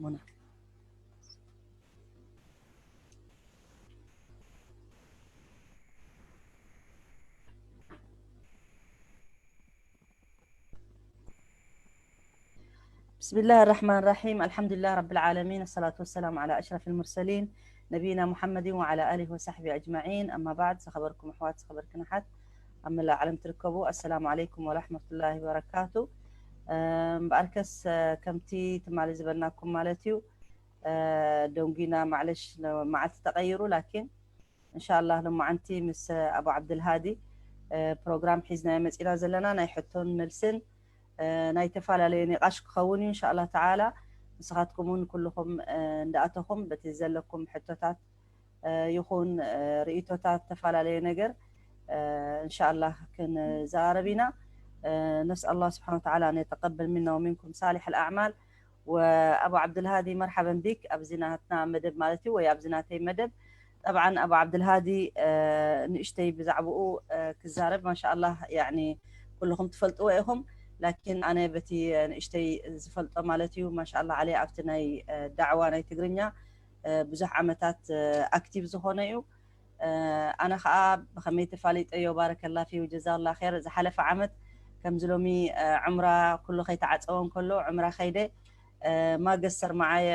ሙና። بسم الله الرحمن الرحيم. الحمد لله رب العالمين. الصلاة والسلام على أشرف المرسلين نبينا محمد وعلى آله وصحبه أجمعين. أما بعد، ዝኸበርኩም ኣሕዋት፣ ዝኸበርክን ኣሓት ኣብ መላእ ዓለም ትርከቡ፣ السلام عليكم ورحمة الله وبركاته. እምበኣርከስ፣ ከምቲ ትማሊ ዝበልናኩም ማለት እዩ፣ ደንጉና ማዕለሽ፣ መዓልቲ ተቐይሩ፣ ላኪን እንሻላህ ሎማዓንቲ ምስ ኣቡ ዓብድልሃዲ ፕሮግራም ሒዝናዮ መፂና ዘለና ናይ ሕቶን መልስን ናይ ተፈላለየ ኒቃሽ ክኸውን እዩ። እንሻላ ተዓላ ንስኻትኩም እውን ኩልኹም እንዳኣተኹም በቲ ዘለኩም ሕቶታት ይኹን ርእቶታት ተፈላለየ ነገር እንሻላ ክንዘራረብ ኢና። نسأل الله سبحانه وتعالى أن يتقبل منا ومنكم صالح الأعمال. وأبو عبد الهادي مرحبا بك ኣብዚ ናትና መደብ ማለት እዩ ወይ ኣብዚ ናተይ መደብ። ጠብዓን ኣቡ ዓብድልሃዲ ንእሽተይ ብዛዕባኡ ክዛረብ ማሻኣላህ ያኒ ኩልኹም ትፈልጥዎ ኢኹም። ላኪን ኣነ በቲ ንእሽተይ ዝፈልጦ ማለት እዩ ማሻኣላህ ዓለይ ኣብቲ ናይ ዳዕዋ ናይ ትግርኛ ብዙሕ ዓመታት ኣክቲቭ ዝኾነ እዩ። ኣነ ከዓ ብኸመይ ተፋሊጠዮ ባረከላ ፊ ወጀዛላ ር ዝሓለፈ ዓመት ከምዚ ሎሚ ዕምራ ኩሉ ከይተዓፀወ እንከሎ ዕምራ ከይደ ማገሰር መዓየ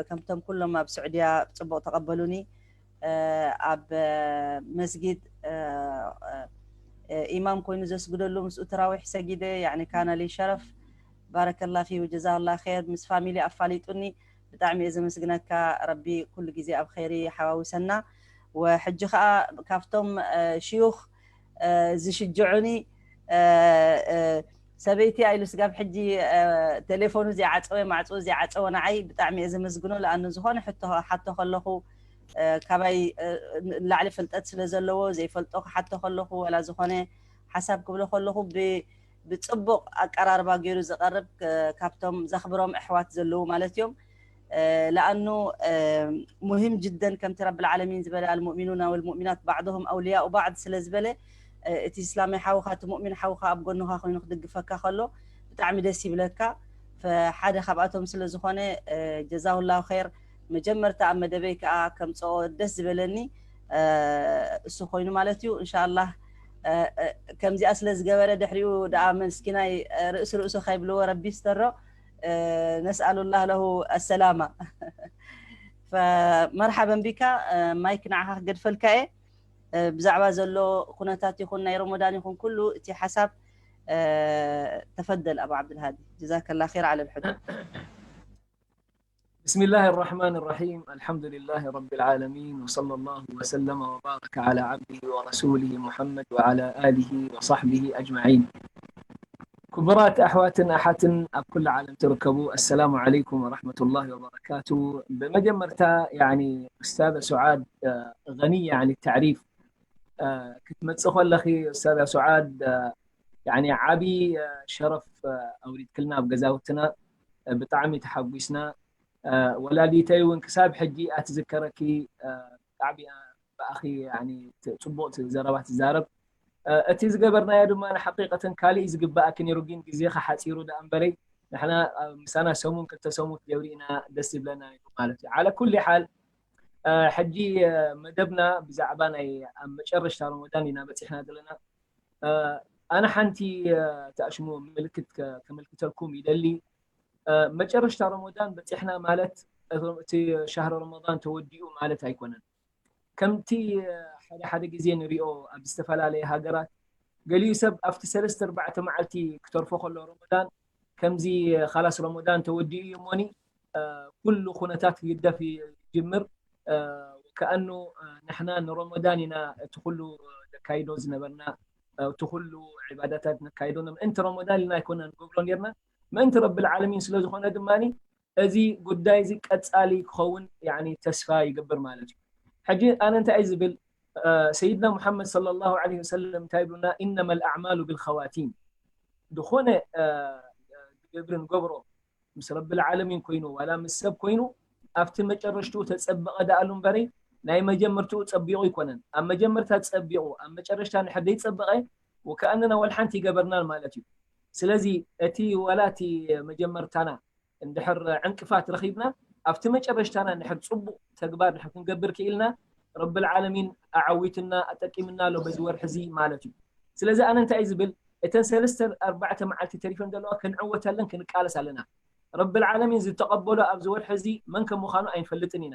ከምቶም ኩሎም ኣብ ስዑድያ ብፅቡቅ ተቐበሉኒ። ኣብ መስጊድ ኢማም ኮይኑ ዘስግደሉ ምስኡ ተራዊሕ ሰጊደ ያኒ ካነ ሊ ሸረፍ ባረከላ ፊ ወጀዛላ ር ምስ ፋሚሊ ኣፋሊጡኒ። ብጣዕሚ እየ ዘመስግነካ። ረቢ ኩሉ ግዜ ኣብ ኸይሪ ሓዋውሰና። ወሕጂ ከዓ ካብቶም ሽዩኽ ዝሽጅዑኒ ሰበይቲ ኣይሉ ስጋብ ሕጂ ቴሌፎኑ ዘይዓፀወ ማዕፅኡ ዘይዓፀወ ንዓይ ብጣዕሚ እየ ዘመስግኖ። ለኣኑ ዝኾነ ሕቶ ሓቶ ከለኹ ካባይ ላዕሊ ፍልጠት ስለ ዘለዎ ዘይፈልጦ ክሓቶ ከለኹ ወላ ዝኾነ ሓሳብ ክብሎ ከለኹ ብፅቡቕ ኣቀራርባ ገይሩ ዝቐርብ ካብቶም ዘኽብሮም ኣሕዋት ዘለዉ ማለት እዮም። ለኣኑ ሙሂም ጅደን ከምቲ ረብል ዓለሚን ዝበለ المؤمنون والمؤمنات بعضهم أولياء بعض ስለ ዝበለ እቲ እስላማይ ሓውኻ እቲ ሙእሚን ሓውኻ ኣብ ጎንኻ ኮይኑ ክድግፈካ ከሎ ብጣዕሚ ደስ ይብለካ። ሓደ ካብኣቶም ስለ ዝኾነ ጀዛሁላሁ ኸይር። መጀመርታ ኣብ መደበይ ከዓ ከምፅኦ ደስ ዝበለኒ እሱ ኮይኑ ማለት እዩ። እንሻላህ ከምዚኣ ስለ ዝገበረ ድሕሪኡ ደኣ መስኪናይ ርእሲ ርእሱ ከይብልዎ ረቢ ይስተሮ። ነስኣሉላህ ለሁ ኣሰላማ። መርሓበን ቢካ። ማይክ ንዓኻ ክገድፈልካ እየ። ብዛዕባ ዘሎ ኩነታት ይኹን ናይ ረመዳን ይኹን ኩሉ እቲ ሓሳብ ተፈደል ኣቡ ዓብድልሃዲ። ጀዛከላ ር ዓለ ልሕቶ። بسم الله الرحمن الرحيم. الحمد لله رب العالمين، وصلى الله وسلم وبارك على عبده ورسوله محمد وعلى آله وصحبه أجمعين. ክቡራት ኣሕዋትን ኣሓትን ኣብ ኩሉ ዓለም ትርከቡ፣ ኣሰላሙ ዓለይኩም ወራሕመቱላሂ ወበረካቱ። ብመጀመርታ ያኒ ኡስታዘ ሱዓድ፣ ገኒየ ዓኒ ተዕሪፍ፣ ክትመፅእ ከለኺ ኡስታዘ ሱዓድ ያኒ ዓብዪ ሸረፍ ኣውሪድክልና ኣብ ገዛውትና፣ ብጣዕሚ ተሓጒስና። ወላዲተይ እውን ክሳብ ሕጂ እያ ትዝከረኪ። ብጣዕሚ እያ ብኣኺ ያኒ ጽቡቕ ዘረባ ትዛረብ። እቲ ዝገበርናዮ ድማ ንሓቂቀተን ካልእ እዩ ዝግበኣኪ ነይሩ፣ ግን ግዜኻ ሓጺሩ ደኣ እምበረይ ንሕና ምሳና ሰሙን ክልተ ሰሙን ክትገብሪ ኢና ደስ ዝብለና ነይሩ ማለት እዩ። ዓለ ኩሊ ሓል ሕጂ መደብና ብዛዕባ ናይ ኣብ መጨረሽታ ረመዳን ኢና በጺሕና ዘለና። ኣነ ሓንቲ ተኣሽሞ ምልክት ከመልክተልኩም ይደሊ። መጨረሽታ ረመዳን በፂሕና ማለት እቲ ሻህሪ ረመዳን ተወዲኡ ማለት ኣይኮነን። ከምቲ ሓደ ሓደ ግዜ ንሪኦ ኣብ ዝተፈላለየ ሃገራት ገሊኡ ሰብ ኣብቲ ሰለስተ ኣርባዕተ መዓልቲ ክተርፎ ከሎ ረመዳን ከምዚ ካላስ ረመዳን ተወዲኡ እዩ እሞኒ ኩሉ ኩነታት ክግደፍ ይጅምር። ከኣኑ ንሕና ንረመዳን ኢና እቲ ኩሉ ነካይዶ ዝነበርና፣ እቲ ኩሉ ዒባዳታት ነካይዶ ምእንቲ ረመዳን ኢልና ኣይኮና ንገብሮ ነርና፣ ምእንቲ ረብል ዓለሚን ስለ ዝኾነ ድማ እዚ ጉዳይ እዚ ቀጻሊ ክኸውን ያኒ ተስፋ ይገብር ማለት እዩ። ሕጂ ኣነ እንታይ ዝብል ሰይድና ሙሓመድ ሰለላሁ ዐለይሂ ወሰለም እንታይ ይብሉና? ኢነማ ልኣዕማሉ ብልኸዋቲም፣ ዝኾነ ግብሪ ንገብሮ ምስ ረብል ዓለሚን ኮይኑ ዋላ ምስ ሰብ ኮይኑ ኣብቲ መጨረሽትኡ ተፀበቐ ደኣሉ እምበረይ ናይ መጀመርትኡ ፀቢቑ ይኮነን። ኣብ መጀመርታ ፀቢቑ ኣብ መጨረሽታ ንሕር ዘይፀበቐ ወከኣንና ወልሓንቲ ይገበርናን ማለት እዩ። ስለዚ እቲ ዋላ እቲ መጀመርታና እንድሕር ዕንቅፋት ረኺብና ኣብቲ መጨረሽታና እንድሕር ፅቡቕ ተግባር እንድሕር ክንገብር ክኢልና ረብል ዓለሚን ኣዓዊትና ኣጠቂምና ኣሎ በዚ ወርሒ እዚ ማለት እዩ። ስለዚ ኣነ እንታይ ዝብል እተን ሰለስተ ኣርባዕተ መዓልቲ ተሪፈን ዘለዋ ክንዕወተለን ክንቃለስ ኣለና። ረብል ዓለሚን ዝተቐበሎ ኣብዚ ወርሒ እዚ መን ከም ምዃኑ ኣይንፈልጥን ኢና።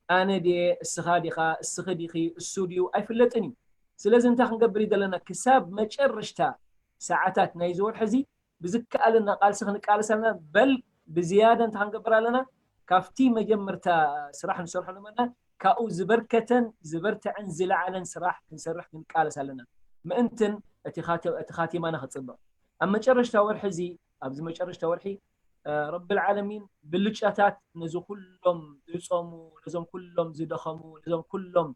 ኣነ ድየ እስኻ ዲኻ እስኺ ዲኺ እሱ ድዩ ኣይፍለጥን እዩ። ስለዚ እንታይ ክንገብር እዩ ዘለና ክሳብ መጨረሽታ ሰዓታት ናይዚ ወርሒ እዚ ብዝከኣለና ቃልሲ ክንቃለስ ኣለና። በል ብዝያዳ እንታይ ክንገብር ኣለና ካብቲ መጀመርታ ስራሕ ንሰርሖ ነበርና ካብኡ ዝበርከተን ዝበርትዐን ዝለዓለን ስራሕ ክንሰርሕ ክንቃለስ ኣለና። ምእንትን እቲ ካተ- እቲ ካቲማና ክፅብቕ ኣብ መጨረሽታ ወርሒ እዚ ኣብዚ መጨረሽታ ወርሒ ረብል ዓለሚን ብልጫታት ነዚ ኩሎም ዝፀሙ ነዞም ኩሎም ዝደኸሙ ነዞም ኩሎም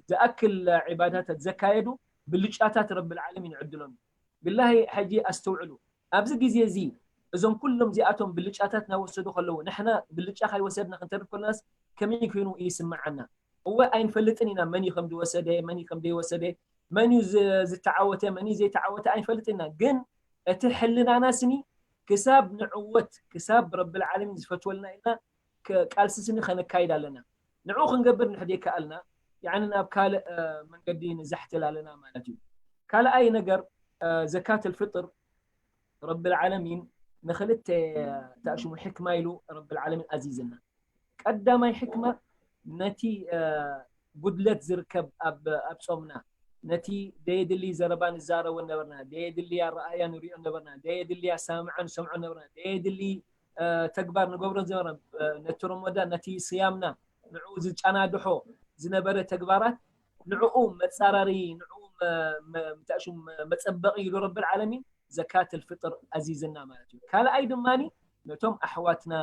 ዝኣክል ዒባዳታት ዘካየዱ ብልጫታት ረብል ዓለሚን ይዕድሎም እዩ። ብላሂ ሕጂ ኣስተውዕሉ ኣብዚ ግዜ እዚ እዞም ኩሎም እዚኣቶም ብልጫታት እናወሰዱ ከለዉ ንሕና ብልጫ ካይወሰድና ክንተርፍ ከለናስ ከመይ ኮይኑ ይስምዓና? እወ ኣይንፈልጥን ኢና መን እዩ ከም ዝወሰደ መን እዩ ከም ዘይወሰደ መን እዩ ዝተዓወተ መን እዩ ዘይተዓወተ ኣይንፈልጥን ኢና ግን እቲ ሕልናና ስኒ ክሳብ ንዕወት ክሳብ ረብል ዓለሚን ዝፈትወልና ኢልና ቃልሲ ስኒ ከነካይድ ኣለና። ንዑ ክንገብር ንሕደ ይከኣልና ያኒ ናብ ካልእ መንገዲ ንዛሕትል ኣለና ማለት እዩ። ካልኣይ ነገር ዘካት ልፍጥር ረብል ዓለሚን ንክልተ ተእሽሙ ሕክማ ኢሉ ረብል ዓለሚን ኣዚዝና። ቀዳማይ ሕክማ ነቲ ጉድለት ዝርከብ ኣብ ጾምና ነቲ ደየድሊ ዘረባ ንዛረቦ ነበርና፣ ደየድሊ ኣረኣእያ ንሪኦ ነበርና፣ ደየድሊ ኣሰማምዓ ንሰምዖ ነበርና፣ ደየድሊ ተግባር ንገብሮ ነበርና። ነቲ ረመዳን ነቲ ስያምና ንዕኡ ዝጨናድሖ ዝነበረ ተግባራት ንዕኡ መፃራሪ ንዕኡ መጠእሹ መፀበቂ ኢሉ ረብል ዓለሚን ዘካት ልፍጥር ኣዚዝና ማለት እዩ። ካልኣይ ድማ ነቶም ኣሕዋትና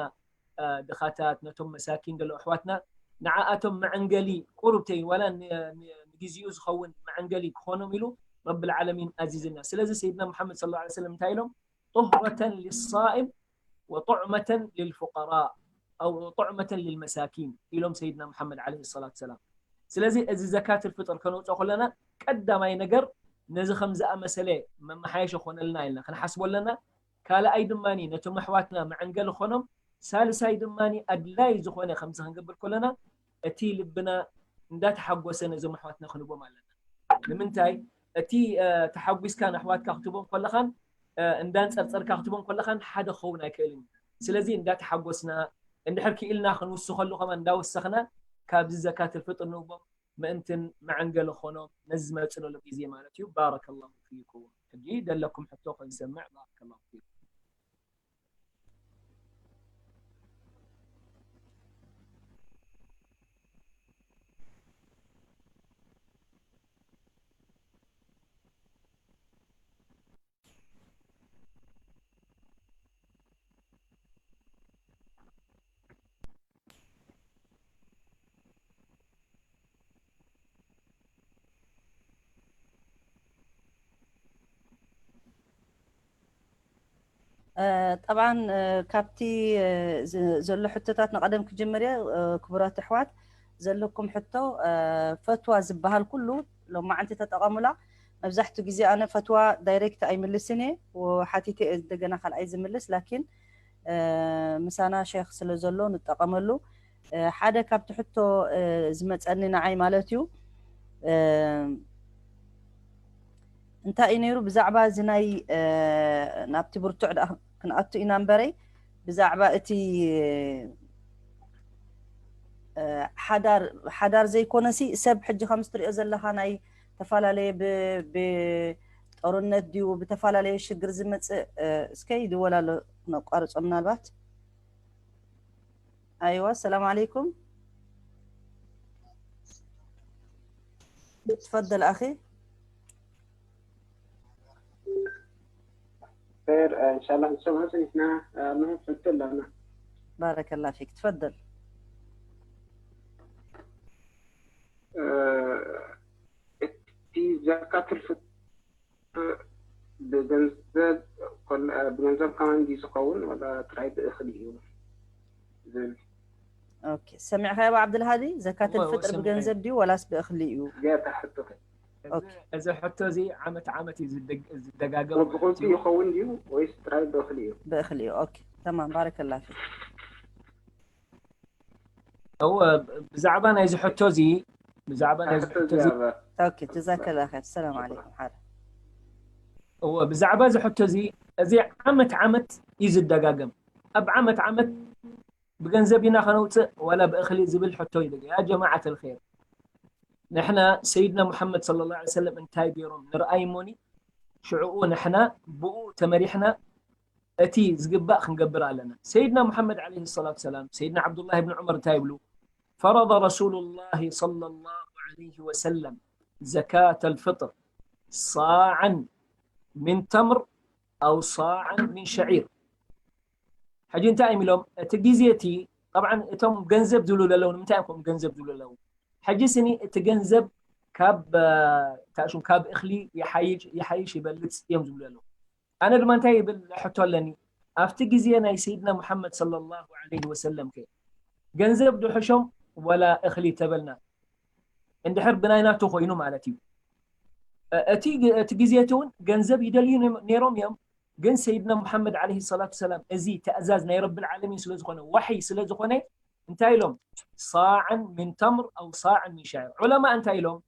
ድኻታት ነቶም መሳኪን ደሎ ኣሕዋትና ንዓኣቶም መዐንገሊ ቁሩብ ተይን ዋላ ንግዜኡ ዝኸውን መዐንገሊ ክኾኖም ኢሉ ረቢ ልዓለሚን ኣዚዝና። ስለዚ ሰይድና ሙሓመድ ሰለላሁ ዐለይሂ ወሰለም እንታይ ኢሎም? طهرة للصائم وطعمة للفقراء أو طعمة للمساكين ኢሎም ሰይድና ሙሓመድ ዐለይሂ ሰላቱ ሰላም። ስለዚ እዚ ዘካት ልፍጥር ከነውፅኦ ከለና ቀዳማይ ነገር ነዚ ከም ዝኣመሰለ መመሓየሸ ኮነልና ኢልና ክንሓስቦ ኣለና። ካልኣይ ድማ ነቶም ኣሕዋትና መዐንገሊ ኾኖም፣ ሳልሳይ ድማ ኣድላይ ዝኾነ ከምዚ ክንገብር ከለና እቲ ልብና እንዳተሓጎሰ ነዞም ኣሕዋትና ክንቦም ኣለና። ንምንታይ እቲ ተሓጒስካ ንኣሕዋትካ ክትቦም ከለኻን እንዳንፀርፀርካ ክትቦም ከለኻን ሓደ ክኸውን ኣይክእልን እዩ። ስለዚ እንዳተሓጎስና እንድሕር ክኢልና ክንውስኸሉ ከማን እንዳወሰኽና ካብዚ ዘካት ልፍጥር ንቦም ምእንትን መዐንገሊ ኾኖም ነዚ ዝመፅእ ዘሎ ግዜ ማለት እዩ። ባረከላሁ ፊኩም። ሕጂ ደለኩም ሕቶ ከንሰምዕ። ባረከላሁ ፊኩም። ጠብዓን ካብቲ ዘሎ ሕቶታት ንቐደም ክጅምር እየ። ክቡራት ኣሕዋት ዘለኩም ሕቶ ፈትዋ ዝበሃል ኩሉ ሎማዓንቲ ተጠቐሙላ። መብዛሕቱ ግዜ ኣነ ፈትዋ ዳይሬክት ኣይምልስን እየ፣ ሓቲተ እየ እንደገና ካልኣይ ዝምልስ። ላኪን ምሳና ሸይኽ ስለ ዘሎ ንጠቐመሉ። ሓደ ካብቲ ሕቶ ዝመፀኒ ንዓይ ማለት እዩ እንታይ እዩ ነይሩ ብዛዕባ እዚ ናይ ናብቲ ብርቱዕ ደኣ ክንኣቱ ኢና እምበረይ ብዛዕባ እቲ ሓዳር ሓዳር ዘይኮነሲ ሰብ ሕጂ ከም ትሪኦ ዘለኻ ናይ ተፈላለየ ብጦርነት ድዩ ብተፈላለየ ሽግር ዝመፅእ እስከ ይድወል ኣሎ ክነቋርፆ ምናልባት ኣይዋ ሰላም ዓለይኩም تفضل أخي خير إن شاء الله نسمع سمعنا المهم فهمت لنا بارك الله فيك تفضل في زكاة الفطر ብገንዘብ ብገንዘብ ከማን ድዩ ዝኸውን ወላ ጥራይ ብእኽሊ እዩ ዝብል ኦኬ ሰሚዕካዮ ዓብድልሃዲ ዘካት ልፍጥር ብገንዘብ ድዩ ወላስ ብእኽሊ እዩ ገታ ሕቶኸ እዚ ሕቶ እዚ ዓመት ዓመት እዩ ዝደጋገም ብቁልቲ ይኸውን ድዩ ወይስ ጥራይ ብእኽሊ እዩ ብእኽሊ እዩ ኦኬ تمام، بارك الله فيك. እወ፣ ብዛዕባ ናይዚ ሕቶ እዚ ብዛዕባ ናይዚ ሕቶ እዚ اوكي، جزاك الله خير. السلام عليكم. حاضر. እወ፣ ብዛዕባ እዚ ሕቶ እዚ፣ እዚ ዓመት ዓመት እዩ ዝደጋገም። ኣብ ዓመት ዓመት ብገንዘብ ኢና ከነውፅእ ዋላ ብእኽሊ ዝብል ሕቶ እዩ ደገ። ያ ጀማዓት الخير፣ ንሕና ሰይድና ሙሐመድ صلى الله عليه وسلم እንታይ ገይሮም ንርኣይ እሞኒ፣ ሽዕኡ ንሕና ብኡ ተመሪሕና እቲ ዝግባእ ክንገብር ኣለና። ሰይድና ሙሐመድ عليه الصلاة والسلام፣ ሰይድና ዓብዱላህ ብን ዑመር እንታይ ይብሉ? فرض رسول الله صلى الله عليه وسلم زكاة الفطر صاعا من تمر أو صاعا من شعير። ሕጂ እንታይ እዮም ኢሎም? እቲ ግዜ እቲ طبعا እቶም ገንዘብ ዝብሉ ዘለዉ ንምንታይ እዮም ከምኡ ገንዘብ ዝብሉ ዘለዉ? ሕጂ ስኒ እቲ ገንዘብ ካብ እ፣ ታሽም ካብ እኽሊ ይሓይሽ ይሓይሽ ይበልፅ እዮም ዝብሉ ዘለዉ። ኣነ ድማ እንታይ ይብል ሕቶ ኣለኒ? ኣብቲ ግዜ ናይ ሰይድና ሙሐመድ صلى الله عليه وسلم ከ ገንዘብ ድሕሾም ወላ እኽሊ ተበልና እንድሕር ብናይ ናቱ ኮይኑ ማለት እዩ። እ፣ እቲ ግ- እቲ ግዜ እቲ እውን ገንዘብ ይደልዩ ነይሮም እዮም። ግን ሰይድና ሙሐመድ عليه الصلاة والسلام እዚ ትእዛዝ ናይ ረብል ዓለሚን ስለ ዝኾነ፣ ዋሕይ ስለ ዝኾነ እንታይ ኢሎም? صاعا من تمر أو صاعا من شعير. ዑለማ እንታይ ኢሎም?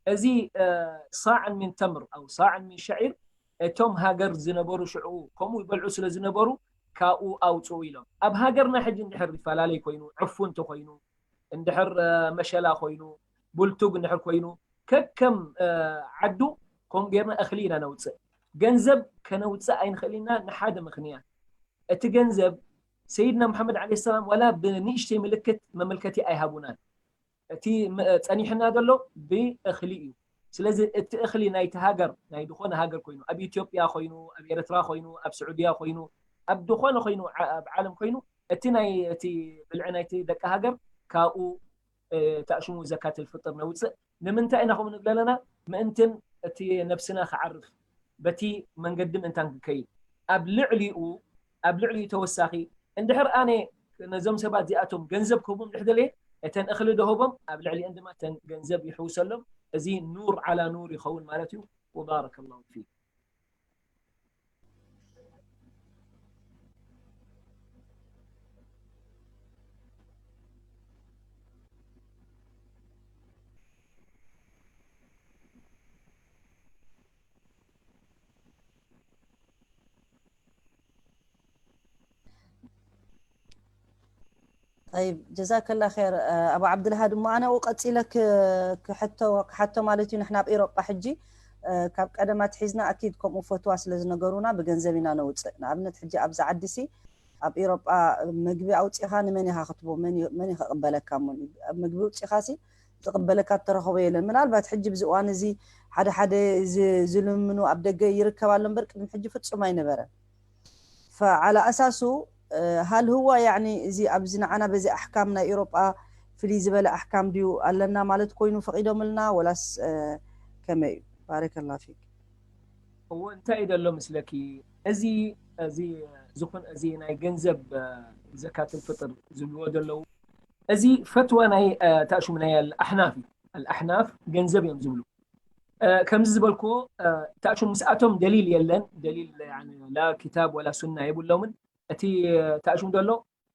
እዚ እ፣ صاعا من تمر أو صاعا من شعير እቶም ሃገር ዝነበሩ ሽዑ ከምኡ ይበልዑ ስለ ዝነበሩ ካብኡ ኣውፅኡ ኢሎም። ኣብ ሃገርና ሕጂ እንድሕር ይፈላለይ ኮይኑ፣ ዕፉ እንተኮይኑ፣ እንድሕር እ፣ መሸላ ኮይኑ፣ ቡልቱግ እንድሕር ኮይኑ፣ ከከም እ፣ ዓዱ ከምኡ ጌርና እኽሊ ኢና ነውፅእ። ገንዘብ ከነውፅእ ኣይንኽእል ኢና ንሓደ ምኽንያት፣ እቲ ገንዘብ ሰይድና ሙሐመድ عليه السلام ዋላ ብንእሽተይ ምልክት መመልከቲ ኣይሃቡናን። እቲ ም- ጸኒሕና ዘሎ ብእኽሊ እዩ። ስለዚ እቲ እኽሊ ናይቲ ሃገር ናይ ዝኾነ ሃገር ኮይኑ፣ ኣብ ኢትዮጵያ ኮይኑ፣ ኣብ ኤርትራ ኮይኑ፣ ኣብ ስዑድያ ኮይኑ፣ ኣብ ዝኾነ ኮይኑ ዓ- ኣብ ዓለም ኮይኑ፣ እቲ ናይ እቲ ብልዒ ናይቲ ደቂ ሃገር ካብኡ እ፣ ተእሽሙ ዘካት الفطر ነውፅእ። ንምንታይ ኢና ከምኡ ንብል ኣለና? ምእንትን እቲ ነብስና ክዓርፍ በቲ መንገዲ ምእንታን ክንከይድ፣ ኣብ ልዕሊኡ ኣብ ልዕሊኡ ተወሳኺ እንድሕር ኣነ ነዞም ሰባት እዚኣቶም ገንዘብ ክህቦም ድሕር ደልየ፣ እተን እኽሊ ደሆቦም ኣብ ልዕሊአን ድማ እተን ገንዘብ ይሕውሰሎም። እዚ ኑር ዓላ ኑር ይኸውን ማለት እዩ። وبارك الله فيك. طيب، ጀዛከላ ኸይር። ኣቡ ዓብድልሃድ፣ እሞ ኣነ ኣብኡ ቀፂለ ክ- ክሕቶ ክሓቶ ማለት እዩ። ንሕና ኣብ ኤሮጳ ሕጂ እ፣ ካብ ቀደም ኣትሒዝና ኣኪድ ከምኡ ፈትዋ ስለ ዝነገሩና ብገንዘብ ኢና ነውፅእ። ንኣብነት ሕጂ ኣብዚ ዓዲ ሲ ኣብ ኤሮጳ ምግቢ ኣውፂኻ ንመን ኢኻ ክትቦ መን ዩ- መን እዩ ከቕበለካ? እሞ ኣብ ምግቢ ኣውፂኻ ሲ ዝቕበለካ እተረኸቦ የለን። ምናልባት ሕጂ ብዚ እዋን እዚ ሓደ ሓደ ዝ- ዝልምኑ ኣብ ደገ ይርከብ ኣሎ እምበር ቅድሚ ሕጂ ፍጹም ኣይነበረን። ፈዓላ ኣሳሱ እ፣ ሃል ህዋ ያዕኒ እዚ ኣብዚ ንዓና በዚ ኣሕካም ናይ ኤሮጳ ፍልይ ዝበለ ኣሕካም ድዩ ኣለና ማለት ኮይኑ ፈቒዶምልና ወላስ እ፣ ከመይ እዩ? ባረከላ ፊክ። እዎ እንታይ እዩ ዘሎ ምስለኪ? እዚ እዚ ዝኹን እዚ ናይ ገንዘብ እ፣ ዘካት ፍጥር ዝብልዎ ዘለዉ እዚ ፈትዋ ናይ እ፣ ታእሹም ናይ ኣልኣሕናፍ እዩ። ኣልኣሕናፍ ገንዘብ እዮም ዝብሉ። እ፣ ከምዚ ዝበልኩዎ እ፣ ታእሹም ምስኣቶም ደሊል የለን። ደሊል ያኒ ላ ኪታብ ወላ ሱና የብሎምን። እቲ እ፣ ታእሹም ዘሎ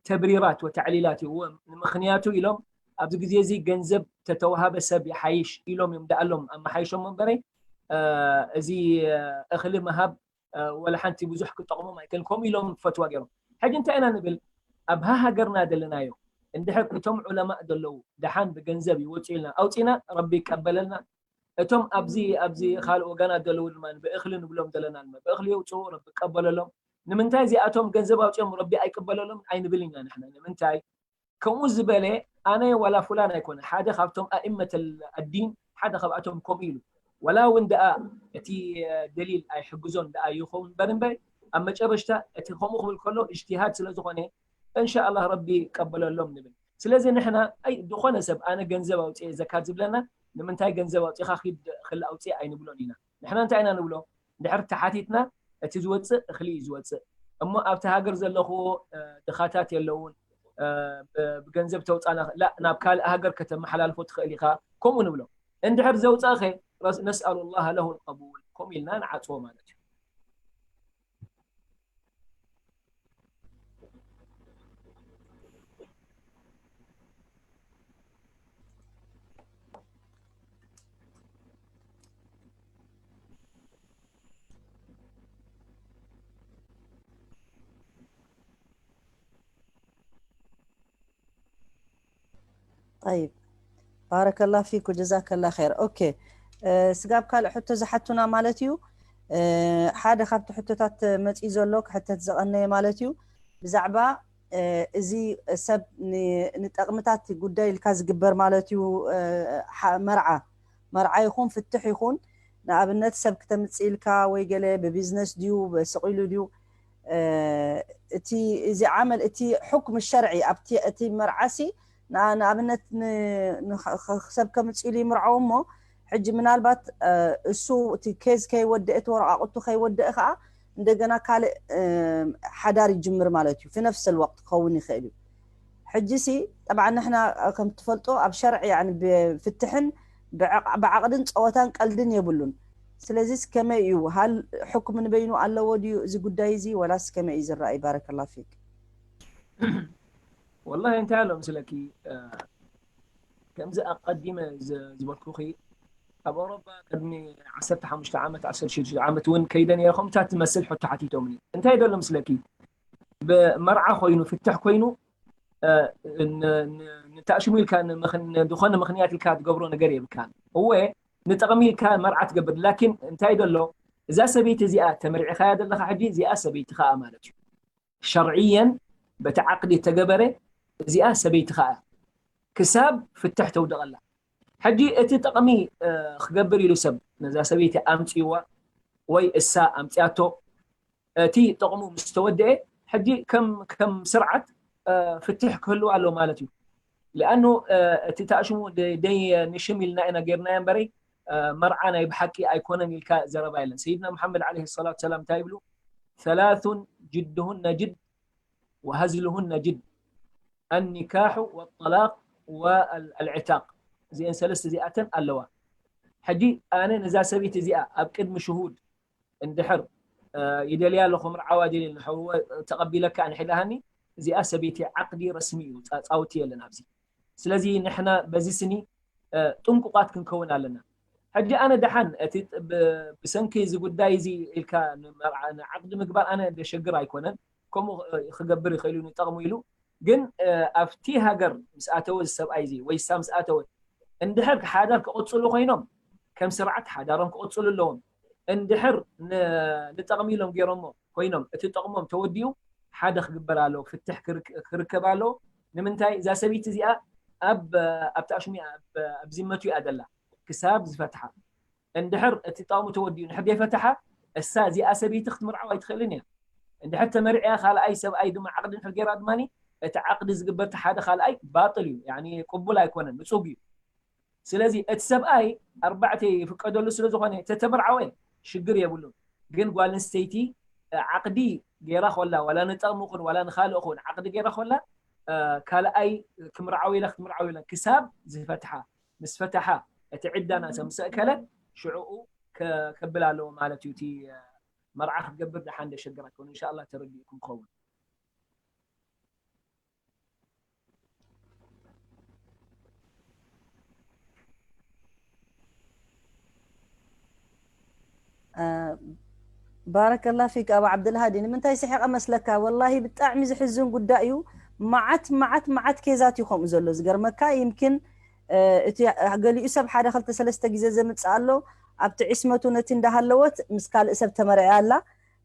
ተብሪራት ወተዕሊላት እዩ። እዎ ንምኽንያቱ ኢሎም ኣብዚ ግዜ እዚ ገንዘብ ተተዋሃበ ሰብ ይሓይሽ ኢሎም እዮም ደኣሎም ኣመሓይሾም እምበረይ እ፣ እዚ እ፣ እኽሊ ምሃብ እ፣ ወላ ሓንቲ ብዙሕ ክጠቕሞም ኣይክእልን። ከምኡ ኢሎም ፈትዋ ገይሮም። ሕጂ እንታይ ኢና ንብል? ኣብ ሃ ሃገርና ዘለናዮ እንድሕር እቶም ዑለማእ ዘለዉ ደሓን ብገንዘብ ይወፅኡ ኢልና ኣውፂና ረቢ ይቀበለልና። እቶም ኣብዚ ኣብዚ ካልእ ወገናት ዘለዉ ድማ ብእኽሊ ንብሎም ዘለና ድማ ብእኽሊ የውፅኡ ረቢ ይቀበለሎም። ንምንታይ እዚኣቶም ገንዘብ ኣውፅኦም ረቢ ኣይቀበለሎም ኣይንብል ኢና ንሕና። ንምንታይ ከምኡ ዝበለ ኣነ ዋላ ፉላን ኣይኮነ ሓደ ካብቶም ኣእመት ኣዲን ሓደ ካብኣቶም ከምኡ ኢሉ ወላ እውን ደኣ እቲ ደሊል ኣይሕግዞን ደኣ ይኸውን እምበር እምበር ኣብ መጨረሽታ እቲ ከምኡ ክብል ከሎ እጅትሃድ ስለ ዝኾነ እንሻ ኣላህ ረቢ ይቀበለሎም ንብል። ስለዚ ንሕና ኣይ ዝኾነ ሰብ ኣነ ገንዘብ ኣውፅኤ ዘካት ዝብለና ንምንታይ ገንዘብ ኣውፂኻ ኪድ ክል ኣውፅኤ ኣይንብሎን ኢና። ንሕና እንታይ ኢና ንብሎ? እንድሕር ተሓቲትና እቲ ዝወፅእ እኽሊ እዩ ዝወፅእ እሞ ኣብቲ ሃገር ዘለኽዎ እ፣ ድኻታት የለውን እ፣ ብ- ብገንዘብ ተውፃና ላ ናብ ካልእ ሃገር ከተመሓላልፎ ትኽእል ኢኻ። ከምኡ ንብሎ። እንድሕር ዘውፃእኸ ረስ- ነስኣሉ ላህ ለሁ ልቀቡል ከምኡ ኢልና ንዓፅዎ ማለት እዩ። طيب، ባረከላ ፊክ ወጀዛከላ ኸይር። ኦኬ፣ ስጋብ ካልእ ሕቶ ዝሓቱና ማለት እዩ። ሓደ ካብቲ ሕቶታት መፂኡ ዘሎ ክሕተት ዝቐነየ ማለት እዩ፣ ብዛዕባ እዚ ሰብ ንጠቕምታት ጉዳይ ኢልካ ዝግበር ማለት እዩ። መርዓ መርዓ ይኹን ፍትሕ ይኹን፣ ንኣብነት ሰብ ክተምፅእ ኢልካ ወይ ገለ ብቢዝነስ ድዩ ስቕ ኢሉ ድዩ፣ እቲ እዚ ዓመል እቲ ሕክም ሸርዒ ኣብቲ እቲ መርዓሲ ንኣብነት ሰብ ከምፅእ ኢሉ ይምርዓው እሞ ሕጂ ምናልባት እሱ እቲ ኬዝ ከይወደእ እቲ ወረቃቅቱ ከይወደእ ከዓ እንደገና ካልእ ሓዳር ይጅምር ማለት እዩ። في نفس الوقت ክኸውን ይኽእል እዩ። ሕጂ ሲ ጠብዓ ንሕና ከም ትፈልጦ ኣብ ሸርዒ ፍትሕን ብዓቕድን ፀወታን ቀልድን የብሉን። ስለዚስ ከመይ እዩ? ሃል ሕኩም ንበይኑ ኣለዎ ድዩ እዚ ጉዳይ እዚ ወላስ ከመይ እዩ ዝረኣይ? ባረከላ ፊክ። ወላሂ እንታይ ኣሎ ምስለኪ፣ ከምዚ ኣቀዲመ ዝበልኩኺ ኣብ ኣውሮፓ ቅድሚ ዓሰርተ ሓሙሽተ ዓመት ዓሰርተ ሽዱሽተ ዓመት እውን ከይደ ነረ። ከምታ ትመስል ሕቶ ሓቲቶምኒ። እንታይ ደሎ ምስለኪ፣ ብመርዓ ኮይኑ ፍትሕ ኮይኑ ንታእሽሙ ኢልካ ዝኾነ ምክንያት ኢልካ ትገብሮ ነገር የብልካን። እወ ንጠቕሚ ኢልካ መርዓ ትገብር፣ ላኪን እንታይ ደሎ እዛ ሰበይቲ እዚኣ ተመርዒኻያ ዘለኻ ሕጂ እዚኣ ሰበይቲ ከዓ ማለት እዩ። ሸርዕየን በቲ ዓቅዲ ተገበረ እዚኣ ሰበይቲ ከዓ ክሳብ ፍትሕ ተውደቐላ። ሕጂ እቲ ጠቕሚ ክገብር ኢሉ ሰብ ነዛ ሰበይቲ ኣምፅዋ ወይ እሳ ኣምፅያቶ እቲ ጥቕሙ ምስ ተወደአ ሕጂ ከም ከም ስርዓት ፍትሕ ክህልዋ ኣሎ ማለት እዩ። لأنه እቲ ታእሽሙ ደይ ንሽም ኢልና ኢና ጌርናዮ እምበረይ መርዓ ናይ ብሓቂ ኣይኮነን ኢልካ ዘረባ የለን። ሰይድና መሓመድ ዓለይሂ ሰላቱ ሰላም እንታይ ይብሉ? ثلاث جدهن جد وهزلهن جد النكاح والطلاق والعتاق እዚአን ሰለስተ እዚኣተን ኣለዋ። ሕጂ ኣነ ነዛ ሰበይቲ እዚኣ ኣብ ቅድሚ ሽሁድ እንድሕር ይደልያ ኣለኹ ምርዓዋ ደልየ ንሕውወ ተቐቢለካ ንሒላሃኒ እዚኣ ሰበይቲ ዓቅዲ ረስሚ እዩ። ፃውቲ የለን ኣብዚ። ስለዚ ንሕና በዚ ስኒ ጥንቁቋት ክንከውን ኣለና። ሕጂ ኣነ ደሓን እቲ ብሰንኪ እዚ ጉዳይ እዚ ኢልካ ንዓቅዲ ምግባር ኣነ ደሸግር ኣይኮነን። ከምኡ ክገብር ይኽእል እዩ ንጠቕሙ ኢሉ ግን ኣብቲ ሃገር ምስ ኣተወ እዚ ሰብኣይ እዚ ወይ እሳ ምስ ኣተወት እንድሕር ሓዳር ክቕፅሉ ኮይኖም ከም ስርዓት ሓዳሮም ክቕፅሉ ኣለዎም። እንድሕር ንጠቕሚ ኢሎም ገይሮሞ ኮይኖም እቲ ጠቕሞም ተወዲኡ ሓደ ክግበር ኣለዎ፣ ፍትሕ ክርከብ ኣለዎ። ንምንታይ እዛ ሰበይቲ እዚኣ ኣብ ኣብቲ ኣሽሙያ ኣብ ዚመቱ እያ ዘላ ክሳብ ዝፈትሓ። እንድሕር እቲ ጠቕሙ ተወዲኡ እንድሕር ዘይፈትሓ እሳ እዚኣ ሰበይቲ ክትምርዓው ኣይትኽእልን እያ። እንድሕር ተመርዕያ ካልኣይ ሰብኣይ ድማ ዓቕዲ እንድሕር ገይራ ድማ እቲ ዓቕዲ ዝግበር እቲ ሓደ ካልኣይ ባጥል እዩ፣ ያኒ ቅቡል ኣይኮነን፣ ንጹግ እዩ። ስለዚ እቲ ሰብኣይ ኣርባዕተ ይፍቀደሉ ስለ ዝኾነ ተተመርዓወ ሽግር የብሉን። ግን ጓል ኣንስተይቲ ዓቕዲ ገይራ ኮላ ዋላ ንጠቕሙ ኹን ዋላ ንኻልእ ኹን ዓቕዲ ገይራ ኮላ ካልኣይ ክምርዓው ኢላ ክትምርዓው ኢላ ክሳብ ዝፈትሓ ምስ ፈተሓ እቲ ዕዳ ናተ ምስ ኣእከለ ሽዕኡ ከብል ኣለዎ ማለት እዩ። እቲ መርዓ ክትገብር ደሓን ደሸግር ኣይኮነ። እንሻላ ተረዲእኩም ክኸውን። ባረከላ ፊክ ኣባ ዓብደልሃዲ። ንምንታይ ስሒቐ መስለካ? ወላሂ ብጣዕሚ ዝሕዝን ጉዳይ እዩ። መዓት መዓት መዓት ኬዛት እዩ ከምኡ ዘሎ። ዝገርመካ ይምኪን እቲ ገሊኡ ሰብ ሓደ ክልተ ሰለስተ ግዜ ዘምፅእ ኣሎ። ኣብቲ ዒስመቱ ነቲ እንዳሃለወት ምስ ካልእ ሰብ ተመርዕያ ኣላ።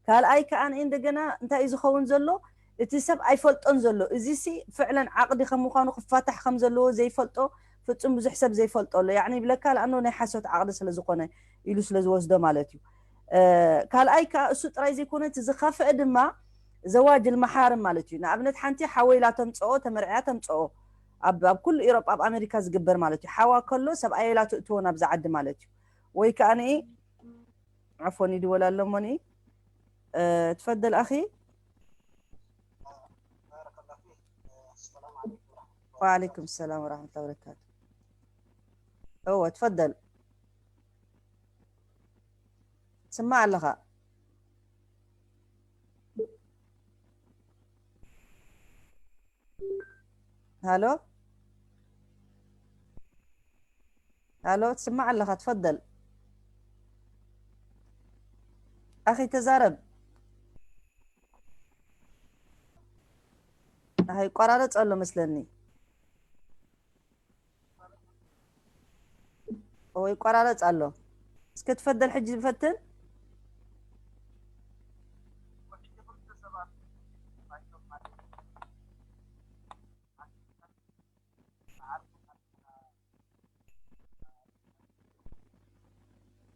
ካልኣይ ከዓ ንኢ እንደገና እንታይ እዩ ዝኸውን ዘሎ? እቲ ሰብ ኣይፈልጦን ዘሎ። እዚ ሲ ፍዕለን ዓቕዲ ከም ምዃኑ ክፋታሕ ከም ዘለዎ ዘይፈልጦ ፍጹም ብዙሕ ሰብ ዘይፈልጦ ኣሎ። ያዕኒ ይብለካ ለኣኖ ናይ ሓሶት ዓቕዲ ስለ ዝኾነ ኢሉ ስለ ዝወስዶ ማለት እዩ። ካልኣይ ከዓ እሱ ጥራይ ዘይኮነ እቲ ዝኸፍአ ድማ ዘዋጅ ልመሓርም ማለት እዩ። ንኣብነት ሓንቲ ሓወይ ኢላ ተምፅኦ ተመርዕያ ተምፅኦ ኣብ ኣብ ኩሉ ኢሮጳ ኣብ ኣሜሪካ ዝግበር ማለት እዩ። ሓዋ ከሎ ሰብኣይ ኢላ ትእትዎ ናብዛ ዓዲ ማለት እዩ። ወይ ከዓ ንኢ ዓፎን ይድወል ኣሎ እሞ ንኢ ትፈደል ኣኺ። وعليكم السلام ورحمة الله وبركاته. እወ ትፈደል ትስማዕ ኣለኻ። ሃሎ ሃሎ ትስማዕ ኣለኻ ትፈደል ኣኺ ተዛረብ። ኣይ ይቆራረፅ ኣሎ መስለኒ። ወይ ቆራረጽ ኣሎ። እስከ ትፈደል ሕጂ ፈትን።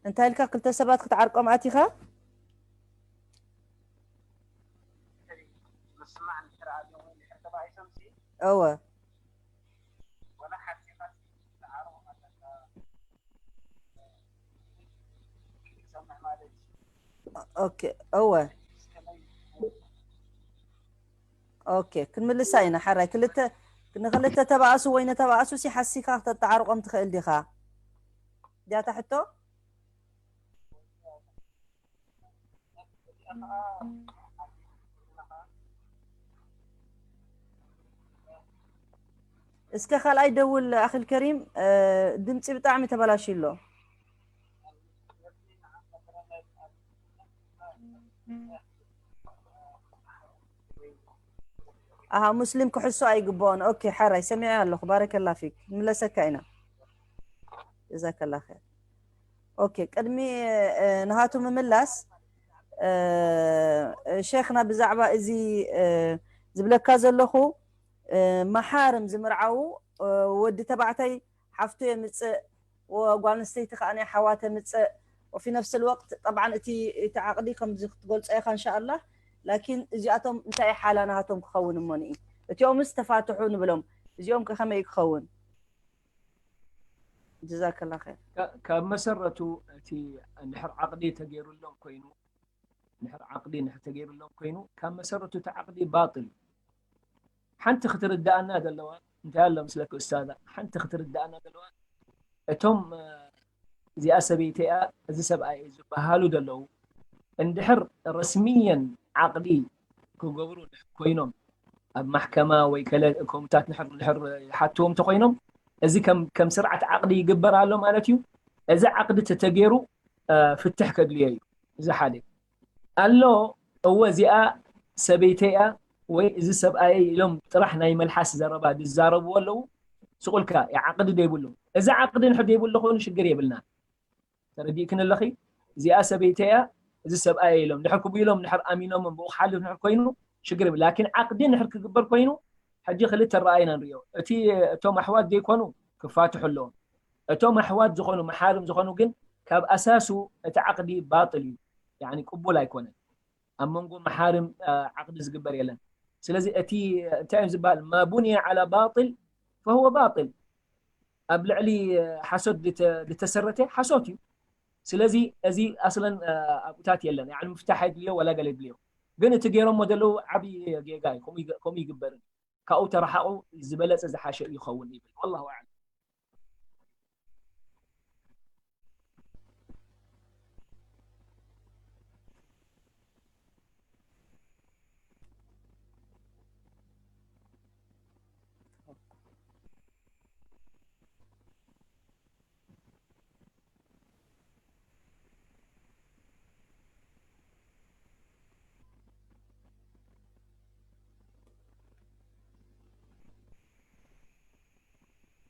እንታይ ኢልካ ክልተ ሰባት ክትዓርቆም ኣቲኻ? እወ። ኦኬ፣ እወ። ኦኬ፣ ክንምልሳ ኢና። ሓራይ ክልተ ንክልተ ተባእሱ ወይ ነተባእሱ ሲ ሓሲካ ክተተዓርቆም ትኽእል ዲኻ? ዲያታ ሕቶ? እስከ ካልኣይ ደውል ኣኽል ከሪም፣ እ፣ ድምፂ ብጣዕሚ ተበላሽዩ ኣሎ። ኣሃ፣ ሙስሊም ክሕሶ ኣይግብኦን። ኦኬ፣ ሓራይ ሰሚዐ ኣለኹ። ባረከላ ፊክ። ንመለሰካ ኢና። ጀዛከላ ኸይር። ኦኬ፣ ቅድሚ፣ እ፣ ንሃቱ ምምላስ፣ እ፣ ሼኽና ብዛዕባ እዚ፣ እ፣ ዝብለካ ዘለኹ፣ እ፣ መሓርም ዝምርዓዉ፣ እ፣ ወዲ ተባዕታይ ሓፍቱ የምጽእ፣ ወ-፣ ጓል ኣንስተይቲ ከኣ ናይ ሓዋ ተምጽእ። ወፊ ነፍሲ ልወቅት፣ ጠብዓን እቲ፣ እቲ ዓቕዲ ከምዚ ክትገልጾ ኢኻ እንሻኣላህ። ላኪን እዚኣቶም እንታይ ሓላ ናሃቶም ክኸውን እሞ ንኢ? እቲኦምስ ተፋትሑ ንብሎም። እዚኦም ከ ከመይ ክኸውን? ጀዛከላ ኸይር። ካ-፣ ካብ መሰረቱ እቲ እንድሕር ዓቕዲ ተገይሩሎም ኮይኑ፣ እንድሕር ዓቕዲ እንድሕር ተገይሩሎም ኮይኑ፣ ካብ መሰረቱ እቲ ዓቕዲ ባጥል እዩ። ሓንቲ ክትርድኣና ዘለዋ፣ እንታይ ኣሎ ምስለኪ ኡስታዛ? ሓንቲ ክትርድኣና ዘለዋ፣ እቶም፣ እ፣ እዚኣ ሰበይተይ እያ፣ እዚ ሰብኣይ እዩ ዝበሃሉ ዘለዉ፣ እንድሕር ረስሚየን ዓቕዲ ክገብሩ እንድሕር ኮይኖም፣ ኣብ ማሕከማ ወይ ከለ ከምታት እንድሕር፣ እንድሕር ይሓትዎም እንተኾይኖም፣ እዚ ከም፣ ከም ስርዓት ዓቕዲ ይግበር ኣሎ ማለት እዩ። እዚ ዓቕዲ ተተገይሩ፣ እ፣ ፍትሕ ከድልዮ እዩ። እዚ ሓደ። ኣሎ፣ እወ፣ እዚኣ ሰበይተይ እያ ወይ እዚ ሰብኣየይ ኢሎም ጥራሕ ናይ መልሓስ ዘረባ ዝዛረብዎ ኣለዉ። ስቑልካ፣ ዓቕዲ ዘይብሉ። እዚ ዓቕዲ እንድሕር ዘይብሉ ኮይኑ ሽግር የብልና። ተረዲእክኒ ኣለኺ? እዚኣ ሰበይተይ እያ፣ እዚ ሰብኣየይ ኢሎም እንድሕር ክብሉ ኢሎም እንድሕር ኣሚኖም ብኡ ክሓልፍ እንድሕር ኮይኑ ሽግር የብሉ። ላኪን ዓቕዲ እንድሕር ክግበር ኮይኑ ሕጂ ክልተ ረኣይና ንሪኦ። እቲ፣ እቶም ኣሕዋት ዘይኮኑ ክፋትሑ ኣለዎም። እቶም ኣሕዋት ዝኾኑ፣ መሓርም ዝኾኑ ግን ካብ ኣሳሱ እቲ ዓቕዲ ባጥል እዩ፣ ያዕኒ ቅቡል ኣይኮነን። ኣብ መንጎ መሓርም፣ እ፣ ዓቕዲ ዝግበር የለን። ስለዚ እቲ እንታይ እዩ ዝበሃል? ማ ቡንየ ዓላ ባጥል ፈሁወ ባጥል። ኣብ ልዕሊ፣ እ፣ ሓሶት ዝተ-፣ ዝተሰረተ ሓሶት እዩ። ስለዚ እዚ ኣስለን፣ እ፣ ኣብኡታት የለን። ያዕኒ ምፍታሕ የድልዮ ወላ ገለ የድልዮ። ግን እቲ ገይሮሞ ዘለዉ ዓብዪ ጌጋ እዩ። ከምኡ ይገ-፣ ከምኡ ይግበርን። ካብኡ ተረሓቑ ዝበለጸ ዝሓሸ ይኸውን ይብል። ወላሁ ኣዕለም።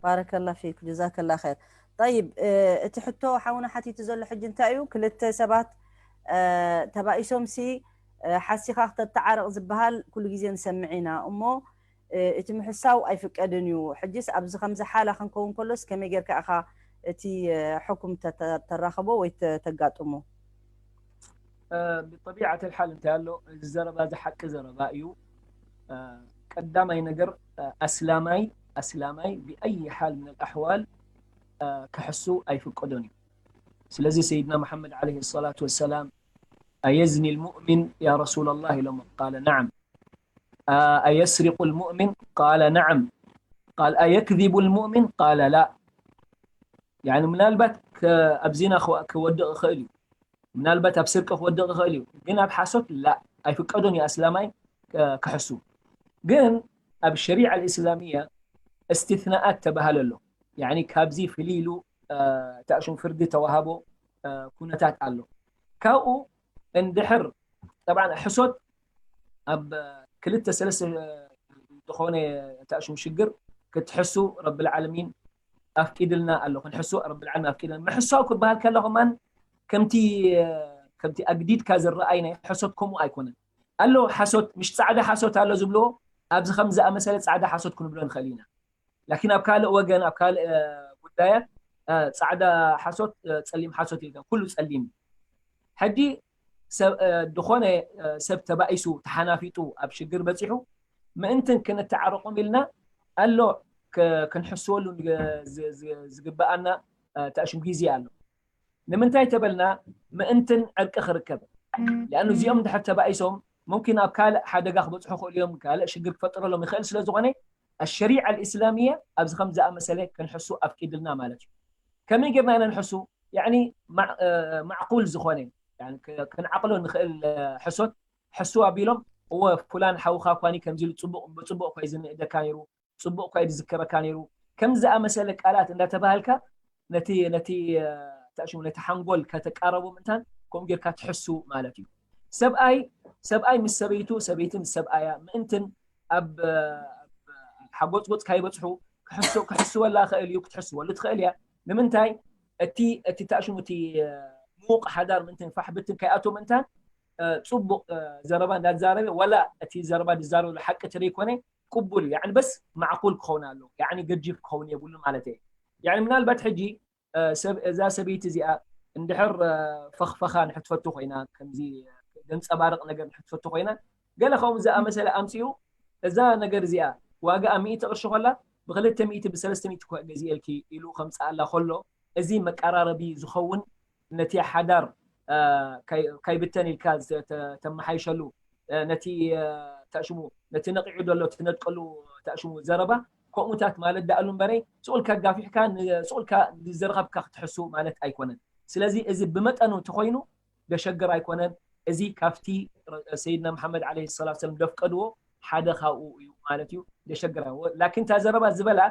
ባረከላ ፊክ፣ ጀዛከላ ኸይር። ጠይብ፣ እ፣ እቲ ሕቶ ሓውና ሓቲቱ ዘሎ ሕጂ እንታይ እዩ? ክልተ ሰባት፣ እ፣ ተባኢሶም ሲ፣ እ፣ ሓሲኻ ክተተዓረቕ ዝበሃል ኩሉ ግዜ ንሰምዕ ኢና እሞ፣ እ፣ እቲ ምሕሳው ኣይፍቀድን እዩ። ሕጂስ ኣብዚ ከምዚ ሓላ ክንከውን ከሎስ ከመይ ጌርካ ኢኻ እቲ፣ እ፣ ሕኩም ተ-፣ ተ-፣ ተራኽቦ ወይ ተ-፣ ተጋጥሞ? እ፣ ብጠቢዓት ኣልሓል እንታይ ኣሎ፣ እዚ ዘረባ እዚ ሓቂ ዘረባ እዩ። እ፣ ቀዳማይ ነገር፣ እ፣ ኣስላማይ፣ ኣስላማይ ብኣይ ሓል ምን ኣልኣሕዋል፣ እ፣ ክሕሱ ኣይፍቀዶን እዩ። ስለዚ ሰይድና መሓመድ ዓለይሂ ሰላቱ ወሰላም፣ "ኣየዝኒ ልሙእሚን ያ ረሱለላህ?" ኢሎም። ቃለ ነዓም። "አ-፣ ኣየስሪቁ ልሙእሚን?" ቃለ ነዓም። ቃል "ኣየክዚቡ ልሙእሚን?" ቃለ ላ። ያኒ ምናልባት ከ-፣ ኣብ ዚና ክወ-፣ ክወድቕ ይኽእል እዩ። ምናልባት ኣብ ስርቂ ክወድቕ ይኽእል እዩ። ግን ኣብ ሓሶት ላ፣ ኣይፍቀዶን እዩ ኣስላማይ ከ-፣ ክሕሱ። ግን ኣብ ሸሪዓ ኣልእስላምያ እስትትናኣት ተባህለ ኣሎ። ያኒ ካብዚ ፍልይ ኢሉ፣ እ፣ ተኣሽም ፍርዲ ተዋሃቦ፣ እ፣ ኩነታት ኣሎ። ካብኡ እንድሕር፣ ጠብዓን ሕሶት ኣብ ክልተ ሰለስተ ዝኾነ ተኣሽም ሽግር ክትሕሱ ረብል ዓለሚን ኣፍቂድልና ኣሎ፣ ክንሕሱ ረብል ዓለሚን ኣፍቂድልና። ምሕሳው ክበሃል ከሎ ከማን ከምቲ ከምቲ ኣግዲድካ ዝረኣይ ናይ ሓሶት ከምኡ ኣይኮነን። ኣሎ ሓሶት፣ ምሽ ጻዕዳ ሓሶት ኣሎ ዝብልዎ፣ ኣብዚ ከም ዝኣመሰለ ጻዕዳ ሓሶት ክንብሎ ንኽእል ኢና። ላኪን ኣብ ካልእ ወገን፣ ኣብ ካልእ ጉዳያት ጻዕዳ ሓሶት፣ ጸሊም ሓሶት ኢልካ ኩሉ ጸሊም። ሕጂ ዝኾነ ሰብ ተባኢሱ ተሓናፊጡ ኣብ ሽግር በጺሑ ምእንትን ክንተዓረቆም ኢልና ኣሎ ክንሕስወሉ ዝግበኣና ተእሽም ግዜ ኣሎ። ንምንታይ ተበልና ምእንትን ዕርቂ ክርከብ። ሊኣኑ እዚኦም ድሕር ተባኢሶም ሙምኪን ኣብ ካልእ ሓደጋ ክበጽሑ ክእሉ እዮም፣ ካልእ ሽግር ክፈጥረሎም ይኽእል። ስለ ዝኾነ ኣሸሪዓ ኣልእስላምያ ኣብዚ ከም ዝኣመሰለ ክንሕሱ ኣፍቂድልና ማለት እዩ። ከመይ ጌርና ኢና ንሕሱ? ያኒ ማዕቁል ዝኾነ ክንዓቕሎ ንኽእል ሕሶት ሕሱ ኣቢሎም እወ ፍላን ሓውኻ ኳኒ ከምዚ ኢሉ ጽቡቕ ብጽቡቕ ኮይ ዝንእደካ ነይሩ፣ ጽቡቕ ኮይ ዝዝከረካ ነይሩ፣ ከም ዝኣመሰለ ቃላት እንዳተባሃልካ ነቲ ነቲ ተእሽሙ ነቲ ሓንጎል ከተቃረቦ ምእንታን ከምኡ ጌርካ ትሕሱ ማለት እዩ። ሰብኣይ ሰብኣይ ምስ ሰበይቱ፣ ሰበይቲ ምስ ሰብኣያ ምእንትን ኣብ ሓጎጽጎጽ ካይበጽሑ ክሕስወላ ክእል እዩ፣ ክትሕስወሉ ትኽእል እያ። ንምንታይ እቲ እቲ ተእሽሙ እቲ ምዉቕ ሓዳር ምእንትን ፋሕ ብትን ከይኣቱ ምእንታን ጽቡቕ ዘረባ እንዳዛረበ ዋላ እቲ ዘረባ ዝዛረበሉ ሓቂ ተደይኮነ ቅቡል እዩ። ያኒ በስ ማዕቁል ክኸውን ኣለዎ። ያኒ ገጂፍ ክኸውን የብሉ ማለት እየ። ያኒ ምናልባት ሕጂ ሰብ እዛ ሰበይቲ እዚኣ እንድሕር ፈኽፈኻ ንሕትፈቱ ኮይና ከምዚ ዘንጸባርቕ ነገር ንሕትፈቱ ኮይና ገለ ከምኡ ዝኣመሰለ ኣምጽኡ እዛ ነገር እዚኣ ዋጋኣ ሚእቲ ቅርሺ ኮላ ብክልተ ሚእቲ ብሰለስተ ሚእቲ እኮ ገዚኤልኪ ኢሉ ከምጽኣላ ከሎ እዚ መቀራረቢ ዝኸውን ነቲ ሓዳር ካይብተን ኢልካ ተመሓይሸሉ ነቲ ተእሽሙ ነቲ ነቂዑ ዘሎ ትነጥቀሉ ተእሽሙ ዘረባ ከምኡታት ማለት ዳኣሉ እምበረይ ስኡልካ ጋፊሕካ ስኡልካ ዝረኸብካ ክትሕሱ ማለት ኣይኮነን። ስለዚ እዚ ብመጠኑ እንተኮይኑ ደሸግር ኣይኮነን። እዚ ካብቲ ሰይድና መሓመድ ዓለይሂ ሰላቱ ወሰላም ደፍቀድዎ ሓደ ካብኡ እዩ ማለት እዩ። ደሸግር ኣይኮነን። ላኪን እታ ዘረባ ዝበላ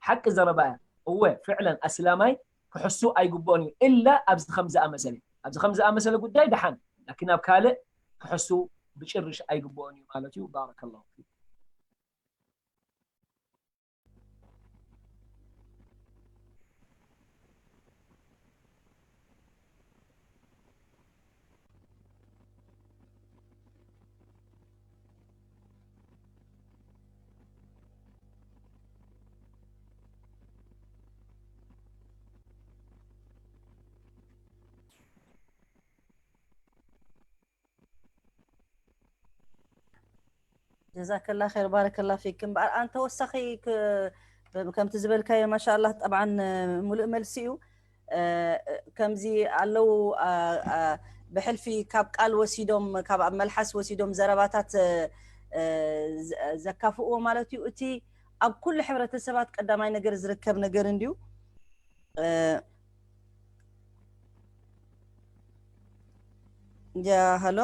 ሓቂ ዘረባ እያ። እወ ፍዕለን ኣስላማይ ክሕሱ ኣይግብኦን እዩ። እላ ኣብዚ ከም ዝኣመሰለ ኣብዚ ከም ዝኣመሰለ ጉዳይ ደሓን ላኪን ኣብ ካልእ ክሕሱ ብጭርሽ ኣይግብኦን እዩ ማለት እዩ። ባረከላሁ ፊኩም። ጀዛከላ ኸይር ባረከላ ፊክ። እምበኣር ኣን ተወሳኺ ክ- ከምቲ ዝበልካዮ ማሻኣላህ ጠብዓን ሙሉእ መልሲ እዩ። እ፣ ከምዚ ኣለዉ ኣ፣ ኣ፣ ብሕልፊ ካብ ቃል ወሲዶም ካብ ኣብ መልሓስ ወሲዶም ዘረባታት እ፣ እ፣ ዘ- ዘካፍእዎ ማለት እዩ። እቲ ኣብ ኩሉ ሕብረተሰባት ቀዳማይ ነገር ዝርከብ ነገር እንድዩ። እ፣ ያ ሃሎ።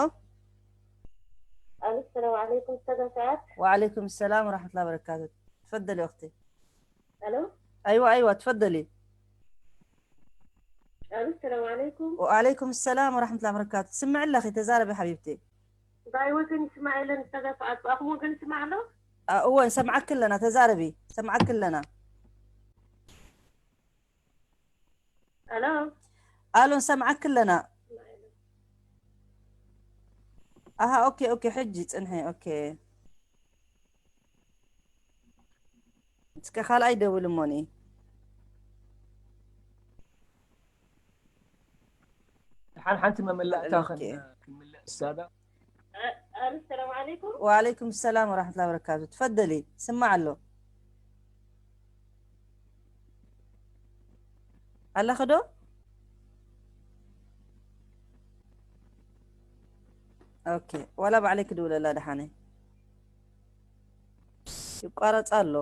السلام عليكم استاذة سعاد. وعليكم السلام ورحمة الله وبركاته. تفضلي اختي. الو. ايوه ايوه تفضلي. الو السلام عليكم. وعليكم السلام ورحمة الله وبركاته. سمع لك تزاربي حبيبتي. باي وزن اسماعيل استاذة سعاد باخو ممكن اسمع له. اه هو نسمعك كلنا تزاربي سمعك كلنا. الو. الو نسمعك كلنا. اها اوكي اوكي حجي تنحي اوكي. እስከ ካልኣይ ደውል እሞኒ። ደሓን ሓንቲ መመላእታ ክንምልእ ሳዳ። السلام عليكم. وعليكم السلام ورحمة الله وبركاته. تفضلي. سمع له. ኣለኺ ዶ? ኦኬ ዋላ ባዕለይ ክድውለላ ደሓነ ይቋረፅ ኣሎ።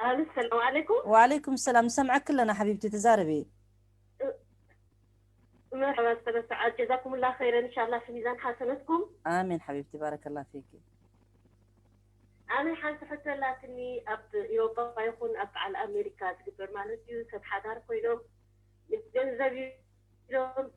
الو السلام عليكم. وعليكم السلام نسمعك كلنا حبيبتي تزاربي. مرحبا استاذة سعاد جزاكم الله خيرا ان شاء الله في ميزان حسناتكم. امين حبيبتي بارك الله فيكي. ኣነ ሓንቲ ሕቶ ኣላትኒ ኣብ ኤውሮጳ ይኹን ኣብ በዓል ኣሜሪካ ዝግበር ማለት እዩ ሰብ ሓዳር ኮይኖም ምስ ገንዘብ ኢሎም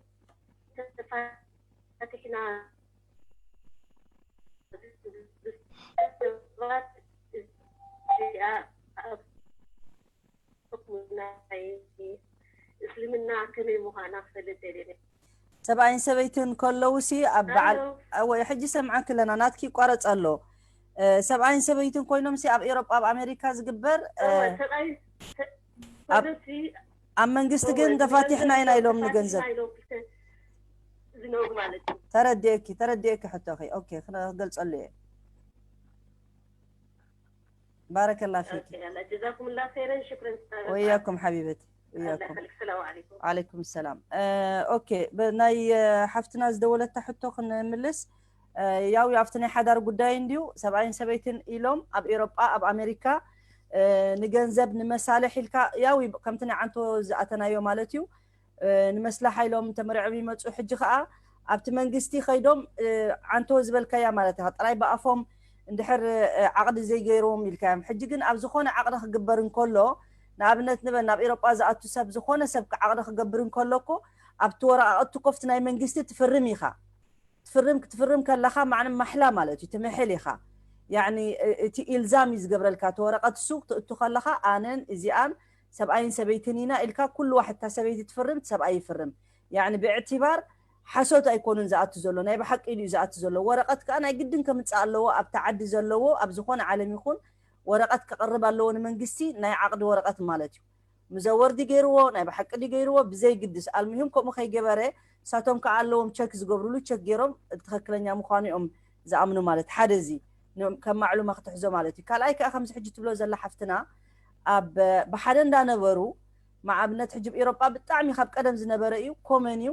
ከመይ ምዃና ክፈልጥ ደልየ። ሰብኣይን ሰበይትን ከለውሲ ኣብ በዓል ኣሎ። እወ ሕጂ ሰምዓኪ ኣለና ናትኪ ይቋረፅ ኣሎ። እ፣ ሰብኣይን ሰበይትን ኮይኖምሲ ኣብ ኤሮጳ ኣብ ኣሜሪካ ዝግበር እ፣ እወ፣ ሰብኣይ ኣብ- ሰበይቲ ኣብ መንግስቲ እወ፣ ግን ዝገንዘብ ተፋቲሕና ኢና ኢሎም ተፋቲሕና ንገንዘብ ኢሎም ክልተ ዝነብሩ ማለት እዩ። ተረዲእኪ ተረዲእኪ ሕቶኺ ኦኬ ክነ- ክገልፀሉ እየ ባረከላ ፊኪ ኦኬ፣ ያላ፣ ጀዛኩምላ ኸይረን፣ ሽክረን። ወያኩም ሓቢበቲ ኣላ ወያኩም ከልክ። ሰላም ዓለይኩም። ዓለይኩም ሰላም ኦኬ ናይ ሓፍትና ዝደወለታ ሕቶ ክንምልስ ያው ኣብቲ ናይ ሓዳር ጉዳይ እንድዩ ሰብኣይን ሰበይትን ኢሎም ኣብ ኤሮጳ ኣብ ኣሜሪካ ንገንዘብ ንመሳልሕ ኢልካ ያው ከምቲ ናይ ዓንቶ ዝኣተናዮ ማለት እዩ ንመስላሓ ኢሎም ተመሪዖም ይመፁ ሕጂ ከዓ ኣብቲ መንግስቲ ከይዶም ዓንቶ ዝበልካያ ማለት ኢኻ ጥራይ ብኣፎም እንድሕር ዓቕዲ ዘይገይርዎም ኢልካዮም ሕጂ ግን ኣብ ዝኾነ ዓቕዲ ክግበር እንከሎ ንኣብነት ንበል ናብ ኤሮጳ ዝኣቱ ሰብ ዝኾነ ሰብ ዓቕዲ ክገብር እንከሎ እኮ ኣብቲ ወረቓቕቲ ኮፍቲ ናይ መንግስቲ ትፍርም ኢኻ ትፍርም ክትፍርም ከለኻ ማዕነ ማሕላ ማለት እዩ ትምሕል ኢኻ ያኒ እቲ ኢልዛም እዩ ዝገብረልካ እቲ ወረቐት እሱ ክትእቱ ከለኻ ኣነን እዚኣን ሰብኣይን ሰበይትን ኢና ኢልካ ኩሉ ዋሕድ እታ ሰበይቲ ትፍርም እቲ ሰብኣይ ይፍርም ያኒ ብእዕትባር ሓሶት ኣይኮኑን ዝኣቱ ዘሎ ናይ ብሓቂ እዩ ዝኣቱ ዘሎ ወረቐት ከዓ ናይ ግድን ከምፅእ ኣለዎ ኣብቲ ዓዲ ዘለዎ ኣብ ዝኾነ ዓለም ይኹን ወረቐት ከቕርብ ኣለዎ ንመንግስቲ ናይ ዓቕዲ ወረቐት ማለት እዩ ምዘወር ድዩ ገይርዎ ናይ ብሓቂ ድዩ ገይርዎ ብዘይግድስ ኣልሙሂም ከምኡ ከይገበረ ንሳቶም ከዓ ኣለዎም ቸክ ዝገብርሉ ቸክ ገይሮም ትኽክለኛ ምዃኑ እዮም ዝኣምኑ ማለት ሓደ እዚ ከም ማዕሉማ ክትሕዞ ማለት እዩ ካልኣይ ከዓ ከምዚ ሕጂ ትብሎ ዘላ ሓፍትና ኣብ ብሓደ እንዳነበሩ ንኣብነት ሕጂ ኣብ ኤሮጳ ብጣዕሚ ካብ ቀደም ዝነበረ እዩ ኮመን እዩ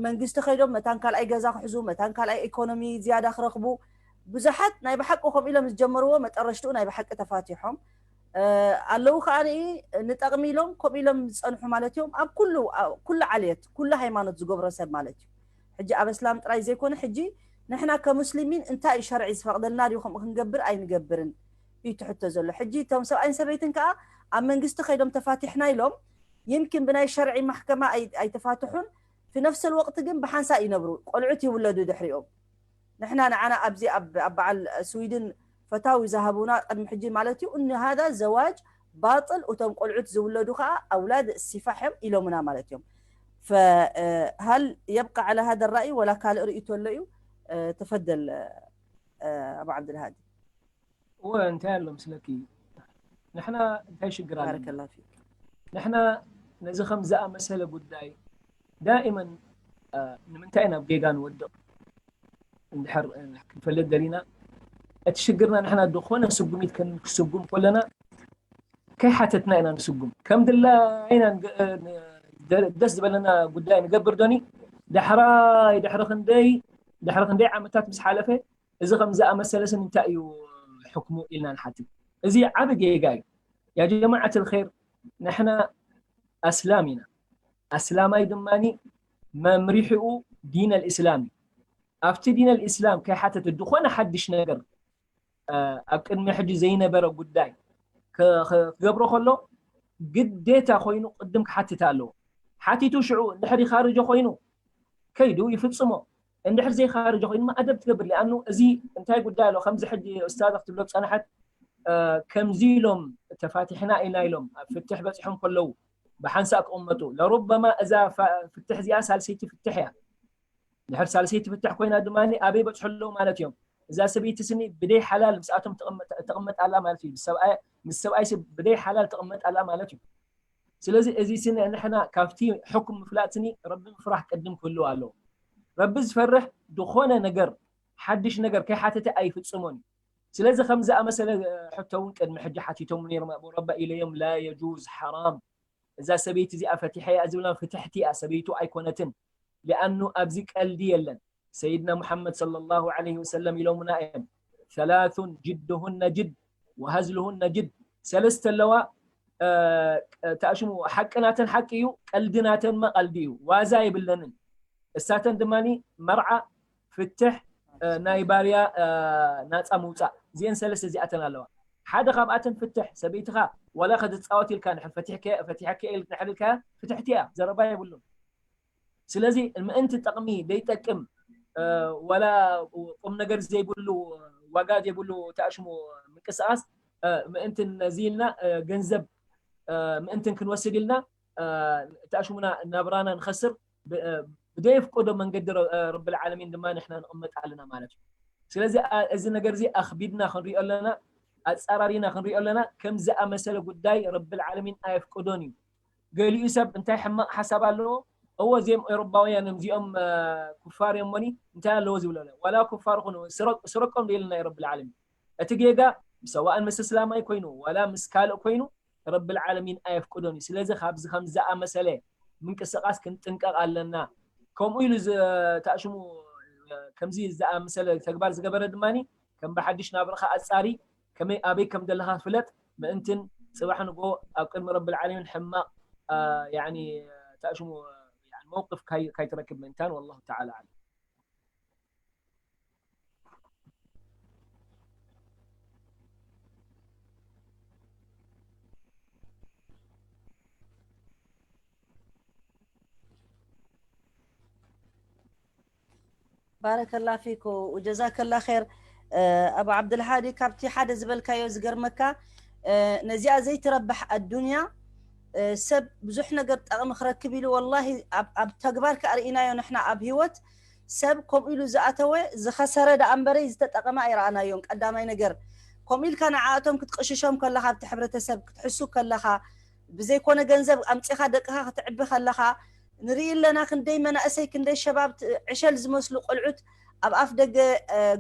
መንግስቲ ከይዶም መታን ካልኣይ ገዛ ክሕዙ መታን ካልኣይ ኢኮኖሚ ዝያዳ ክረኽቡ ብዙሓት ናይ ብሓቂ ከምኡ ኢሎም ዝጀመርዎ መጠረሽትኡ ናይ ብሓቂ ተፋቲሖም ኣለዉ ከዓ ንጠቕሚ ኢሎም ከምኡ ኢሎም ዝፀንሑ ማለት እዮም ኣብ ኩሉ ኩሉ ዓልየት ኩሉ ሃይማኖት ዝገብሮ ሰብ ማለት እዩ ሕጂ ኣብ እስላም ጥራይ ዘይኮነ ሕጂ ንሕና ከሙስሊሚን እንታይ እዩ ሸርዒ ዝፈቕደልና ድዩ ከምኡ ክንገብር ኣይንገብርን እዩ ትሕቶ ዘሎ ሕጂ እቶም ሰብኣይን ሰበይትን ከዓ ኣብ መንግስቲ ከይዶም ተፋቲሕና ኢሎም ይምኪን ብናይ ሸርዒ ማሕከማ ኣይተፋትሑን ብነፍሰል ወቅቲ ግን ብሓንሳእ ይነብሩ ቆልዑት ይውለዱ ድሕሪኦም ንሕና ንዓና ኣብዚ ኣብ በዓል ስዊድን ፈታዊ ዝሃቡና ቅድሚ ሕጂ ማለት እዩ እኒ ሃዳ ዘዋጅ ባጥል እቶም ቆልዑት ዝውለዱ ከዓ ኣውላድ ሲፋሕ እዮም ኢሎምና ማለት እዮም فهل يبقى على هذا الرأي ولا ካልእ ርእይቶ ኣሎ እዩ تفضل أبو عبد الهادي እወ እንታይ ኣሎ ምስለኪ ንሕና እንታይ ሽግር ኣለና بارك الله فيك ንሕና ነዚ ከም ዝኣመሰለ ጉዳይ ዳእመን ንምንታይ ናብ ጌጋ ንወድቕ እንድሕር ክንፈልጥ ደሊና እቲ ሽግርና ንሕና ዝኾነ ስጉሚት ክንስጉም ከለና ከይሓተትና ኢና ንስጉም ከም ድላይና ደስ ዝበለና ጉዳይ ንገብር ዶኒ ዳሕራይ ድሕሪ ክንደይ ድሕሪ ክንደይ ዓመታት ምስ ሓለፈ እዚ ከም ዝኣመሰለ ስን እንታይ እዩ ሕክሙ ኢልና ንሓትት እዚ ዓቢ ጌጋ እዩ ያ ጀማዓት الخير ንሕና ኣስላም ኢና ኣስላማይ ድማ መምሪሕኡ ዲን الإسلام እዩ ኣብቲ ዲን الإسلام ከይሓተተ ዝኾነ ሓድሽ ነገር ኣብ ቅድሚ ሕጂ ዘይነበረ ጉዳይ ክገብሮ ከሎ ግዴታ ኮይኑ ቅድም ክሓትት ኣለዎ ሓቲቱ ሽዑ እንድሕር ይኻርጆ ኮይኑ ከይዱ ይፍጽሞ እንድሕር ዘይኻርጆ ኮይኑ ድማ ኣደብ ትገብር ሊኣኑ እዚ እንታይ ጉዳይ ኣሎ ከምዚ ሕጂ እስታዛ ክትብሎ ዝፀናሐት ከምዚ ኢሎም ተፋቲሕና ኢና ኢሎም ኣብ ፍትሕ በፂሖም ከለዉ ብሓንሳእ ክቕመጡ ለሩበማ እዛ ፍትሕ እዚኣ ሳልሰይቲ ፍትሕ እያ ድሕር ሳልሰይቲ ፍትሕ ኮይና ድማ ኣበይ በፅሑ ኣለዉ ማለት እዮም እዛ ሰበይቲ ስኒ ብደይ ሓላል ምስኣቶም ትቕመጥ ኣላ ማለት እዩ ምስ ሰብኣይ ብደይ ሓላል ትቕመጥ ኣላ ማለት እዩ ስለዚ እዚ ስኒ ንሕና ካብቲ ሕኩም ምፍላጥ ስኒ ረቢ ምፍራሕ ቅድም ክህልው ኣለዎ ረቢ ዝፈርሕ ዝኾነ ነገር ሓድሽ ነገር ከይሓተተ ኣይፍፅሞን እዩ ስለዚ ከም ዝኣመሰለ ሕቶ እውን ቅድሚ ሕጂ ሓቲቶም ነይሮም ኣቡ ረባ ኢለዮም ላ የጁዝ ሓራም እዛ ሰበይቲ እዚኣ ፈቲሐያ ዝብላ ፍትሕቲ እያ ሰበይቱ ኣይኮነትን ሊኣኑ ኣብዚ ቀልዲ የለን ሰይድና ሙሓመድ صلى الله عليه وسلم ኢሎምና እዮም ثلاث جدهن جد وهزلهن جد ሰለስተ ኣለዋ ተኣሽሙ ሓቂ ናተን ሓቂ እዩ ቀልዲ ናተን ማ ቀልዲ እዩ ዋዛ የብለንን እሳተን ድማ መርዓ ፍትሕ ናይ ባርያ ናፃ ምውፃእ እዚአን ሰለስተ እዚኣተን ኣለዋ ሓደ ካብኣተን ፍትሕ ሰበይትኻ ዋላ ከዝፃወት ኢልካ ንድሕር ፈቲሕከ ኢል ንድሕር ኢልካ ፍትሕቲ እያ ዘረባ የብሉን ስለዚ ምእንቲ ጠቕሚ ዘይጠቅም ዋላ ቁም ነገር ዘይብሉ ዋጋ ዘይብሉ ተኣሽሙ ምንቅስቃስ ምእንቲ ነዚ ኢልና ገንዘብ ምእንትን ክንወስድ ኢልና ተኣሽሙና ናብራና ንኸስር ብደየፍቀዶ መንገዲ ረብል ዓለሚን ድማ ንሕና ንቕመጥ ኣለና ማለት እዩ። ስለዚ እዚ ነገር እዚ ኣኽቢድና ክንሪኦ ኣለና፣ ኣጻራሪና ክንሪኦ ኣለና። ከም ዝኣመሰለ ጉዳይ ረብል ዓለሚን ኣየፍቀዶን እዩ። ገሊኡ ሰብ እንታይ ሕማቕ ሓሳብ ኣለዎ፣ እዎ እዚኦም ኤሮባውያን እዚኦም ኩፋር እዮም ሞኒ እንታይ ኣለዎ ዝብሎ፣ ዋላ ኩፋር ኾኑ ስረቆም ኢልና ረብል ዓለሚን። እቲ ጌጋ ሰዋእን ምስ እስላማይ ኮይኑ ዋላ ምስ ካልእ ኮይኑ ረብል ዓለሚን ኣየፍቅዶን እዩ። ስለዚ ካብዚ ከም ዝኣመሰለ ምንቅስቃስ ክንጥንቀቕ ኣለና። ከምኡ ኢሉ ተኣሽሙ ከምዚ ዝኣመሰለ ተግባር ዝገበረ ድማ ከም ብሓድሽ ናብርኻ ኣጻሪ ከመይ ኣበይ ከም ዘለኻ ፍለጥ ምእንትን ጽባሕ ንጎ ኣብ ቅድሚ ረብል ዓለሚን ሕማቕ ተኣሽሙ መውቅፍ ካይትረክብ ምእንታን። ወላሁ ተዓላ ዓለም። ባረከላ ፊኩ ወጀዛከላ ር። ኣቡ ዓብድልሃዲ፣ ካብቲ ሓደ ዝበልካዮ ዝገርመካ፣ ነዚኣ ዘይትረብሕ ኣዱንያ ሰብ ብዙሕ ነገር ጠቕሚ ክረክብ ኢሉ፣ ወላሂ ኣብ ተግባር ከኣ ርኢናዮ ንሕና ኣብ ህይወት። ሰብ ከምኡ ኢሉ ዝኣተወ ዝኸሰረ ደኣ እምበረይ ዝተጠቐመ ኣይረኣናዮን። ቀዳማይ ነገር ከምኡ ኢልካ ንዓኣቶም ክትቅሽሾም ከለኻ፣ ኣብቲ ሕብረተሰብ ክትሕሱ ከለኻ፣ ብዘይኮነ ገንዘብ ኣምጺኻ ደቅኻ ክትዕቢ ከለኻ ንርኢ ኣለና። ክንደይ መናእሰይ ክንደይ ሸባብ ዕሸል ዝመስሉ ቆልዑት ኣብ ኣፍ ደገ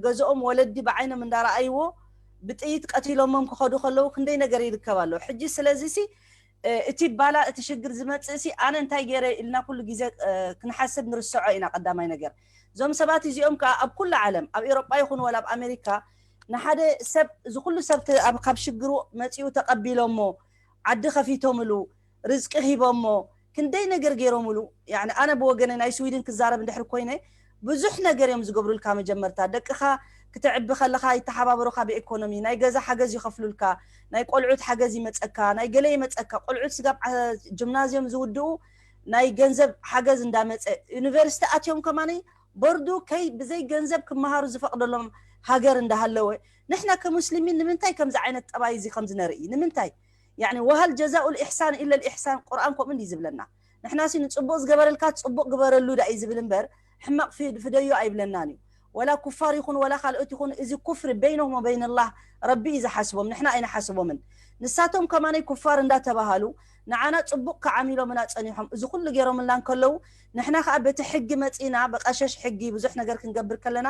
ገዝኦም ወለዲ ብዓይኖም እንዳረኣይዎ ብጥይት ቀቲሎሞም ክኸዱ ከለዉ ክንደይ ነገር ይርከብ ኣሎ። ሕጂ ስለዚ ሲ እቲ ባላ እቲ ሽግር ዝመጽእ ሲ ኣነ እንታይ ገይረ ኢልና ኩሉ ግዜ ክንሓስብ ንርስዖ ኢና። ቀዳማይ ነገር እዞም ሰባት እዚኦም ከዓ ኣብ ኩሉ ዓለም ኣብ ኤሮጳ ይኹን ወላ ኣብ ኣሜሪካ ንሓደ ሰብ እዚ ኩሉ ሰብ ካብ ሽግሩ መጺኡ ተቐቢሎሞ ዓዲ ከፊቶምሉ ርዝቂ ሂቦሞ ክንደይ ነገር ገይሮምሉ። ኣነ ብወገነ ናይ ስዊድን ክዛረብ እንድሕር ኮይነ ብዙሕ ነገር እዮም ዝገብሩልካ። መጀመርታ ደቅኻ ክትዕቢ ከለኻ ይተሓባበሩኻ ብኢኮኖሚ፣ ናይ ገዛ ሓገዝ ይኸፍሉልካ፣ ናይ ቆልዑት ሓገዝ ይመፀካ፣ ናይ ገለ ይመፀካ። ቆልዑት ስጋብ ጅምናዝዮም ዝውድኡ ናይ ገንዘብ ሓገዝ እንዳመፀ ዩኒቨርሲቲ ኣትዮም ከማነይ በርዱ ከይ ብዘይ ገንዘብ ክመሃሩ ዝፈቕደሎም ሃገር እንዳሃለወ ንሕና ከሙስሊሚን ንምንታይ ከምዚ ዓይነት ጠባይ እዚ ከምዚ ነርኢ? ንምንታይ? ያኒ ወሃል ጀዛኡል ኢሕሳን ኢለል ኢሕሳን ቁርኣን ከምኡ እንዲ ዝብለና። ንሕና ሲ ንጽቡቕ ዝገበረልካ ጽቡቕ ግበረሉ ዳ እዩ ዝብል እምበር ሕማቕ ፍደዮ ኣይብለናን እዩ። ወላ ኩፋር ይኹን ወላ ካልኦት ይኹን እዚ ኩፍሪ በይኖም ወበይን ኣላህ ረቢ እዩ ዝሓስቦም፣ ንሕና ኣይንሓስቦምን። ንሳቶም ከማነይ ኩፋር እንዳተባሃሉ ንዓና ጽቡቕ ከዓሚሎምና ጸኒሖም እዚ ኩሉ ገይሮምልና እንከለዉ ንሕና ከኣ በቲ ሕጊ መጺና ብቐሸሽ ሕጊ ብዙሕ ነገር ክንገብር ከለና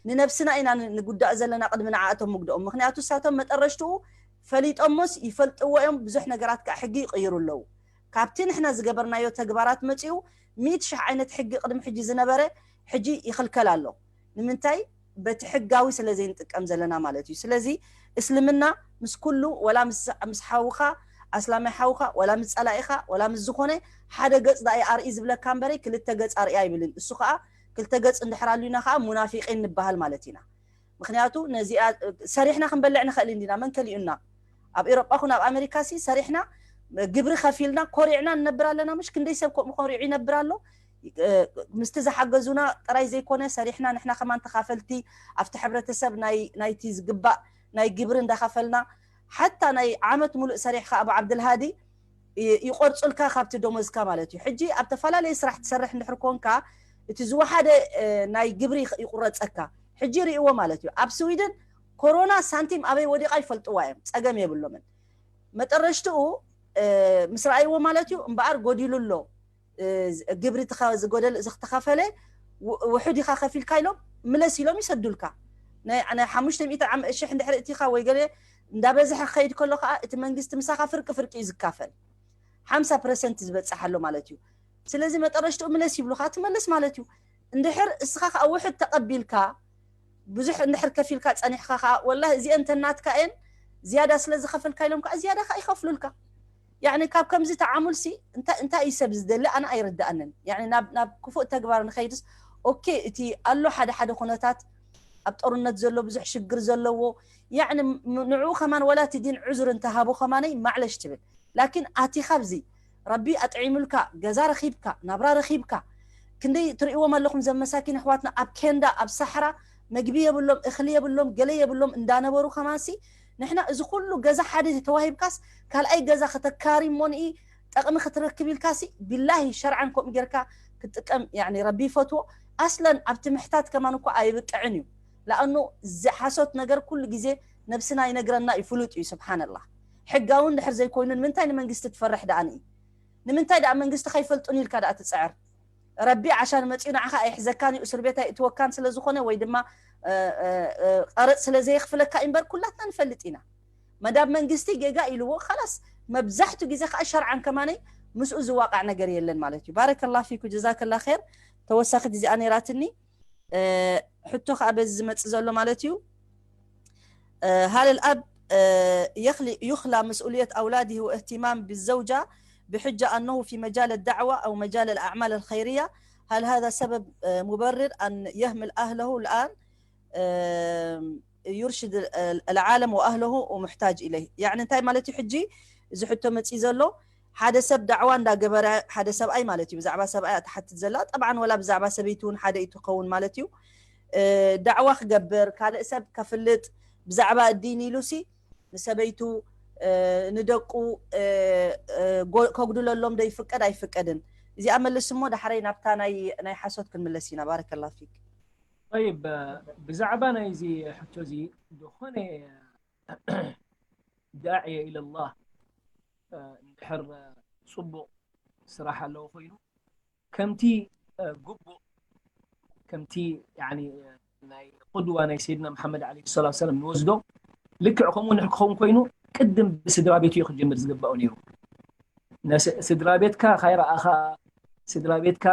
ንነብስና ኢና ንጉዳእ ዘለና ቅድሚ ንዓኣቶም ምግድኦም። ምክንያቱ እሳቶም መጠረሽትኡ ፈሊጦሞስ ይፈልጥዎ እዮም። ብዙሕ ነገራት ከዓ ሕጊ ይቕይሩ ኣለዉ። ካብቲ ንሕና ዝገበርናዮ ተግባራት መፂኡ ሚእቲ ሽሕ ዓይነት ሕጊ ቅድሚ ሕጂ ዝነበረ ሕጂ ይኽልከል ኣሎ። ንምንታይ? በቲ ሕጋዊ ስለ ዘይንጥቀም ዘለና ማለት እዩ። ስለዚ እስልምና ምስ ኩሉ ወላ ምስ ሓውኻ ኣስላማይ ሓውኻ ወላ ምስ ፀላኢኻ ወላ ምስ ዝኾነ ሓደ ገፅ ዳኣ ኣርኢ ዝብለካ እምበረይ ክልተ ገፅ ኣርኢ ኣይብልን። እሱ ከዓ ክልተ ገፅ እንድሕር ኣሉና ከዓ ሙናፊቂን ንበሃል ማለት ኢና። ምክንያቱ ነዚኣ ሰሪሕና ክንበልዕ ንኽእል እንዲና መን ከሊኡና? ኣብ ኤሮጳ ኹን ኣብ ኣሜሪካ ሲ ሰሪሕና ግብሪ ከፊልና ኮሪዕና ንነብር ኣለና። ምሽ ክንደይ ሰብ ከምኡ ኮሪዑ ይነብር ኣሎ። ምስቲ ዝሓገዙና ጥራይ ዘይኮነ ሰሪሕና ንሕና ከማን ተኻፈልቲ ኣብቲ ሕብረተሰብ ናይቲ ዝግባእ ናይ ግብሪ እንዳኸፈልና ሓታ ናይ ዓመት ሙሉእ ሰሪሕካ ኣብ ዓብድልሃዲ ይቆርፁልካ ካብቲ ደሞዝካ ማለት እዩ። ሕጂ ኣብ ተፈላለየ ስራሕ ትሰርሕ እንድሕር ኮንካ እቲ ዝወሓደ ናይ ግብሪ ይቁረፀካ። ሕጂ ርእዎ ማለት እዩ። ኣብ ስዊድን ኮሮና ሳንቲም ኣበይ ወዲቓ ይፈልጥዋ እዮም። ፀገም የብሎምን። መጠረሽትኡ ምስ ረኣይዎ ማለት እዩ እምበኣር ጎዲሉ ኣሎ ግብሪ ዝጎደል ዝተኸፈለ ውሑድ ኢኻ ከፊልካ ኢሎም ምለስ ኢሎም ይሰዱልካ። ናይ ሓሙሽተ ሚእቲ ሽሕ እንድሕር እቲኻ ወይ ገለ እንዳበዝሐ ክኸይድ ከሎ ከዓ እቲ መንግስቲ ምሳኻ ፍርቂ ፍርቂ እዩ ዝካፈል። ሓምሳ ፐርሰንት ዝበፅሕ ኣሎ ማለት እዩ። ስለዚ መጠረሽትኡ ምለስ ይብሉኻ ትመልስ ማለት እዩ። እንድሕር እስኻ ከዓ ውሑድ ተቐቢልካ ብዙሕ እንድሕር ከፊልካ ፀኒሕካ ከዓ ወላ እዚአን ተናትካ እየን ዝያዳ ስለ ዝኸፈልካ ኢሎም ከዓ ዝያዳ ከዓ ይኸፍሉልካ። ያኒ ካብ ከምዚ ተዓሙል ሲ እንታይ እንታይ እዩ ሰብ ዝደሊ ኣነ ኣይርዳኣንን። ያኒ ናብ ናብ ክፉእ ተግባር ንኸይድስ ኦኬ እቲ ኣሎ ሓደ ሓደ ኩነታት ኣብ ጦርነት ዘሎ ብዙሕ ሽግር ዘለዎ ያኒ ንዕኡ ከማን ወላ እቲ ዲን ዕዙር እንተሃቦ ከማነይ ማዕለሽ ትብል። ላኪን ኣቲኻ ኣብዚ ረቢ ኣጥዒሙልካ ገዛ ረኺብካ ናብራ ረኺብካ ክንደይ ትርእዎም ኣለኹም ዘመሳኪን ኣሕዋትና ኣብ ኬንዳ ኣብ ሳሕራ መግቢ የብሎም እኽሊ የብሎም ገለ የብሎም እንዳነበሩ ከማንሲ ንሕና እዚ ኩሉ ገዛ ሓደ ተዋሂብካስ ካልኣይ ገዛ ከተካሪ እሞ ንኢ ጠቕሚ ክትረክብ ኢልካሲ ቢላሂ ሸርዓን ከምኡ ጌርካ ክትጥቀም ያኒ ረቢ ይፈትዎ። ኣስለን ኣብቲ ምሕታት ከማን እኮ ኣይብቅዕን እዩ። ለኣኑ እዚ ሓሶት ነገር ኩሉ ግዜ ነብስና ይነግረና እዩ፣ ፍሉጥ እዩ። ስብሓንላህ፣ ሕጋዊ እንድሕር ዘይኮይኑ ንምንታይ ንመንግስቲ ትፈርሕ ደኣ ንኢ? ንምንታይ ደኣ መንግስቲ ከይፈልጡን ኢልካ ደኣ ትፅዕር? ረቢ ዓሻን መፂኡ ንዓኻ ኣይሕዘካን እዩ፣ እስር ቤት ኣይእትወካን ስለ ዝኾነ ወይ ድማ ቀረፅ ስለ ዘየኽፍለካ እምበር ኩላትና ንፈልጥ ኢና። መዳብ መንግስቲ ጌጋ ኢልዎ ካላስ መብዛሕቱ ግዜ ከዓ ሸርዓን ከማነይ ምስኡ ዝዋቃዕ ነገር የለን ማለት እዩ። ባረከላ ፊኩ ጀዛከላ ር። ተወሳኺት እዚኣ ነይራትኒ። ሕቶ ከዓ በዚ ዝመፅ ዘሎ ማለት እዩ። هل الأب يخلى مسؤولية أولاده واهتمام بالزوجة بحجة أنه في مجال الدعوة أو مجال الأعمال الخيرية؟ هل هذا سبب مبرر أن يهمل أهله الآن يرشد العالم وأهله ومحتاج إليه؟ يعني እንታይ ማለት እዩ ሕጂ እዚ ሕቶ መፂ ዘሎ? ሓደ ሰብ ዳዕዋ እንዳገበረ ሓደ ሰብኣይ ማለት እዩ። ብዛዕባ ሰብኣይ እያ ትሓትት ዘላ። ጠብዓን ወላ ብዛዕባ ሰበይቲ እውን ሓደ እዩ ትኸውን ማለት እዩ። ዳዕዋ ክገብር ካልእ ሰብ ከፍልጥ ብዛዕባ እዲን ኢሉ ሲ ንሰበይቱ ንደቁ ከጉድለሎም ዶ ይፍቀድ ኣይፍቀድን? እዚኣ መልስ እሞ ዳሕረይ ናብታ ናይ ሓሶት ክንምለስ ኢና። ባረከላ ፊክ። طيب ብዛዕባ ናይዚ ሕቶ እዚ ዝኾነ ዳዕየ ኢለላህ እንድሕር ፅቡቕ ስራሕ ኣለዎ ኮይኑ ከምቲ ግቡእ ከምቲ ናይ ቁድዋ ናይ ሰይድና መሓመድ ዓለይሂ ሰላቱ ሰላም ንወስዶ ልክዕ ከምኡ ንድሕር ክኸውን ኮይኑ ቅድም ብስድራ ቤቱ እዩ ክጀምር ዝግባኦ ነይሩ። ስድራ ቤትካ ካይረኣኻ ስድራ ቤትካ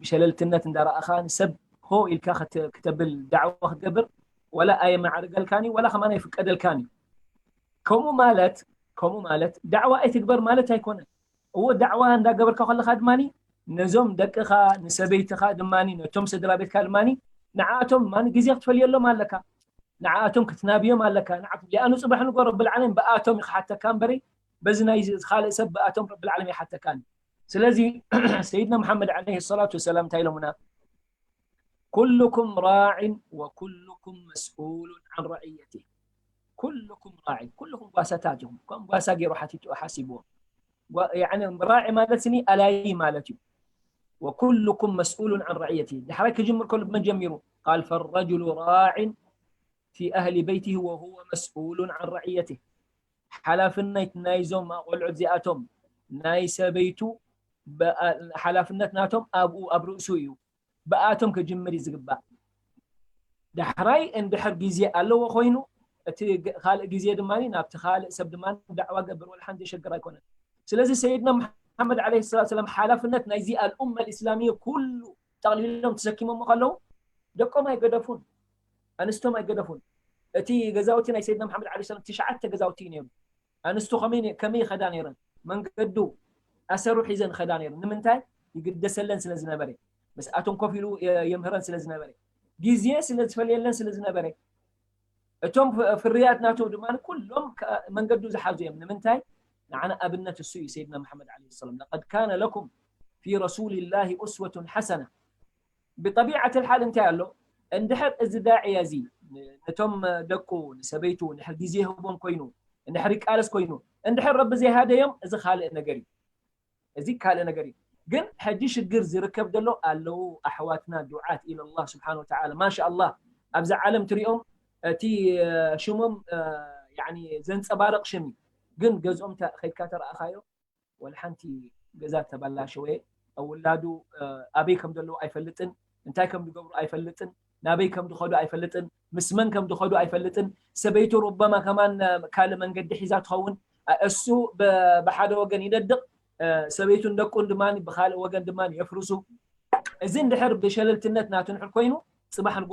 ብሸለልትነት እንዳረኣኻ ንሰብ ሆ ኢልካ ክተብል ዳዕዋ ክትገብር ወላ ኣየመዓርገልካን እዩ ወላ ከማን ኣይፍቀደልካን እዩ። ከምኡ ማለት ከምኡ ማለት ዳዕዋ ኣይትግበር ማለት ኣይኮነን። እዎ ዳዕዋ እንዳገበርካ ከለካ ድማ ነዞም ደቅኻ ንሰበይትኻ ድማ ነቶም ስድራ ቤትካ ድማ ንዓኣቶም ድማ ግዜ ክትፈልየሎም ኣለካ። ንዓኣቶም ክትናብዮም ኣለካ። ንዓ- ሊኣኑ ፅባሕ ንጎ ረብል ዓለሚን ብኣቶም ይክሓተካ እምበሪ በዚ ናይ ካልእ ሰብ ብኣቶም ረብል ዓለሚን ይሓተካን። ስለዚ ሰይድና መሓመድ ዓለይሂ ሰላቱ ወሰላም እንታይ ኢሎምና? ኩሉኩም ራዕን ወኩሉኩም መስኡሉን ዓን ረዕየቲ። ኩሉኩም ራዕን፣ ኩልኩም ጓሳታት ኢኹም። ከም ጓሳ ገይሩ ሓቲቱ ሓሲብዎም። ራዒ ማለት ስኒ ኣላዪ ማለት እዩ። ወኩሉኩም መስኡሉን ዓን ረዕየቲ። ዳሕራይ ክጅምር ከሉ ብመን ጀሚሩ? ቃል ፈረጅሉ ራዕን ፊ ኣህሊ በይቲሂ ወሁወ መስኡሉን ዓን ረዕየቲ። ሓላፍነት ናይዞም ቆልዑት እዚኣቶም ናይ ሰበይቱ ሓላፍነት ናቶም ኣብኡ ኣብ ርእሱ እዩ። ብኣቶም ክጅምር እዩ ዝግባእ። ዳሕራይ እንድሕር ግዜ ኣለዎ ኮይኑ እቲ ካልእ ግዜ ድማ ናብቲ ካልእ ሰብ ድማ ዳዕዋ ገብር ወላ ሓንቲ ሸግር ኣይኮነን። ስለዚ ሰይድና መሓመድ ዓለይሂ ሰላቱ ሰላም ሓላፍነት ናይዚ ኣልኡመ ልእስላሚየ ኩሉ ጠቕሊሎም ተሰኪሞሞ ከለዉ ደቆም ኣይገደፉን፣ ኣንስቶም ኣይገደፉን። እቲ ገዛውቲ ናይ ሰይድና መሓመድ ዓለይሂ ሰላም ትሽዓተ ገዛውቲ እዩ ነይሩ። ኣንስቱ ከመይ ከመይ ይኸዳ ነይረን? መንገዱ ኣሰሩ ሒዘን ይኸዳ ነይረን። ንምንታይ? ይግደሰለን ስለ ዝነበረ፣ ምስኣቶም ኮፍ ኢሉ የምህረን ስለ ዝነበረ፣ ግዜ ስለ ዝፈልየለን ስለ ዝነበረ፣ እቶም ፍርያት ናቶም ድማ ኩሎም መንገዱ ዝሓዙ እዮም። ንምንታይ? ንዓና ኣብነት እሱ እዩ ሰይድና መሓመድ ዓለይሂ ሰላም። ለቀድ ካነ ለኩም ፊ ረሱሊላሂ ኡስወቱን ሓሰና። ብጠቢዓት ልሓል እንታይ ኣሎ? እንድሕር እዚ ዳዕያ እዚ ነቶም ደቁ ንሰበይቱ እንድሕር ግዜ ይህቦም ኮይኑ እንድሕር ይቃለስ ኮይኑ እንድሕር ረቢ ዘይሃደዮም እዚ ካልእ ነገር እዩ። እዚ ካልእ ነገር እዩ። ግን ሕጂ ሽግር ዝርከብ ዘሎ ኣለዉ ኣሕዋትና ዱዓት ኢለላህ ስብሓን ወተዓላ ማሻ ኣላህ ኣብዚ ዓለም ትሪኦም እቲ ሽሞም ዘንፀባረቕ ሽም እዩ። ግን ገዝኦም ከይድካ ተረኣኻዮ ወላ ሓንቲ ገዛ ተበላሸወ፣ ውላዱ ኣበይ ከም ዘለዉ ኣይፈልጥን፣ እንታይ ከም ዝገብሩ ኣይፈልጥን፣ ናበይ ከም ዝኸዱ ኣይፈልጥን፣ ምስ መን ከም ዝኸዱ ኣይፈልጥን። ሰበይቱ ሩበማ ከማን ካልእ መንገዲ ሒዛ ትኸውን። እሱ ብሓደ ወገን ይነድቕ፣ ሰበይቱን ደቁን ድማ ብኻልእ ወገን ድማ የፍርሱ። እዚ እንድሕር ብሸለልትነት ናቱ እንድሕር ኮይኑ ፅባሕ ንጎ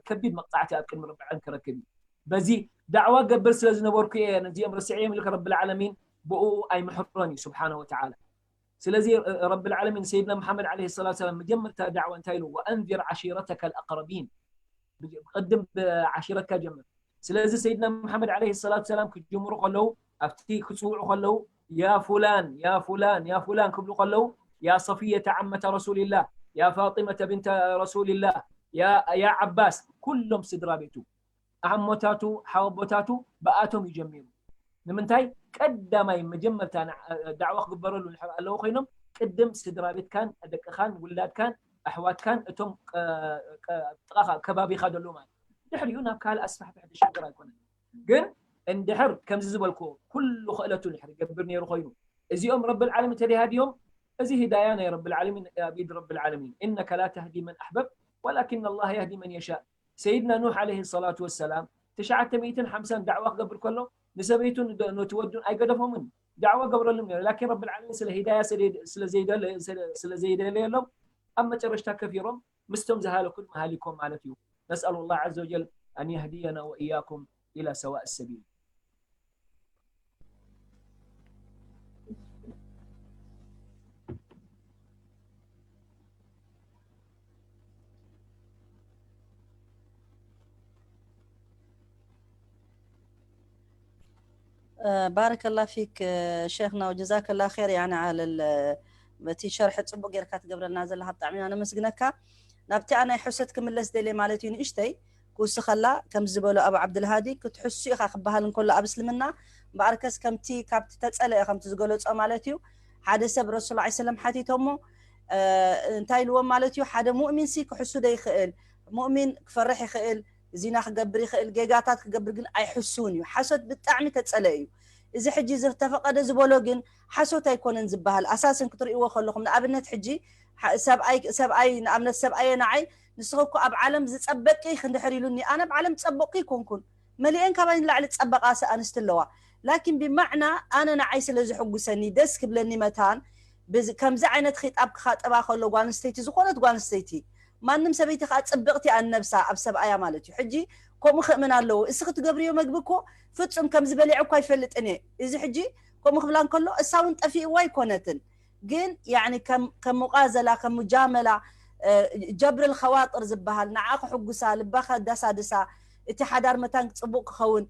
ከቢድ መቕፃዕቲ ኣብ ቅድሚ ረቢ ዓለም ክረክብ እዩ። በዚ ዳዕዋ ገብር ስለ ዝነበርኩ እየ ነዚኦም ረስዐዮም ኢልካ ረብል ዓለሚን ብኡ ኣይምሕሮን እዩ ስብሓነ ወተዓላ። ስለዚ ረብል ዓለሚን ሰይድና መሓመድ ዓለይሂ ሰላቱ ሰላም መጀመርታ ዳዕዋ እንታይ ኢሉ? ወአንዚር ዓሺረተከ ልአቅረቢን። ቅድም ብዓሺረትካ ጀምር። ስለዚ ሰይድና መሓመድ ዓለይሂ ሰላቱ ሰላም ክጅምሩ ከለዉ ኣብቲ ክፅውዑ ከለዉ ያ ፉላን ያ ፉላን ያ ፉላን ክብሉ ከለዉ ያ ሰፊየተ ዓመተ ረሱልላህ ያ ፋጢመተ ብንተ ረሱልላህ ያ ዓባስ ኩሎም ስድራ ቤቱ ኣሞታቱ ሓወቦታቱ ብኣቶም እዩ ጀሚሩ። ንምንታይ? ቀዳማይ መጀመርታ ንዓ-፣ ዳዕዋ ክግበረሉ እንድሕር ኣለዉ ኮይኖም፣ ቅድም ስድራ ቤትካን፣ ደቅኻን፣ ውላድካን፣ ኣሕዋትካን፣ እቶም ቀ-፣ ቀ-፣ ጥቓኻ፣ ከባቢኻ ዘለዉ ማለት እዩ። ድሕሪኡ ናብ ካልእ ኣስፋሕፍሕ፣ ሽግር ኣይኮነን። ግን እንድሕር ከምዚ ዝበልክዎ ኩሉ ክእለቱ እንድሕር ይገብር ነይሩ ኮይኑ፣ እዚኦም ረብል ዓለሚን ተደይ ሃድዮም፣ እዚ ሂዳያ ናይ ረብል ዓለሚን፣ ኣብ ኢድ ረብል ዓለሚን። إنك لا تهدي من أحببت ولكن الله يهدي من يشاء። ሰይድና ኑሕ ዓለይሂ ሰላቱ ወሰላም ትሽዓተ ሚእትን ሓምሳን ዳዕዋ ክገብር ከሎ፣ ንሰበይቱን ደ-፣ ነቲ ወዱን ኣይገደፎምን። ዳዕዋ ገብረሉም ነይሩ። ላኪን ረብል ዓለሚን ስለ ሂዳያ ስለ፣ ስለ ዘይደለ-፣ ስለ፣ ስለ ዘይደለየሎም፣ ኣብ መጨረሽታ ከፊሮም ምስቶም ዝሃለኩ ድማ ሃሊኮም ማለት እዩ። نسأل الله عز وجل أن يهدينا وإياكم إلى سواء السبيل. ባረከላ ፊክ ሸይኽና ወጀዛከላ ኸይር፣ ያኒ ዓለል በቲ ሸርሒ ጽቡቅ ጌርካ ትገብረልና ዘለኻ ብጣዕሚ ኢና ነመስግነካ። ናብቲ ኣናይ ሕሰት ክምለስ ደልየ ማለት እዩ። ንእሽተይ ክውስኸላ ከም ዝበሎ ኣቡ ዓብድልሃዲ ክትሕሱ ኢኻ ክበሃል እንከሎ ኣብ እስልምና እምበኣርከስ ከምቲ ካብቲ ተጸለአ ከምቲ ዝገለጾ ማለት እዩ። ሓደ ሰብ ረሱል ላ ሰለም ሓቲቶሞ እንታይ ኢልዎም ማለት እዩ። ሓደ ሙእሚን ሲ ክሕሱ ዶ ይኽእል? ሙእሚን ክፈርሕ ይኽእል፣ ዚና ክገብር ይኽእል፣ ጌጋታት ክገብር ግን ኣይሕሱን እዩ። ሓሶት ብጣዕሚ ተጸለ እዩ። እዚ ሕጂ ዝተፈቐደ ዝበሎ ግን ሓሶት ኣይኮነን ዝበሃል። ኣሳስን ክትርእይዎ ከለኹም ንኣብነት ሕጂ ሰብኣይ ሰብኣይ ንኣብነት ሰብኣየ ንዓይ ንስኺ እኮ ኣብ ዓለም ዝጸበቂ ክንድሕር ኢሉኒ ኣነ ኣብ ዓለም ጸበቂ ኣይኮንኩን። መሊኤን ካባይ ንላዕሊ ጸበቓ ኣንስቲ ኣለዋ። ላኪን ብማዕና ኣነ ንዓይ ስለ ዝሕጉሰኒ ደስ ክብለኒ መታን ከምዚ ዓይነት ኺጣብ ክኻጠባ ከሎ ጓል ኣንስተይቲ ዝኾነት ጓል ኣንስተይቲ ማንም ሰበይቲ ከዓ ፅብቕቲ እያ ንነብሳ ኣብ ሰብኣያ ማለት እዩ። ሕጂ ከምኡ ክእምን ኣለዎ። እስኺ ትገብርዮ መግቢ እኮ ፍፁም ከምዚ በሊዐ እኳ ኣይፈልጥን እየ። እዚ ሕጂ ከምኡ ክብላ እንከሎ እሳ እውን ጠፊእዋ ኣይኮነትን። ግን ያኒ ከም ከም ሙቃዘላ ከም ሙጃመላ ጀብር ልኸዋጥር ዝበሃል ንዓ ክሕጉሳ ልባ ከዳሳድሳ እቲ ሓዳር መታን ፅቡቅ ክኸውን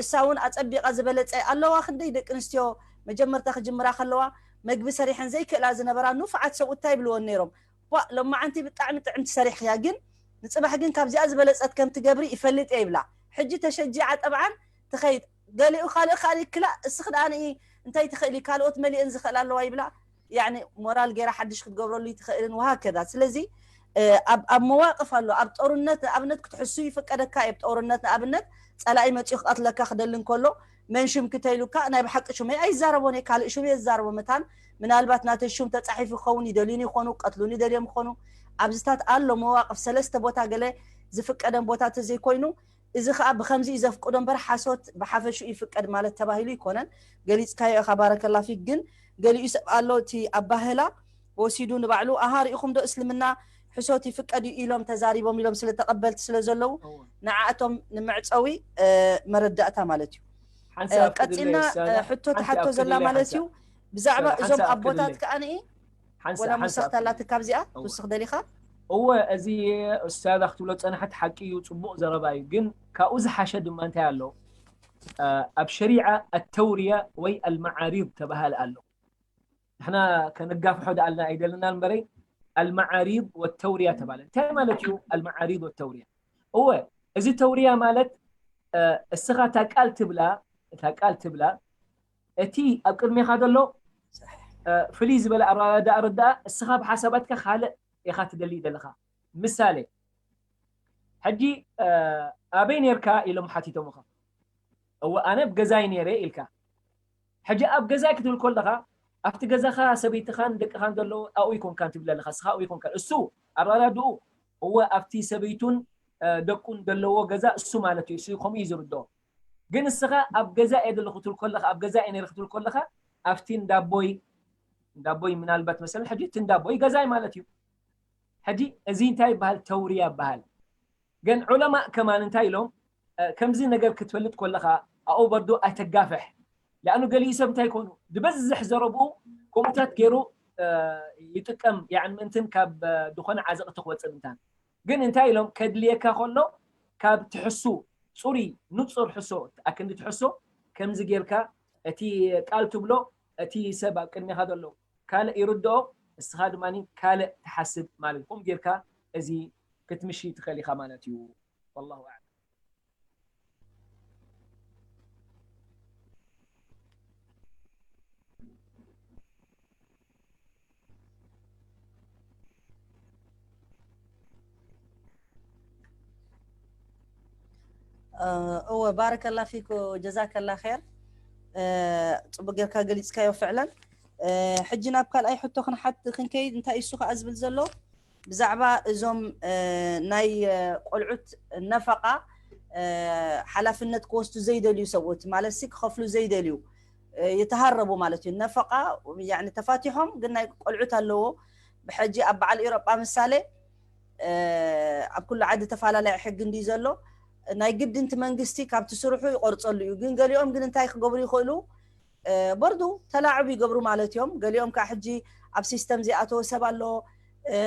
እሳ እውን ኣፀቢቃ ዝበለፀ ኣለዋ። ክንደይ ደቂ ኣንስትዮ መጀመርታ ክጅምራ ከለዋ መግቢ ሰሪሐን ዘይክእላ ዝነበራ ንፉዓት ሰብኡት እንታይ ይብልወን ነይሮም? ቧእ ሎማዓንቲ ብጣዕሚ ጥዕምቲ ሰሪሕኽያ ግን ንፅባሕ ግን ካብዚኣ ዝበለፀት ከም ትገብሪ ይፈልጥ እየ ይብላ። ሕጂ ተሸጂዓ ጠብዓን ትኸይድ። ገሊኡ ካልእ ካልእ ይክላ እስኺ ደኣ ንኢ እንታይ ትኽእሊ ካልኦት መሊአን ዝኽእላ ኣለዋ ይብላ። ያኒ ሞራል ገይራ ሓድሽ ክትገብረሉ ይትኽእልን ወሃከዛ። ስለዚ ኣብ ኣብ መዋቅፍ ኣሎ ኣብ ጦርነት ንኣብነት ክትሕሱ ይፍቀደካ እዩ። ጦርነት ንኣብነት ፀላኢ መፂኡ ክቐትለካ ክደሊ እንከሎ መን ሽምኪ ተይሉካ ናይ ብሓቂ ሹመይ ኣይዛረቦን እየ ካልእ ሹም እየ ዝዛረቦ መታን ምናልባት ናተይ ሹም ተፃሒፉ ክኸውን ይደልዩኒ ይኾኑ ቀትሉኒ ደልዮም ይኾኑ ኣብዚታት ኣሎ መዋቅፍ ሰለስተ ቦታ ገለ ዝፍቀደን ቦታ ተዘይኮይኑ እዚ ከዓ ብከምዚ እዩ ዘፍቅዶ እምበር ሓሶት ብሓፈሽኡ ይፍቀድ ማለት ተባሂሉ ይኮነን ገሊፅካዮ ኢኻ ባረከላ ፊክ ግን ገሊኡ ሰብ ኣሎ እቲ ኣባህላ ወሲዱ ንባዕሉ ኣሃ ሪኢኹም ዶ እስልምና ሕሶት ይፍቀድ እዩ ኢሎም ተዛሪቦም ኢሎም ስለ ተቐበልቲ ስለ ዘለዉ ንዓእቶም ንምዕፀዊ መረዳእታ ማለት እዩ። ቀፂልና ሕቶ ተሓቶ ዘላ ማለት እዩ ብዛዕባ እዞም ኣቦታት ከዓ ንኢ ወላ መሰኽታ ኣላትካ ኣብዚኣ ትውስኽ ደሊኻ? እወ እዚ ኡስታዛ ክትብሎ ፀናሕት ሓቂ እዩ ፅቡቕ ዘረባ እዩ ግን ካብኡ ዝሓሸ ድማ እንታይ ኣሎ ኣብ ሸሪዓ ኣተውርያ ወይ ኣልመዓሪድ ተባሃል ኣሎ ንሕና ከነጋፍሖ ደኣልና ኣይደለና እምበረይ ኣልመዓሪድ ወተውርያ ተባለ እንታይ ማለት እዩ ኣልመዓሪድ ወተውርያ እወ እዚ ተውርያ ማለት እስኻ እታ ቃል ትብላ እታ ቃል ትብላ እቲ ኣብ ቅድሜኻ ዘሎ ፍልይ ዝበለ ኣረዳኣ ርዳኣ እስኻ ብሓሳባትካ ካልእ ኢኻ ትደሊ ዘለኻ ምሳሌ ሕጂ ኣበይ ነርካ ኢሎም ሓቲቶምኻ እወ ኣነ ኣብ ገዛይ ነይረ ኢልካ ሕጂ ኣብ ገዛይ ክትብል ከለኻ ኣብቲ ገዛኻ ሰበይትኻን ደቅኻን ዘለዉ ኣብኡ ይኮንካን ትብል ኣለኻ እስኻ ኣብኡ ይኮንካን እሱ ኣረዳድኡ እወ ኣብቲ ሰበይቱን ደቁን ዘለዎ ገዛ እሱ ማለት እዩ እሱ ከምኡ እዩ ዝርድኦ ግን እስኻ ኣብ ገዛ እየ ዘለኹ ትብል ከለኻ ኣብ ገዛ እየ ነይረ ክትብል ከለኻ ኣብቲ እንዳቦይ እንዳቦይ ምናልባት መሰለን ሕጂ እቲ እንዳቦይ ገዛይ ማለት እዩ ሕጂ እዚ እንታይ ይበሃል ተውርያ ይበሃል ግን ዑለማእ ከማን እንታይ ኢሎም ከምዚ ነገር ክትፈልጥ ከለኻ ኣኡ በርዶ ኣይተጋፍሕ ሊኣኑ ገሊኡ ሰብ እንታይ ይኮኑ ዝበዝሕ ዘረብኡ ከምኡታት ገይሩ ይጥቀም ያዕኒ ምእንትን ካብ ዝኾነ ዓዘቕቲ ክወፅእ ምንታን ግን እንታይ ኢሎም ከድልየካ ከሎ ካብ ትሕሱ ፅሩይ ንፁር ሕሶ ኣክንዲ ትሕሶ ከምዚ ጌርካ እቲ ቃል ትብሎ እቲ ሰብ ኣብ ቅድሜኻ ዘሎ ካልእ ይርድኦ እስኻ ድማ ካልእ ትሓስብ ማለት ቁም ጌርካ እዚ ክትምሺ ትኽእል ኢኻ ማለት እዩ والله أعلم እወ፣ ባረከላ ፊክ ወጀዛከላ ኸይር። ጽቡቅ ጌርካ ገሊጽካዮ ፍዕለን። ሕጂ ናብ ካልኣይ ሕቶ ክንሓት ክንከይድ፣ እንታይ እሱ ከኣ ዝብል ዘሎ ብዛዕባ እዞም ናይ ቆልዑት ነፈቃ ሓላፍነት ክወስዱ ዘይደልዩ ሰብኡት ማለት ሲ ክኸፍሉ ዘይደልዩ የተሃረቡ ማለት እዩ። ነፈቃ ተፋቲሖም ግን ናይ ቆልዑት ኣለዎ። ብሕጂ ኣብ በዓል ኤሮጳ ምሳሌ ኣብ ኩሉ ዓዲ ተፈላለየ ሕጊ እንዲ ዘሎ ናይ ግድንቲ መንግስቲ ካብቲ ስርሑ ይቆርፀሉ እዩ። ግን ገሊኦም ግን እንታይ ክገብሩ ይኽእሉ? በርዱ ተላዕብ ይገብሩ ማለት እዮም። ገሊኦም ከዓ ሕጂ ኣብ ሲስተም ዘይኣተወ ሰብ ኣሎ።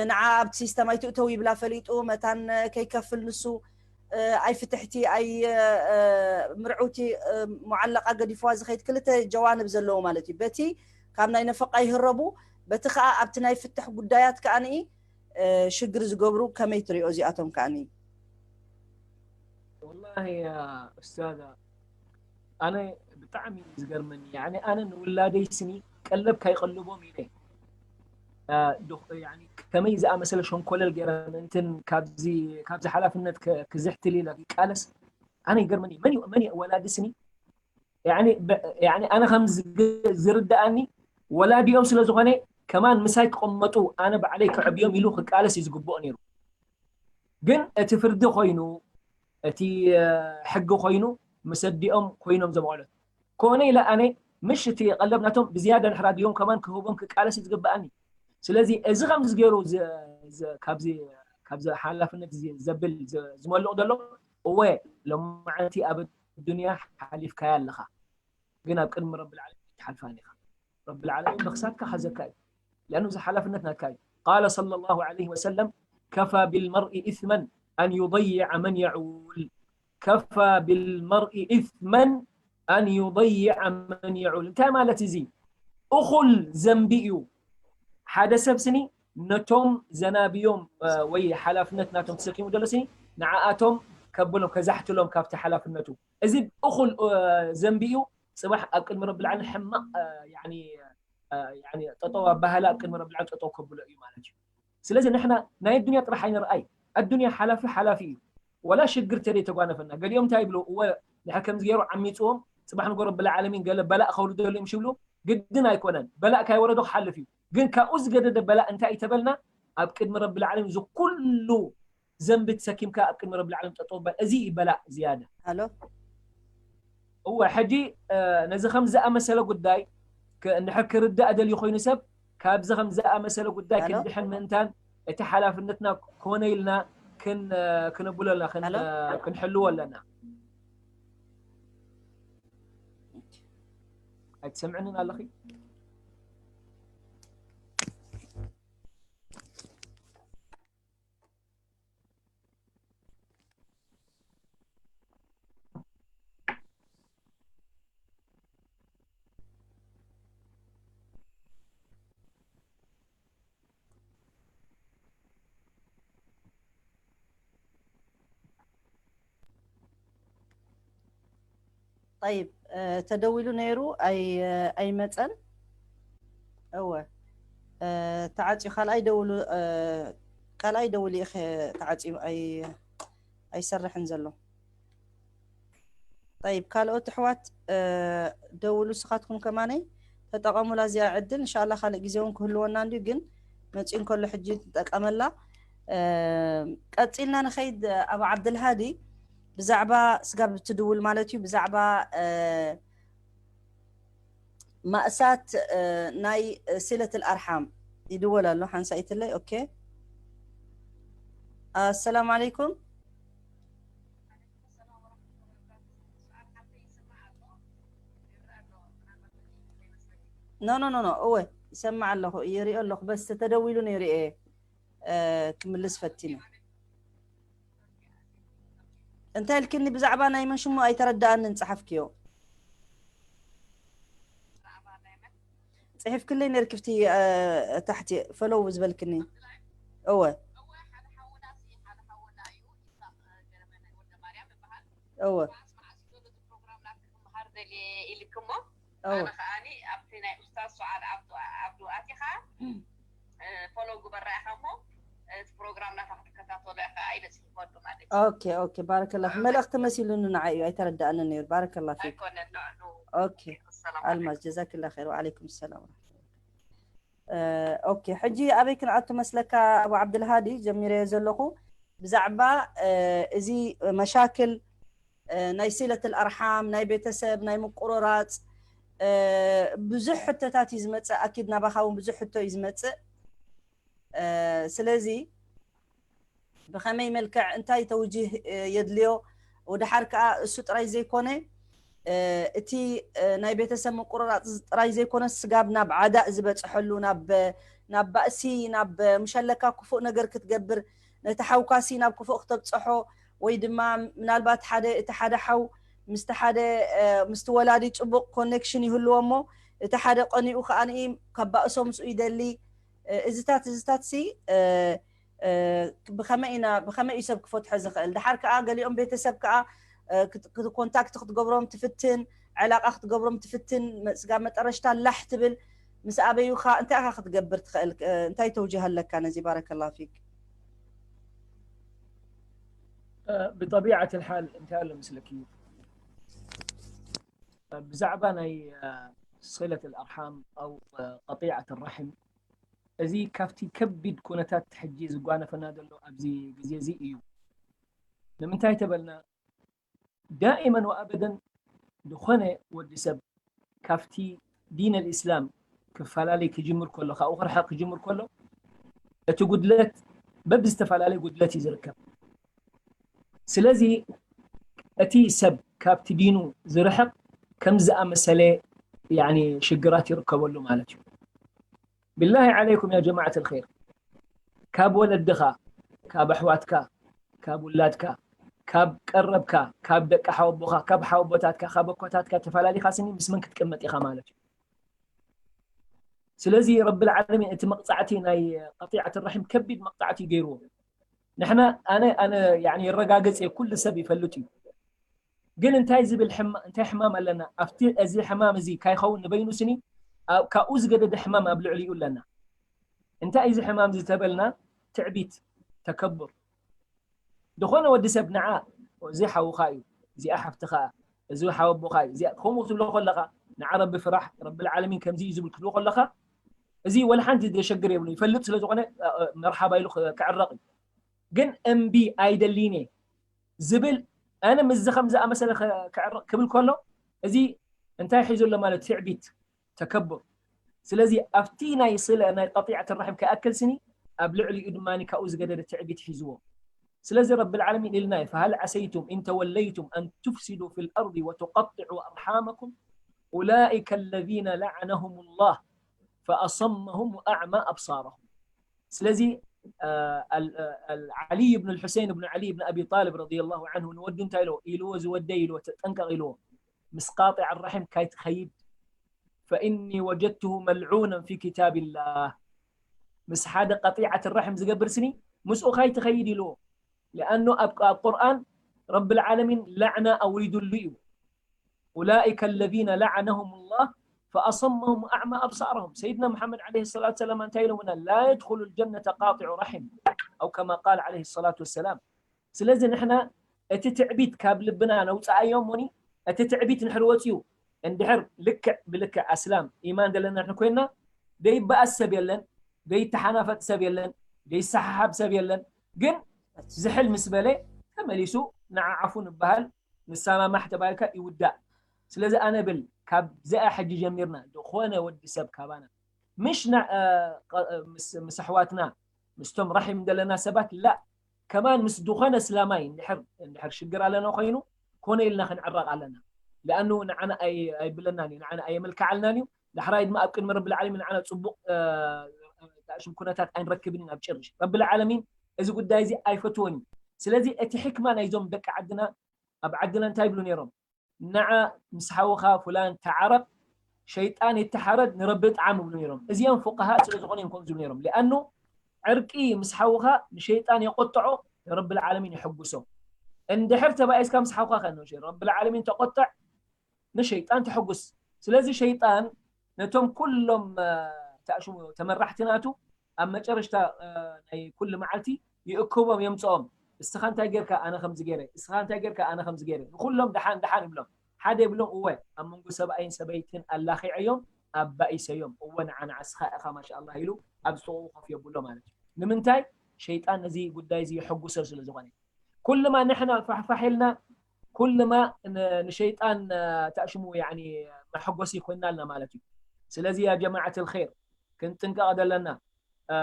ንዓ ኣብቲ ሲስተም ኣይትእተው ይብላ ፈሊጡ መታን ከይከፍል ንሱ ኣይ ፍትሕቲ ኣይ ምርዑቲ ሙዓለቃ ገዲፍዋ ዝኸይድ ክልተ ጀዋንብ ዘለዎ ማለት እዩ። በቲ ካብ ናይ ነፈቃ ይህረቡ፣ በቲ ከዓ ኣብቲ ናይ ፍትሕ ጉዳያት ከዓ ሽግር ዝገብሩ ከመይ ትሪኦ እዚኣቶም ከዓኒ? ወላሂ ያ ኡስታዛ፣ ኣነ ብጣዕሚ እዩ ዝገርመኒ። ያኒ ኣነ ንውላደይ ስኒ ቀለብ ካይቀልቦም ኢለ፣ እ፣ ዶኽ-፣ ያኒ ከመይ ዝኣመሰለ ሸንኮለል ገይረ ምእንትን ካብዚ፣ ካብዚ ሓላፍነት ከ-፣ ክዝሕትል ኢለ ይቃለስ። ኣነ ይገርመኒ። መን እዩ፣ መን እዩ ወላዲ ስኒ? ያኒ ብ-፣ ያኒ ኣነ ከም ዝግ-፣ ዝርድኣኒ ወላዲኦም ስለ ዝኾነ ከማን ምሳይ ክቕመጡ ኣነ ባዕለይ ከዕብዮም ኢሉ ክቃለስ እዩ ዝግብኦ ነይሩ። ግን እቲ ፍርዲ ኮይኑ፣ እቲ፣ እ፣ ሕጊ ኮይኑ፣ ምስ ኣዲኦም ኮይኖም ዘብቆለት። ኮነ ኢለ ኣነ፣ ምሽ እቲ ቀለብ ናቶም ብዝያዳ ድሕሪ ኣዲኦም ከማን ክህቦም ክቃለስ እዩ ዝግብኣኒ። ስለዚ እዚ ከምዚ ገይሩ ዝ-፣ ዝ-፣ ካብዚ፣ ካብዚ ሓላፍነት እዚ ዘብል ዝ-፣ ዝመልቕ ዘሎ፣ እወ፣ ሎማዓንቲ ኣብ ኣዱንያ ሓሊፍካያ ኣለኻ። ግን ኣብ ቅድሚ ረብል ዓለሚን ኣይትሓልፋን ኢኻ። ረብል ዓለሚን ብኽሳድካ ሓዘካ እዩ። لأنه እዚ ሓላፍነት ናትካ እዩ። قال صلى الله عليه وسلم: كفى بالمرء إثما أن يضيع من يعول. كفى بالمرء إثما أن يضيع من يعول. እንታይ ማለት እዚ? እኹል ዘንቢ እዩ። ሓደ ሰብ ስኒ ነቶም ዘናብዮም፣ እ፣ ወይ ሓላፍነት ናቶም ተሰኪሙ ዘሎ ስኒ ንዓኣቶም ከብሎም፣ ከዛሕትሎም ካብቲ ሓላፍነቱ። እዚ እኹል፣ እ፣ ዘንቢ እዩ። ጽባሕ ኣብ ቅድሚ ረብል ዓለሚን ሕማቕ፣ እ፣ ያኒ፣ እ፣ ያኒ ጠጠው ኣባህላ ኣብ ቅድሚ ረብል ዓለሚን ጠጠው ከብሎ እዩ ማለት እዩ። ስለዚ ንሕና ናይ ኣዱንያ ጥራሕ ኣይንርኣይ። ኣዱንያ ሓላፊ ሓላፊ እዩ። ወላ ሽግር ተደይ ተጓነፈና። ገሊኦም እንታይ ይብሉ? እወ፣ ንሕር ከምዚ ገይሩ ዓሚጽዎም፣ ጽባሕ ንጎ ረብል ዓለሚን ገለ በላእ ከውርደሉ እዮም ሽብሉ፣ ግድን ኣይኮነን። በላእ ካይወረዶ ክሓልፍ እዩ። ግን ካብኡ ዝገደደ በላእ እንታይ እዩ ተበልና? ኣብ ቅድሚ ረብል ዓለሚን እዚ ኩሉ ዘንቢ ተሰኪምካ ኣብ ቅድሚ ረብል ዓለሚን ጠጠው በል። እዚ እዩ በላእ ዝያዳ። ሃሎ። እወ፣ ሕጂ፣ እ፣ ነዚ ከም ዝኣመሰለ ጉዳይ ክ-፣ እንድሕር ክርዳእ ደልዩ ኮይኑ ሰብ፣ ካብዚ ከም ዝኣመሰለ ጉዳይ ሃሎ። ክንድሕን ምእንታን እቲ ሓላፍነትና ኮነ ኢልና ክን-፣ እ፣ ክነብሎ ኣለና፣ ክን-፣ ሃሎ። እ፣ ክንሕልዎ ኣለና። ኣይትሰምዕንን ኣለኺ? ጠይብ፣ እ፣ ተደዊሉ ነይሩ፣ ኣይ-፣ ኣይመጸን። እወ፣ እ፣ ተዓጽዩ። ካልኣይ ደውሉ፣ እ፣ ካልኣይ ደውሉ ኢኸ ተዓጽዩ፣ ኣይ-፣ ኣይሰርሕን ዘሎ። ጠይብ፣ ካልኦት ኣሕዋት፣ እ፣ ደውሉ፣ ንስኻትኩም ከማነይ ተጠቐሙላ እዚኣ ዕድል። እንሻላ ካልእ ግዜ እውን ክህልወና እንድዩ፣ ግን መጺኡ እንከሎ ሕጂ ንጠቀመላ። እ፣ ቀጺልና ንኸይድ። ኣብ ዓብደልሃዲ ብዛዕባ ስጋብ ትድውል ማለት እዩ፣ ብዛዕባ፣ እ፣ ማእሳት፣ እ፣ ናይ ሲለት ኣርሓም ይድወል ኣሎ። ሓንሳኢትለይ። ኦኬ። ኣሰላሙ ዓለይኩም። ኖ፣ ኖ፣ ኖ፣ ኖ። እወ፣ ይሰማዕ ኣለኹ፣ ይሪኦ ኣለኹ። በስ ተደዊሉ ነይሩ እየ፣ እ፣ ክምልስ ፈቲነ። እንታይ ኢልክኒ ብዛዕባ ናይ መን ሽሙ ኣይተረዳኣንን ጸሓፍክዮ። ጽሒፍክለይ ነይርኪ ብቲ፣ እ፣ ታሕቲ ፈሎው ዝበልክኒ። እወ። እወ። እወ። ኣነ ከዓኒ ኣብቲ ናይ ኡስታዝ ሱዓድ ዓብዱ፣ ዓብዱ ኣቲኻ፣ እ፣ ፎሎው ግበራ ኢኻ እሞ፣ እቲ ፕሮግራም ናታ ክትከታተሎ ኢኻ ኢለ ጽሒፎ። ኦኬ ኦኬ፣ ባረከላ ፊክ። መልእኽቲ መሲሉኒ ንዓይ እዩ፣ ኣይተረዳእንን ነይሩ። ባረከላ ፊክ። ኦኬ ኣልማዝ፣ ጀዛክላ ኸይር። ወዓለይኩም ሰላም ወረሕመቱላህ። ኦኬ፣ ሕጂ ኣበይ ክንኣቱ መስለካ? ኣቡ ዓብድልሃዲ፣ ጀሚረዮ ዘለኹ ብዛዕባ እዚ መሻክል ናይ ሲለት ኣርሓም፣ ናይ ቤተሰብ፣ ናይ ምቁርራፅ ብዙሕ ሕቶታት እዩ ዝመፅእ። ኣኪድ ናባኻ እውን ብዙሕ ሕቶ እዩ ዝመፅእ። ስለዚ ብኸመይ መልክዕ እንታይ ተውጅህ የድልዮ? ወደሓር ከዓ እሱ ጥራይ ዘይኮነ እቲ ናይ ቤተሰብ ምቁርራፅ ጥራይ ዘይኮነ፣ ስጋብ ናብ ዓዳእ ዝበፅሐሉ፣ ናብ ባእሲ፣ ናብ ምሸለካ ክፉእ ነገር ክትገብር፣ ነቲ ሓውካሲ ናብ ክፉእ ክተብፅሖ፣ ወይ ድማ ምናልባት ሓደ እቲ ሓደ ሓው ምስቲ ሓደ ምስቲ ወላዲ ፅቡቕ ኮኔክሽን ይህልዎ እሞ፣ እቲ ሓደ ቀኒኡ ከዓኒ ከባእሶ ምስኡ ይደሊ። እዚታት እዚታት ሲ ብኸመይ ኢና ብኸመይ እዩ ሰብ ክፈትሖ ዝኽእል? ደሓር ከዓ ገሊኦም ቤተሰብ ከዓ ኮንታክት ክትገብሮም ትፍትን፣ ዕላቃ ክትገብሮም ትፍትን፣ ስጋብ መጠረሽታ ላሕ ትብል። ምስ ኣበዩኻ እንታይ ኢኻ ክትገብር ትኽእል? እንታይ ተውጅህ ኣለካ ነዚ? ባረከላ ፊክ። ብጠቢዓት ልሓል እንታይ ኣሎ ምስለኪ፣ ብዛዕባ ናይ ስለት ኣርሓም ኣው ቀጢዓት ራሕም፣ እዚ ካብቲ ከቢድ ኩነታት ሕጂ ዝጓነፈና ዘሎ ኣብዚ ግዜ እዚ እዩ። ንምንታይ ተበልና፣ ዳኢመን ወኣበደን ዝኾነ ወዲ ሰብ ካብቲ ዲን ኣልእስላም ክፈላለይ ክጅምር ከሎ፣ ካብኡ ክርሕቕ ክጅምር ከሎ፣ እቲ ጉድለት በብዝተፈላለየ ጉድለት እዩ ዝርከብ። ስለዚ እቲ ሰብ ካብቲ ዲኑ ዝርሕቕ ከም ዝኣመሰለ ሽግራት ይርከበሉ ማለት እዩ። ብላሂ ዓለይኩም ያ ጀማዓት ልኸይር፣ ካብ ወለድኻ፣ ካብ ኣሕዋትካ፣ ካብ ውላድካ፣ ካብ ቀረብካ፣ ካብ ደቂ ሓወቦኻ፣ ካብ ሓወቦታትካ፣ ካብ ኣኮታትካ ተፈላሊኻ ስኒ ምስ መን ክትቅመጥ ኢኻ ማለት እዩ። ስለዚ ረብል ዓለሚን እቲ መቕፃዕቲ ናይ ቀጢዓት ራሒም ከቢድ መቕፃዕቲ ገይርዎ። ንሕና ኣነ ኣነ ያኒ የረጋገፅ እየ፣ ኩሉ ሰብ ይፈልጥ እዩ። ግን እንታይ ዝብል ሕማ እንታይ ሕማም ኣለና? ኣብቲ እዚ ሕማም እዚ ካይኸውን ንበይኑ ስኒ ካብኡ ዝገደደ ሕማም ኣብ ልዕሊኡ ኣለና። እንታይ እዚ ሕማም ዝተበልና? ትዕቢት፣ ተከብር። ዝኾነ ወዲ ሰብ ንዓ እዚ ሓውኻ እዩ፣ እዚኣ ሓፍትኻ፣ እዚ ሓወቦኻ እዩ፣ እዚኣ ከምኡ ክትብሎ ከለኻ ንዓ ረቢ ፍራሕ፣ ረብል ዓለሚን ከምዚ እዩ ዝብል ክትብሎ ከለኻ እዚ ወላ ሓንቲ ዘሸግር የብሉ፣ ይፈልጥ ስለ ዝኾነ መርሓባ ኢሉ ክዕረቕ እዩ። ግን እምቢ ኣይደልይን እየ ዝብል ኣነ ምስዚ ከም ዝኣመሰለ ክዕረቕ ክብል ከሎ እዚ እንታይ ሒዙ ኣሎ ማለት ትዕቢት፣ ተከብር። ስለዚ ኣብቲ ናይ ስለ ናይ ቀጢዐት ራሒም ክኣክል ስኒ ኣብ ልዕሊኡ ድማ ካብኡ ዝገደደ ትዕቢት ሒዝዎ። ስለዚ ረብል ዓለሚን ኢልና እዩ፣ فهل عسيتم إن توليتم أن تفسدوا في الأرض وتقطعوا أرحامكم أولئك الذين لعنهم الله فأصمهم وأعمى أبصارهم። ስለዚ ዓሊ ብን ልሑሴን ብን ዓሊ ብን ኣቢ ጣልብ ረዲየላሁ ዓንሁ ንወዱ እንታይ ኢልዎ? ኢልዎ ዝወደይ ኢልዎ ተጠንቀቕ ኢልዎ። ምስ ቃጢዕ ራሒም ካይትኸይድ ፈኢኒ ወጀድትሁ መልዑነን ፊ ኪታብላህ። ምስ ሓደ ቀጢዓት ራሒም ዝገብር ስኒ ምስኡ ካይትኸይድ ኢልዎ። ሊኣኑ ኣብ ቁርኣን ረብል ዓለሚን ላዕና ኣውሪዱሉ እዩ። أولئك الذين لعنهم الله فأصمهم وأعمى أبصارهم። ሰይድና መሓመድ ዓለይሂ ሰላቱ ሰላም እንታይ ኢሎምና? لا يدخل الجنة قاطع رحم أو كما قال عليه الصلاة والسلام። ስለዚ ንሕና እቲ ትዕቢት ካብ ልብና ነውፅኣዮ እሞኒ፣ እቲ ትዕቢት ንድሕር ወፂኡ እንድሕር ልክዕ ብልክዕ ኣስላም ኢማን ዘለና ንሕና ኮይንና፣ ደይበኣስ ሰብ የለን፣ ደይተሓናፈጥ ሰብ የለን፣ ደይሰሓሓብ ሰብ የለን። ግን ዝሕል ምስ በለ ተመሊሱ ንዓ ዓፉ ንበሃል፣ ንሰማማሕ ተባሂልካ ይውዳእ። ስለዚ ኣነ ብል ካብዚኣ ሕጂ ጀሚርና ዝኾነ ወዲ ሰብ ካባና ምሽ ምስ ኣሕዋትና ምስቶም ራሒም ዘለና ሰባት ላ ከማን ምስ ዝኾነ እስላማይ እንድሕር ሽግር ኣለና ኮይኑ ኮነ ኢልና ክንዕረቕ ኣለና። ሊኣኑ ንዓና ኣይብለናን እዩ፣ ንዓና ኣየመልክዓልናን እዩ። ዳሕራይ ድማ ኣብ ቅድሚ ረብል ዓለሚን ንዓና ፅቡቕ ሽም ኩነታት ኣይንረክብን ኢና ብጭርሽ። ረብል ዓለሚን እዚ ጉዳይ እዚ ኣይፈትዎን እዩ። ስለዚ እቲ ሕክማ ናይዞም ደቂ ዓድና ኣብ ዓድና እንታይ ይብሉ ነይሮም? ንዓ ምስ ሓውኻ ፉላን ተዓረቕ፣ ሸይጣን ይተሓረድ ንረቢ ጥዓም ይብሉ ነይሮም። እዚኦም ፉቃሃእ ስለ ዝኾኑ እዮም ከምኡ ዝብሉ ነይሮም። ሊኣኑ ዕርቂ ምስ ሓውኻ ንሸይጣን የቆጥዖ፣ ንረብል ዓለሚን የሐጉሶ። እንድሕር ተባኢስካ ምስ ሓውኻ ከ ረብል ዓለሚን ተቆጥዕ፣ ንሸይጣን ተሐጉስ። ስለዚ ሸይጣን ነቶም ኩሎም ተኣሽሙ ተመራሕቲ ናቱ ኣብ መጨረሽታ ናይ ኩሉ መዓልቲ ይእክቦም የምፅኦም። እስኻ እንታይ ጌርካ ኣነ ከምዚ ጌረ፣ እስኻ እንታይ ጌርካ ኣነ ከምዚ ጌረ። ንኹሎም ደሓን ደሓን ይብሎም። ሓደ ይብሎም እወ ኣብ መንጎ ሰብኣይን ሰበይትን ኣላኺዐዮም ኣባኢሰዮም። እወ ንዓ ንዓ እስኻ ኢኻ ማሻኣላህ ኢሉ ኣብ ጥቕኡ ኮፍ የብሎ ማለት እዩ። ንምንታይ? ሸይጣን ነዚ ጉዳይ እዚ የሐጉሶ ስለ ዝኾነ። ኩልማ ንሕና ፋሕፋሕ ኢልና ኩልማ ን- ንሸይጣን እ፣ ተእሽሙ ያኒ መሐጎሲ ኮይናልና ማለት እዩ። ስለዚ ያ ጀማዓት الخير ክንጥንቀቕ ዘለና። እ፣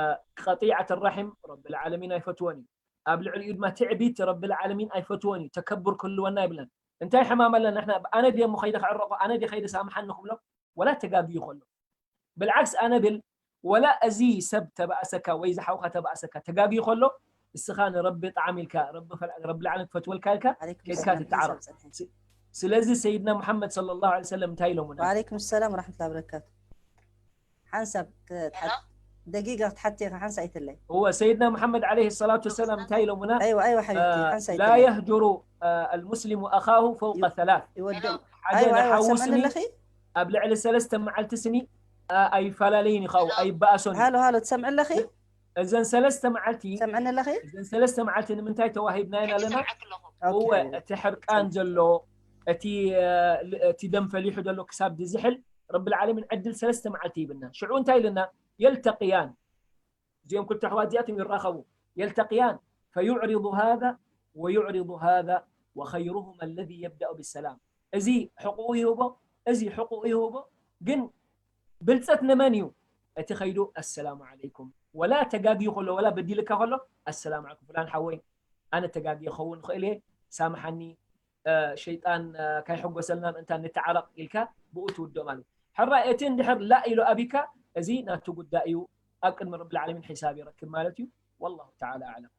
ቀጢዓት الرحم ረብል ዓለሚን ኣይፈትዎን እዩ። ኣብ ልዕሊኡ ድማ ትዕቢት ረብል ዓለሚን ኣይፈትዎን እዩ። ተከብር ክህልወና ይብለን። እንታይ ሕማም ኣለና ንሕና? ኣነ ድየ እሞ ከይደ ክዕረቆ? ኣነ ድየ ከይደ ሳምሓኒ ክብሎ? ወላ ተጋግዩ ከሎ። ብልዓክስ ኣነ ብል ወላ እዚ ሰብ ተባእሰካ ወይ ዝሓውካ ተባእሰካ ተጋግዩ ከሎ እስኻ ንረቢ ጣዕም ኢልካ ረቢ ፈል- ረቢ ልዓለም ክፈትወልካ ኢልካ عليكم ኬድካ السلام ትተዓረቕ። ሓንሳብ ፀንሐ ስ- ስለዚ ሰይድና ሙሐመድ صلى الله عليه وسلم እንታይ ኢሎሙና? وعليكم السلام ورحمة الله وبركاته ሓንሳብ ክ- ትሓት- ደቂቃ ክትሓቲ ኢኻ ሓንሳ ኣይትለይ እወ ሰይድና ሙሐመድ عليه الصلاة والسلام እንታይ ኢሎሙና? ኣይዋ ኣይዋ ሓቢብቲ آه، ሓንሳ لا ኣይትለይ يهجر آه، المسلم أخاه فوق ثلاث ይወድም ሓደ ኣይዋ ኣይዋ ንሓዉ ትሰምዕኒ ስኒ ኣለኺ ኣብ ልዕሊ ሰለስተ መዓልቲ ስኒ ኣ- ኣይፈላለይን ይኻው ኣይበኣሶን እዩ። ሃሎ ሃሎ ትሰምዕ ኣለኺ እዘን ሰለስተ መዓልቲ ትሰምዕኒ ኣለኺ እዘን ሰለስተ መዓልቲ ንምንታይ ተዋሂብናየን ኣለና? ኦኬ እወ እቲ ሕርቃን ዘሎ እቲ እ፣ ል- እቲ ደም ፈሊሑ ዘሎ ክሳብ ዝዝሕል ረብል ዓለሚን ዕድል ሰለስተ መዓልቲ ይብና። ሽዑ እንታይ ኢልና? يلتقيان እዚኦም ክልተ ኣሕዋት እዚኣቶም ይራኸቡ። يلتقيان فيعرض هذا ويعرض هذا وخيرهما الذي يبدأ بالسلام እዚ ሕቁኡ ይህቦ እዚ ሕቁኡ ይህቦ። ግን ብልፀት ንመን እዩ? እቲ ከይዱ السلام عليكم ወላ ተጋግዩ ከሎ ወላ በዲልካ ከሎ السلام عليكم ፍላን ሓወይ ኣነ ተጋግየ ክኸውን ይኽእል እየ ሳምሓኒ እ፣ ሸይጣን እ፣ ካይሕጎሰልና ምእንታን ንተዓረቕ ኢልካ ብኡ ትውድኦ ማለት እዩ። ሕራይ እቲ እንድሕር ላእ ኢሉ ኣቢካ እዚ ናቱ ጉዳይ እዩ ኣብ ቅድሚ ረብል ዓለሚን ሒሳብ ይረክብ ማለት እዩ። والله تعالى أعلم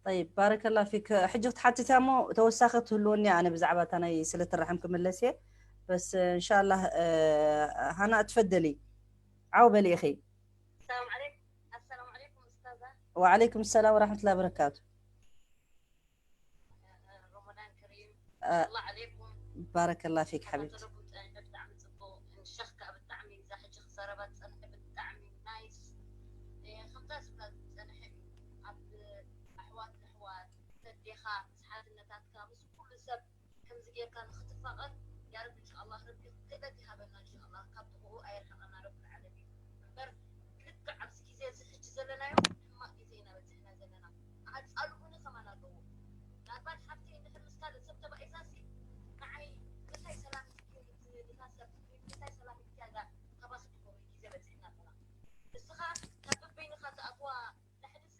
طيب بارك الله فيك ሕጂ ክትሓትት እያ እሞ ተወሳኺ ትህልወኒ ኣነ ብዛዕባ እታ ናይ ስለት ራሕም ክምለስ እየ በስ እንሻላህ ሃና ትፈደሊ ዓው በሊ ኢኺ السلام عليكم السلام عليكم أستاذة وعليكم السلام ورحمة الله وبركاته رمضان كريم آه، الله عليكم بارك الله فيك حبيبتي ተረቡ ብጣዕሚ ብጣዕሚ ፅቡቅ ንሸኽ ከዓ ብጣዕሚ እዛ ሕጂ ክዛረባ ዝፀንሐ ብጣዕሚ ናይስ ከምዛ ዝብላ ዝፀንሐ እዩ ኣብ ኣሕዋት ኣሕዋት ተዴኻ ምስ ሓትነታትካ ምስ ኩሉ ሰብ ከምዚ ጌርካ ንክትፋቐር ያረብ እንሻኣላ ረቢ ክእለት ይሃበና እንሻኣላ ካብ ጥቕኡ ኣየርሕቐና ረብ ዓለሚን እምበር ልክዕ ኣብዚ ግዜ እዚ ሕጂ ዘለናዮ ሕማቕ ግዜ ኢና በፂሕና ዘለና ኣፃልኡኒ ከማን ኣለዎ ምናልባት ሓፍተይ እንድሕር ምስ ካልእ ሰብ ተባኢሳሲ ንዓይ ምንታይ ሰላም ኢልኪ ንታ ሰብ ምንታይ ሰላም ኢልኪ እዛ ካባኺ ትኸውን ግዜ በፂሕና ኣለና እስኻ ካብ በበይንኻ ትኣትዋ ንሕድሲ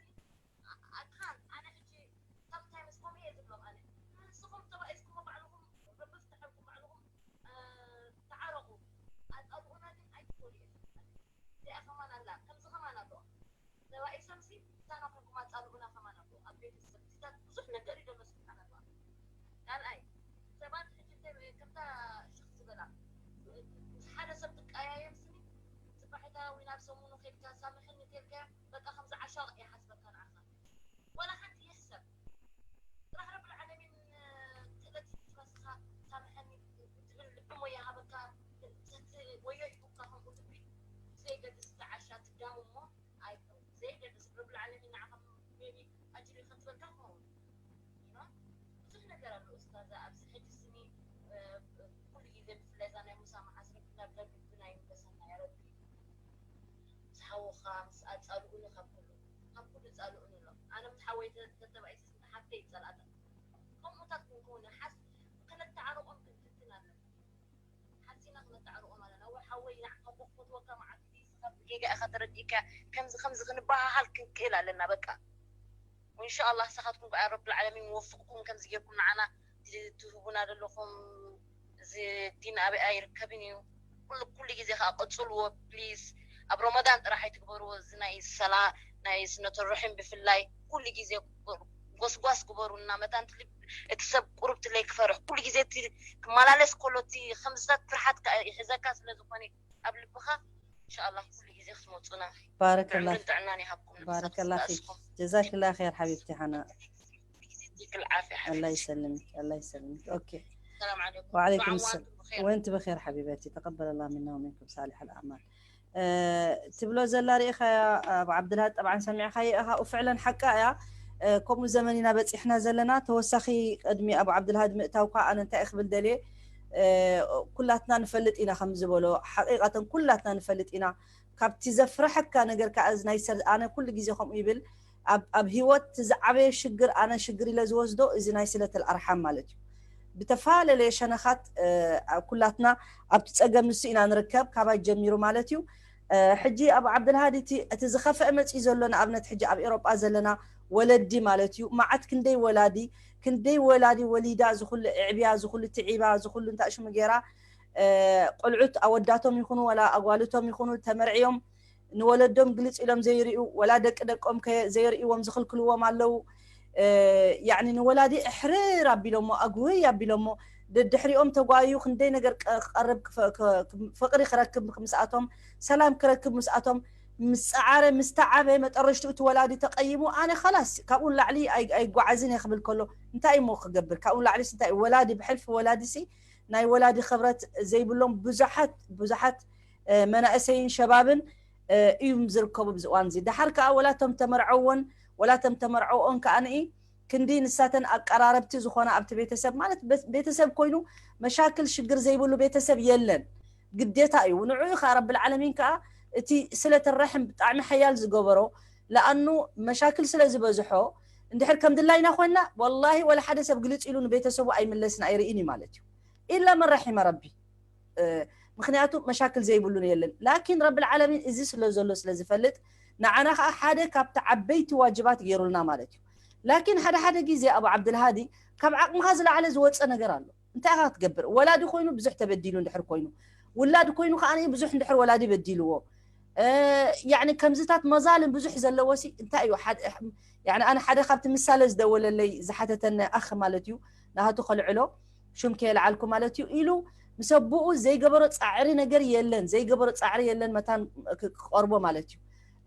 ኣካን ኣነ ሕጂ sometimes ከምኡ እየ ዝብሎም ኣነ ንስኹም ተባኢስኩም ባዕልኹም ረቢ ፍትሐልኩም ባዕልኹም ተዓረቑ ኣፃልኡና ግን ኣይትበሉ እየ እዚኣ ከማን ኣላ ከምዚ ከማን ኣሎ ተባኢሶምሲ ምሳና ኮንኩም ኣፃልኡና ከማን ኣሎ ኣብ ቤተሰብ እዚታት ብዙሕ ነገር እዩ ዘሎ ስብሓን ኣላ ካልኣይ ሰባት ሕጂ እንተ- ከምታ ሽክ ዝበላ ምስ ሓደ ሰብ ትቀያየም ስኒ ፅባሒታ ወይ ናብ ሰሙኑ ከድካ ሳምሕኒ ተልካዮ በቃ ከምዚ ዓሻቕ ይሓስበካ ንዓኻ ዋላ ሓንቲ ይሕሰብ ጥራሕ ረብል ዓለሚን ክእለት ይመስልካ ሳምሐኒ ዝብል ልቢ ሞ ይሃበካ ወዮ ይቡካ ከምኡ ልቢ ዘይገድስ ዝዓሻ ትዳሙ እሞ ኣይተው ዘይገድስ ረብል ዓለሚን ንዓኻ ቢ ኣጅሪ ከትበልካ ክኸውን ብዙሕ ነገር ኣሎ ኡስታዛ ኣብዚ ሕጂ ስኒ ኩሉ ግዜ ብፍላይ እዛ ናይ ሙሳ መዓስ ረቢ ናብ ለልብና ይምለሰና ያረቢ ምስ ሓውኻ ምስ ኣፃልኡኒ ካብ ኩሉ ካብ ኩሉ ፃልኡኒ ኣሎ ኣነ ምስ ሓወይ ተተባኢሰ ስንታ ሓፍተይ ይፀልኣታ ከምኡታት ክንከውን ሓስ ክነተዓርቆም ክንፍትን ኣለና ሓሲና ክነተዓርቆም ኣለና ወይ ሓወይ ንዓኻ እኮ ክፈትወካ መዓልቲ ንስኻ ብጌጋ ኢኻ ተረዲእካ ከምዚ ከምዚ ክንበሃሃል ክንክእል ኣለና በቃ وإن شاء الله ንስኻትኩም ከዓ ረብል ዓለሚን ይወፍቕኩም ከምዚ ጌርኩም ንዓና ትህቡና ዘለኹም እዚ ዲን ኣበይ ኣይርከብን እዩ ኩሉ ኩሉ ግዜ ከዓ ቀፅልዎ ፕሊዝ ኣብ ረመዳን ጥራሕ ኣይትግበርዎ እዚ ናይ ሰላ ናይ ስነተ ርሕም ብፍላይ ኩሉ ግዜ ጎስጓስ ግበሩልና መታን እቲ ሰብ ቁሩብ ትለይ ክፈርሕ ኩሉ ግዜ እቲ ክመላለስ ከሎ እቲ ከምዝታት ፍርሓት ይሕዘካ ስለ ዝኾነ ኣብ ልብኻ እንሻላ ኩሉ ግዜ ክትመፁና ባረከላ ጥዕናን ይሃብኩም ባረከላ ፊክ ጀዛክላ ኸይር ሓቢብቲ ሓና يعطيك العافية الله حبيبتي. يسلمك، الله يسلمك. اوكي. السلام عليكم. وعليكم دعوات السلام. بخير. وانت بخير حبيبتي، تقبل الله منا ومنكم صالح الاعمال. ትብሎ ዘላ ርኢኻያ ኣብ ዓብድልሃድ ጠብዓን ሰሚዕኻዮ ኢኻ። ፍዕለን ሓቃ እያ። ከምኡ ዘመን ኢና በፂሕና ዘለና። ተወሳኺ ቅድሚ ኣብ ዓብድልሃድ ምእታውካ ኣነ እንታይ ክብል ደልየ፣ ኩላትና ንፈልጥ ኢና ከም ዝበሎ ሓቂቃተን ኩላትና ንፈልጥ ኢና። ካብቲ ዘፍረሐካ ነገር ከዓ እዚ ናይ ሰር ኣነ ኩሉ ግዜ ከምኡ ይብል ኣብ ኣብ ህይወት ዝዓበየ ሽግር ኣነ ሽግር ኢለ ዝወስዶ እዚ ናይ ስለተል ኣርሓም ማለት እዩ። ብተፈላለየ ሸነኻት ኩላትና ኣብቲ ፀገም ንሱ ኢና ንርከብ ካባይ ጀሚሩ ማለት እዩ። ሕጂ ኣብ ዓብደልሃዲ እቲ እቲ ዝኸፍአ መፅኡ ዘሎ ንኣብነት ሕጂ ኣብ ኤሮጳ ዘለና ወለዲ ማለት እዩ። መዓት ክንደይ ወላዲ ክንደይ ወላዲ ወሊዳ ዝኹሉ እዕብያ ዝኹሉ ትዒባ ዝኹሉ እንታይ ሽሙ ገይራ ቆልዑት ኣወዳቶም ይኹኑ ወላ ኣጓልቶም ይኹኑ ተመርዕዮም ንወለዶም ግልፅ ኢሎም ዘይርእዩ ወላ ደቂ ደቆም ዘይርእይዎም ዝኽልክልዎም ኣለዉ። ያኒ ንወላዲ እሕርር ኣቢሎሞ ኣጉህይ ኣቢሎሞ ደድሕሪኦም ተጓዩ ክንደይ ነገር ክቐርብ ፍቕሪ ክረክብ ምስኣቶም ሰላም ክረክብ ምስኣቶም ምስ ፀዓረ ምስ ተዓበ መጠረሽትኡ እቲ ወላዲ ተቐይሙ ኣነ ኸላስ ካብኡ ላዕሊ ኣይጓዓዝን እየ ክብል ከሎ እንታይ እሞ ክገብር ካብኡ ላዕሊስ እንታይ ወላዲ ብሕልፊ ወላዲሲ ናይ ወላዲ ክብረት ዘይብሎም ብዙሓት ብዙሓት መናእሰይን ሸባብን እዮም ዝርከቡ ኣብዚ እዋን እዚ። ደሓር ከዓ ወላ ቶም ተመርዐዎን ወላ ቶም ተመርዐዎን ከዓ ንኢ ክንዲ ንሳተን ኣቀራረብቲ ዝኾና ኣብቲ ቤተሰብ ማለት ቤተሰብ ኮይኑ መሻክል ሽግር ዘይብሉ ቤተሰብ የለን። ግዴታ እዩ። ንዑ ከዓ ረብል ዓለሚን ከዓ እቲ ስለት ራሕም ብጣዕሚ ሓያል ዝገበሮ ለኣኑ መሻክል ስለ ዝበዝሖ እንድሕር ከም ድላይና ኮይና ወላሂ ወላ ሓደ ሰብ ግልፅ ኢሉ ንቤተሰቡ ኣይምለስን ኣይርእን እዩ ማለት እዩ። ኢላ መን ረሒመ ረቢ ምክንያቱ መሻክል ዘይብሉ የለን። ላኪን ረብል ዓለሚን እዚ ስለ ዘሎ ስለ ዝፈልጥ ንዓና ከዓ ሓደ ካብቲ ዓበይቲ ዋጅባት ገይሩልና ማለት እዩ። ላኪን ሓደ ሓደ ግዜ ኣቡ ዓብድልሃዲ ካብ ዓቅምካ ዝለዓለ ዝወፀ ነገር ኣሎ። እንታይ ኢካ ክትገብር? ወላዲ ኮይኑ ብዙሕ ተበዲሉ እንድሕር ኮይኑ ውላድ ኮይኑ ከዓ ብዙሕ እንድሕር ወላዲ በዲልዎ ያኒ ከምዝታት መዛልም ብዙሕ ዘለዎ ሲ እንታይ እዩ ያኒ ኣነ ሓደ ካብቲ ምሳሌ ዝደወለለይ ዝሓተተኒ ኣኽ ማለት እዩ ናሃቱ ከልዕሎ ሽም ከየልዓልኩ ማለት እዩ ኢሉ ምስ ኣቦኡ ዘይገበሮ ፃዕሪ ነገር የለን ዘይገበሮ ፃዕሪ የለን መታን ክቀርቦ ማለት እዩ።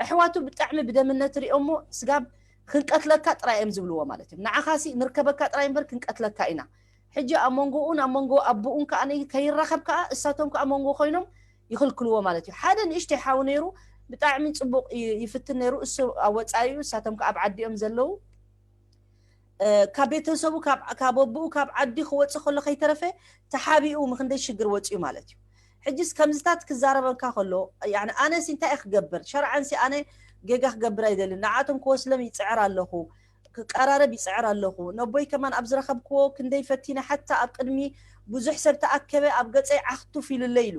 ኣሕዋቱ ብጣዕሚ ብደምነት ሪኦሞ ስጋብ ክንቀትለካ ጥራይ እዮም ዝብልዎ ማለት እዮም። ንዓኻሲ ንርከበካ ጥራይ እምበር ክንቀትለካ ኢና። ሕጂ ኣብ መንጎኡን ኣብ መንጎ ኣቦኡን ከዓ ከይራኸብ ከዓ እሳቶም ከዓ መንጎ ኮይኖም ይኽልክልዎ ማለት እዩ። ሓደ ንእሽተይ ሓው ነይሩ ብጣዕሚ ፅቡቕ ይፍትን ነይሩ። እሱ ኣብ ወፃኢ እዩ፣ እሳቶም ከዓ ኣብ ዓዲ እዮም ዘለዉ። ካብ ቤተሰቡ ካብ ኣቦኡ ካብ ዓዲ ክወፅእ ከሎ ከይተረፈ ተሓቢኡ ምክንደይ ሽግር ወፅኡ ማለት እዩ። ሕጅስ ከምዝታት ክዛረበካ ከሎ ኣነስ እንታይ ክገብር ሸርዓንሲ ኣነ ጌጋ ክገብር ኣይደልን። ንዓቶም ክወስሎም ይፅዕር ኣለኹ፣ ክቀራረብ ይፅዕር ኣለኹ። ነቦይ ከማን ኣብ ዝረኸብክዎ ክንደይ ፈቲነ ሓታ ኣብ ቅድሚ ብዙሕ ሰብ ተኣከበ ኣብ ገፀይ ዓኽቱፍ ኢሉለይ ኢሉ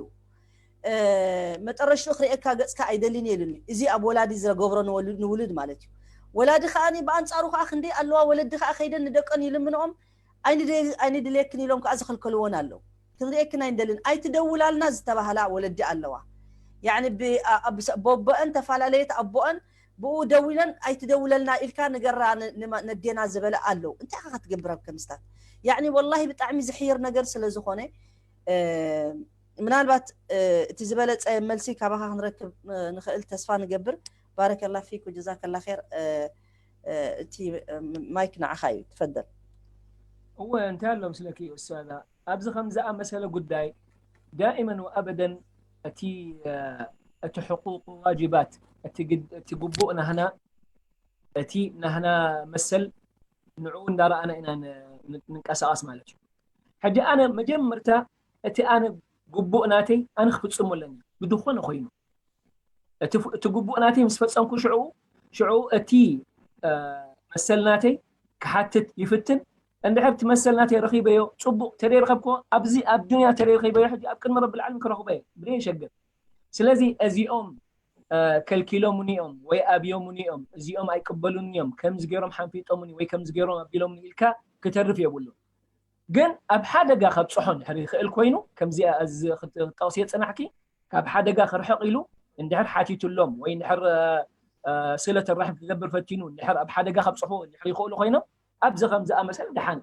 መጠረሽኡ ክርእየካ ገፅካ ኣይደልን እየ ኢሉኒ። እዚ ኣብ ወላዲ ዝገብሮ ንውሉድ ማለት እዩ። ወላዲ ከዓ ብኣንፃሩ ከዓ ክንደይ ኣለዋ ወለዲ ከዓ ከይደን ንደቀን ይልምንኦም ኣይንድልየክን ኢሎም ከዓ ዝኸልከልዎን ኣለዉ። ክንርእየክን ኣይንደልን ኣይትደውላልና ዝተባህላ ወለዲ ኣለዋ። ቦቦአን ተፈላለየት ኣቦአን ብኡ ደዊለን ኣይትደውለልና ኢልካ ንገራ ነዴና ዝበለ ኣለዉ። እንታይ ኢኻ ክትገብር ኣብ ከምስታት ያኒ ወላሂ ብጣዕሚ ዝሕይር ነገር ስለ ዝኾነ ምናልባት እቲ ዝበለፀ መልሲ ካባኻ ክንረክብ ንኽእል ተስፋ ንገብር። ባረከላ ፊክ ወጀዛከላ ር። እቲ ማይክ ንዓኻ እዩ ትፈደል። እወ እንታይ ኣሎ ምስለኪ ኡስታዛ ኣብዚ ከም ዝኣመሰለ ጉዳይ ዳኢመን ወኣበደን እቲ እቲ ሕቁቅ ዋጅባት እቲ ግቡእ ናህና እቲ ናህና መሰል ንዕኡ እንዳረኣና ኢና ንንቀሳቀስ ማለት እዩ። ሕጂ ኣነ መጀመርታ እቲ ኣነ ግቡእ ናተይ ኣነ ክፍፅሞ ኣለኒ ብድኾነ ኮይኑ እቲ ግቡእ ናተይ ምስ ፈፀምኩ ሽዑ ሽዑ እቲ መሰል ናተይ ክሓትት ይፍትን እንድሕር እቲ መሰል ናተይ ረኺበዮ ፅቡቅ ተደይረኸብኮ ኣብዚ ኣብ ዱንያ ተደይረኺበዮ ሕጂ ኣብ ቅድሚ ረብል ዓለሚን ክረኽቦ እየ ብደይ ሸግር ስለዚ እዚኦም ከልኪሎምኒ እዮም ወይ ኣብዮምኒ እዮም እዚኦም ኣይቅበሉኒ እዮም ከምዚ ገይሮም ሓንፊጦምኒ ወይ ከምዚ ገይሮም ኣቢሎምኒ ኢልካ ክተርፍ የብሉ። ግን ኣብ ሓደጋ ከብፅሖ እንድሕር ይኽእል ኮይኑ ከምዚ ጠቕስዮ ፅናሕኪ ካብ ሓደጋ ክርሕቕ ኢሉ እንድሕር ሓቲቱሎም ወይ እንድሕር ስለት ራሕም ክገብር ፈቲኑ እንድሕር ኣብ ሓደጋ ከብፅሑ እንድሕር ይኽእሉ ኮይኖም ኣብዚ ከም ዝኣመሰለ ድሓን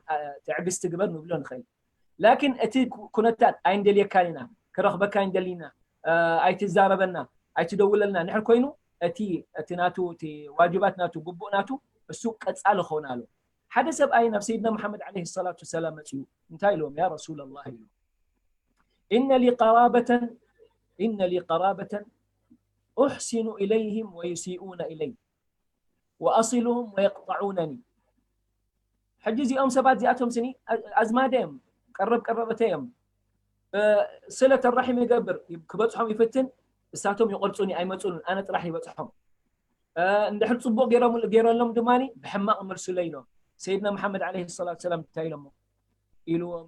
ትዕግስቲ ግበር ንብሎ ንኽእል። ላኪን እቲ ኩነታት ኣይንደልየካን ኢና ክረኽበካ ኣይንደሊ ኢና ኣይትዛረበና ኣይትደውለልና እንድሕር ኮይኑ እቲ እቲ ናቱ እቲ ዋጅባት ናቱ ግቡእ ናቱ እሱ ቀፃሊ ክኸውን ኣሎ። ሓደ ሰብኣይ ናብ ሰይድና መሓመድ ዓለይሂ ሰላቱ ወሰላም መፅዩ እንታይ ኢሎም? ያ ረሱላላህ ኢሉ፣ إن لي قرابة إن لي قرابة أحسن إليهم ويسيئون إلي وأصلهم ويقطعونني ሕጂ እዚኦም ሰባት እዚኣቶም ስኒ ኣዝማደ እዮም፣ ቀረብ ቀረበተ እዮም። ስለት ራሒም ይገብር፣ ክበፅሖም ይፍትን፣ እሳቶም ይቆርፁኒ ኣይመፁንን፣ ኣነ ጥራሕ ይበፅሖም። እንድሕር ፅቡቅ ገይሮም ገይረሎም ድማ ብሕማቅ ይመልሱለይ ኢሎም። ሰይድና መሓመድ ዓለይሂ ሰላቱ ሰላም እንታይ ኢሎሞ ኢልዎም?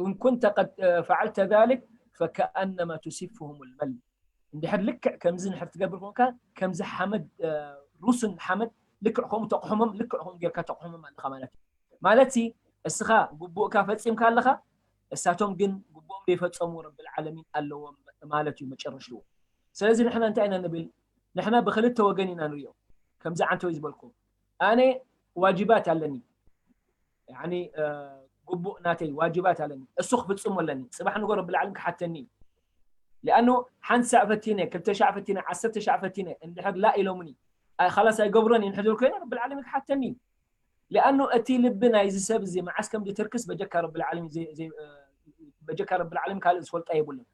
إن كنت قد فعلت ذلك فكأنما تسفهم المل እንድሕር ልክዕ ከምዚ እንድሕር ትገብር ኮንካ ከምዚ ሓመድ ሩስን ሓመድ ልክዕ ከምኡ ተቕሕሞም፣ ልክዕ ከምኡ ጌርካ ተቕሕሞም ኣለኻ ማለት እዩ። ማለት ሲ እስኻ ግቡእካ ፈጺምካ ኣለኻ፣ እሳቶም ግን ግቡኦም ዘይፈጸሙ ረብል ዓለሚን ኣለዎም ማለት እዩ መጨረሽትኡ። ስለዚ ንሕና እንታይ ኢና ንብል? ንሕና ብክልተ ወገን ኢና ንሪኦ። ከምዚ ዓንተወይ ዝበልኩ ኣነ ዋጅባት ኣለኒ፣ ያኒ ግቡእ ናተይ ዋጅባት ኣለኒ፣ እሱ ክፍጽሞ ኣለኒ። ጽባሕ ንጎ ረብል ዓለም ክሓተኒ እዩ። ሊኣኑ ሓንቲ ሳዕ ፈቲነ፣ ክልተ ሻዕ ፈቲነ፣ ዓሰርተ ሻዕ ፈቲነ እንድሕር ላ ኢሎምኒ፣ ኣይ፣ ኻላስ ኣይገብሮን እየ እንድሕር ኮይነ ረብል ዓለም ክሓተኒ እዩ። ሊኣኑ እቲ ልቢ ናይዚ ሰብ እዚ መዓስ ከም ዝትርክስ በጀካ ረብል ዓለም ዘይ-፣ ዘይ-፣ በጀካ ረብል ዓለም ካልእ ዝፈልጦ የብሉን።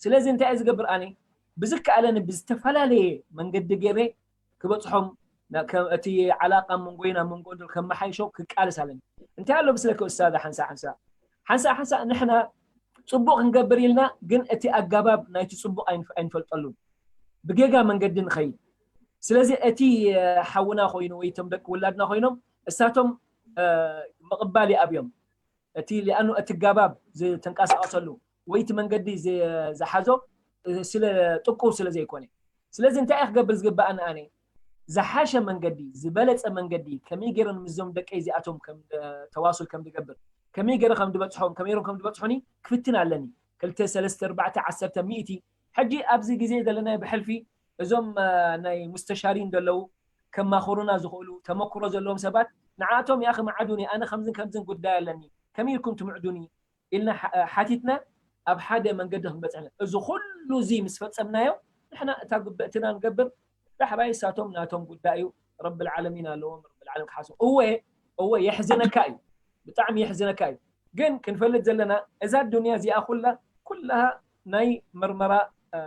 ስለዚ እንታይ እየ ዝገብር ኣነ? ብዝከኣለኒ ብዝተፈላለየ መንገዲ ገይረ ክበፅሖም፣ ና-፣ ከ-፣ እቲ ዓላቃ መንጎይና መንጎ ከመሓይሾ ክቃለስ ኣለኒ። እንታይ ኣሎ ብስለከ ኡስታዝ ሓንሳ ሓንሳ ሓንሳ ሓንሳ ንሕና ፅቡቅ ክንገብር ኢልና ግን እቲ ኣጋባብ ናይቲ ፅቡቅ ኣይንፍ-፣ ኣይንፈልጠሉን። ብጌጋ መንገዲ ንኸይድ። ስለዚ እቲ ሓውና ኮይኑ ወይ እቶም ደቂ ውላድና ኮይኖም እሳቶም ምቕባል ይኣብዮም። እቲ ሊኣኑ እቲ ጋባብ ዝተንቀሳቀሰሉ ወይ እቲ መንገዲ ዝ-፣ ዝሓዞ ስለ ጥቁር ስለ ዘይኮነ። ስለዚ እንታይ እየ ክገብር ዝግባኣኒ ኣነ? ዝሓሸ መንገዲ፣ ዝበለፀ መንገዲ፣ ከመይ ገይረ ምስዞም ደቀይ እዚኣቶም ከም ተዋሱል ከም ዝገብር፣ ከመይ ገይረ ከም ዝበፅሖም፣ ከመይ ገይሮም ከም ዝበፅሑኒ ክፍትን ኣለኒ። ክልተ፣ ሰለስተ፣ ኣርባዕተ፣ ዓሰርተ፣ ሚእቲ። ሕጂ ኣብዚ ግዜ ዘለናዮ ብሕልፊ እዞም ናይ ሙስተሻሪን ዘለዉ ከማኽሩና ዝኽእሉ ተመክሮ ዘለዎም ሰባት ንዓቶም ያኺ ምዓዱኒ፣ ኣነ ከምዝን ከምዝን ጉዳይ ኣለኒ፣ ከመይ ኢልኩም ትምዕዱኒ ኢልና ሓ-፣ ሓቲትና ኣብ ሓደ መንገዲ ክንበፅሕ። እዚ ኩሉ እዚ ምስ ፈፀምናዮ ንሕና እታ ግብእትና ንገብር። ዳሕራይ እሳቶም ናቶም ጉዳይ እዩ፣ ረብል ዓለሚን ኣለዎም፣ ረብል ዓለም ክሓስቡ። እወ፣ እወ የሕዝነካ እዩ፣ ብጣዕሚ የሕዝነካ እዩ። ግን ክንፈልጥ ዘለና እዛ ዱንያ እዚኣ ኩላ፣ ኩላሃ ናይ መርመራ፣ እ፣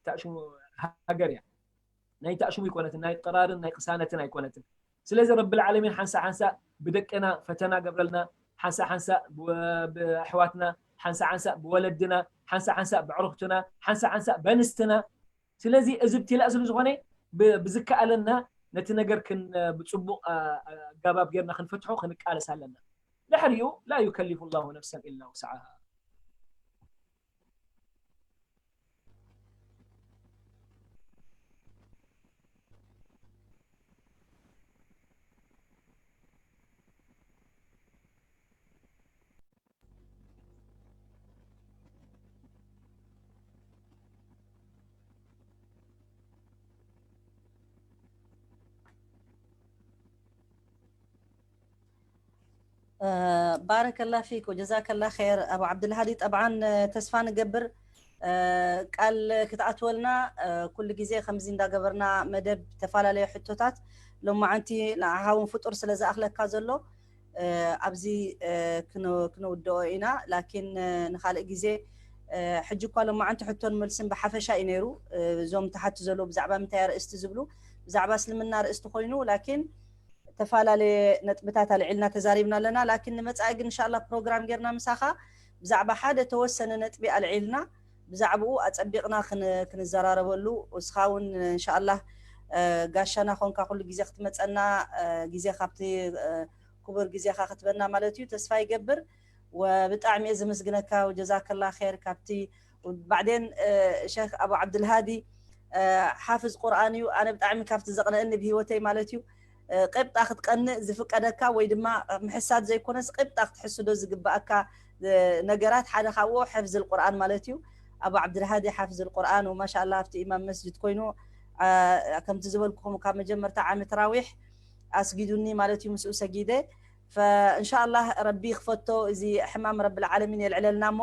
ታሽሙ ሃገር እያ። ናይ ታሽሙ ኣይኮነትን፣ ናይ ቅራርን ናይ ቅሳነትን ኣይኮነትን። ስለዚ ረብል ዓለሚን ሓንሳ ሓንሳ ብደቅና ፈተና ገብረልና፣ ሓንሳ ሓንሳ ብ-፣ ብኣሕዋትና፣ ሓንሳ ሓንሳ ብወለድና፣ ሓንሳ ሓንሳ ብዕሩኽትና፣ ሓንሳ ሓንሳ በንስትና። ስለዚ እዚ ብትላእ ስለ ዝኾነ ብ-፣ ብዝከኣለና ነቲ ነገር ክን-፣ ብጽቡቕ ኣ-፣ ኣጋባብ ጌርና ክንፈትሖ ክንቃለስ ኣለና። ድሕሪኡ ላ ዩከሊፉ ላሁ ነፍሰን ኢላ ውስዓሃ። ባረከላ ፊክ ወጀዛከላ ኸይር ኣቡ ዓብድልሃዲ። ጠብዓን ተስፋ ንገብር ቃል ክትኣትወልና። ኩሉ ግዜ ከምዚ እንዳገበርና መደብ ተፈላለየ ሕቶታት ሎማዓንቲ ንዓኻ እውን ፍጡር ስለ ዝኣኽለካ ዘሎ ኣብዚ ክነውድኦ ኢና። ላኪን ንኻልእ ግዜ ሕጂ እኳ ሎማዓንቲ ሕቶን መልስን ብሓፈሻ እዩ ነይሩ። እዞም ተሓቱ ዘለዉ ብዛዕባ ምንታይ ኣርእስቲ ዝብሉ ብዛዕባ እስልምና ኣርእስቲ ኮይኑ ላኪን ተፈላለየ ነጥብታት ኣልዒልና ተዛሪብና ኣለና። ላኪን ንመጻኢ ግን እንሻላ ፕሮግራም ጌርና ምሳኻ ብዛዕባ ሓደ ተወሰነ ነጥቢ ኣልዒልና ብዛዕባኡ ኣጸቢቕና ክን-፣ ክንዘራረበሉ እስኻ እውን እንሻላ ጋሻና ኮንካ ኩሉ ግዜ ክትመጸና ግዜ ካብቲ ክቡር ግዜኻ ክትበና ማለት እዩ። ተስፋ ይገብር። ወብጣዕሚ እየ ዘመስግነካ ወጀዛከላ ኸይር። ካብቲ ባዕዴን ሸክ ኣቡ ዓብድልሃዲ ሓፍዝ ቁርኣን እዩ። ኣነ ብጣዕሚ ካብቲ ዘቕንእኒ ብህይወተይ ማለት እዩ። ቄብጣ ክትቀንእ ዝፍቀደካ ወይ ድማ ምሕሳድ ዘይኮነስ ቄብጣ ክትሕስዶ ዝግባኣካ ነገራት ሓደ ካብኡ ሕፍዝ ቁርኣን ማለት እዩ። ኣቡ ዓብድልሃዲ ሓፍዝ ቁርኣን ወማሻላ ኣብቲ ኢማም መስጅድ ኮይኑ ከምቲ ዝበልኩኹም ካብ መጀመርታ ዓሚ ተራዊሕ ኣስጊዱኒ ማለት እዩ። ምስኡ ሰጊደ ፈእንሻላህ ረቢ ክፈቶ እዚ ሕማም ረብል ዓለሚን የልዕለልና እሞ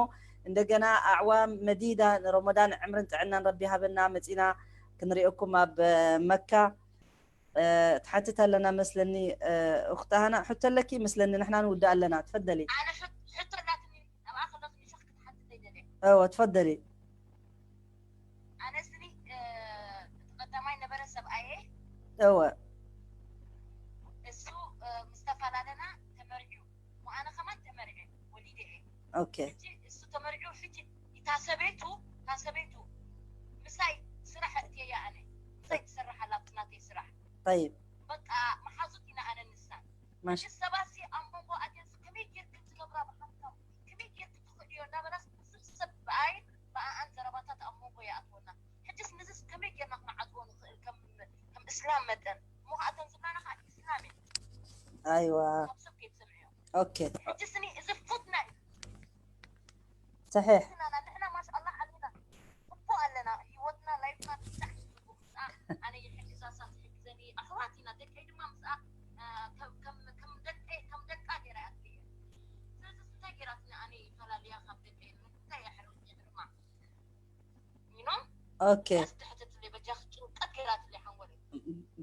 እንደገና ኣዕዋም መዲዳ ንረመዳን ዕምርን ጥዕናን ረቢ ሃበና መፂና ክንሪኦኩም ኣብ መካ። ትሓትት ኣለና መስለኒ። እኽቲ ሃና፣ ሕቶ ኣለኪ መስለኒ፣ ንሕና ንውዳእ ኣለና። ትፈደሊ። ኣነ ሕቶ ኣላትኒ ኣብኣ ከለኽኒ ሸኽ ክትሓትተይ ደልየ። እወ፣ ትፈደሊ። ኣነ ስኒ እቲ ቀዳማይ ነበረ ሰብኣየ። እወ። እሱ ምስ ተፈላለና ተመርዒዩ፣ ኣነ ከማን ተመርዐ ወሊደ እየ። ኦኬ። ሕጂ እሱ ተመርዒዩ፣ ሕጂ እታ ሰበይቱ እታ ሰበይቱ ምሳይ ስራሕ እእትየያ፣ ኣነ ምሳይ ትሰርሕ ኣላ ኣብቲ ናተይ ስራሕ። ጠይብ። በቃ መሓዙት ኢና ኣነ ንሳን። ማሽ ሕጂ ሰባት ሲ ኣብ መንጎ ኣትየን ከመይ ጌርክን ትነብራ ብሓንሳብ፣ ከመይ ጌርክን ትኽእልዮ እናበላስ ብዙሕ ሰብ ብኣይን ብኣኣን ዘረባታት ኣብ መንጎ ይኣትወና። ሕጅስ ንዝስ ከመይ ጌርና ክንዓጽዎ ንኽእል ከም ከም እስላም መጠን? እሞ ከዓ እተን ዝብላና ከዓ እስላም እየን። ኣይዋ ካብ ሰብ ከይትሰምዕዮ። ኦኬ። ሕጂ ስኒ እዚ ፉትና እዩ። ሰሒሕ። ንሕና ንሕና ማሻኣላ ዓሊና እኮ ኣለና። ህይወትና ላይፍና ብጣዕሚ እዩ ጽቡቕ። ኣነ ይሕግዛ፣ እሳ ትሕግዘኒ፣ ኣሕዋት ኢና። ደቀይ ድማ ምስኣ ከም ከም ከም ደቀይ ከም ደቃ ገይራ እያ ትርእየኒ። ስለዚ እንታይ ገይራትኒ ኣነ ፈላልያ ካብ ደቀይ? እንታይ እያ ሕርቕኒ ሕርማ? You know? ኦኬ። እያ ዝተሕተትለይ በጃኺ ጭንቀት ገይራትለይ ሓንጎለይ።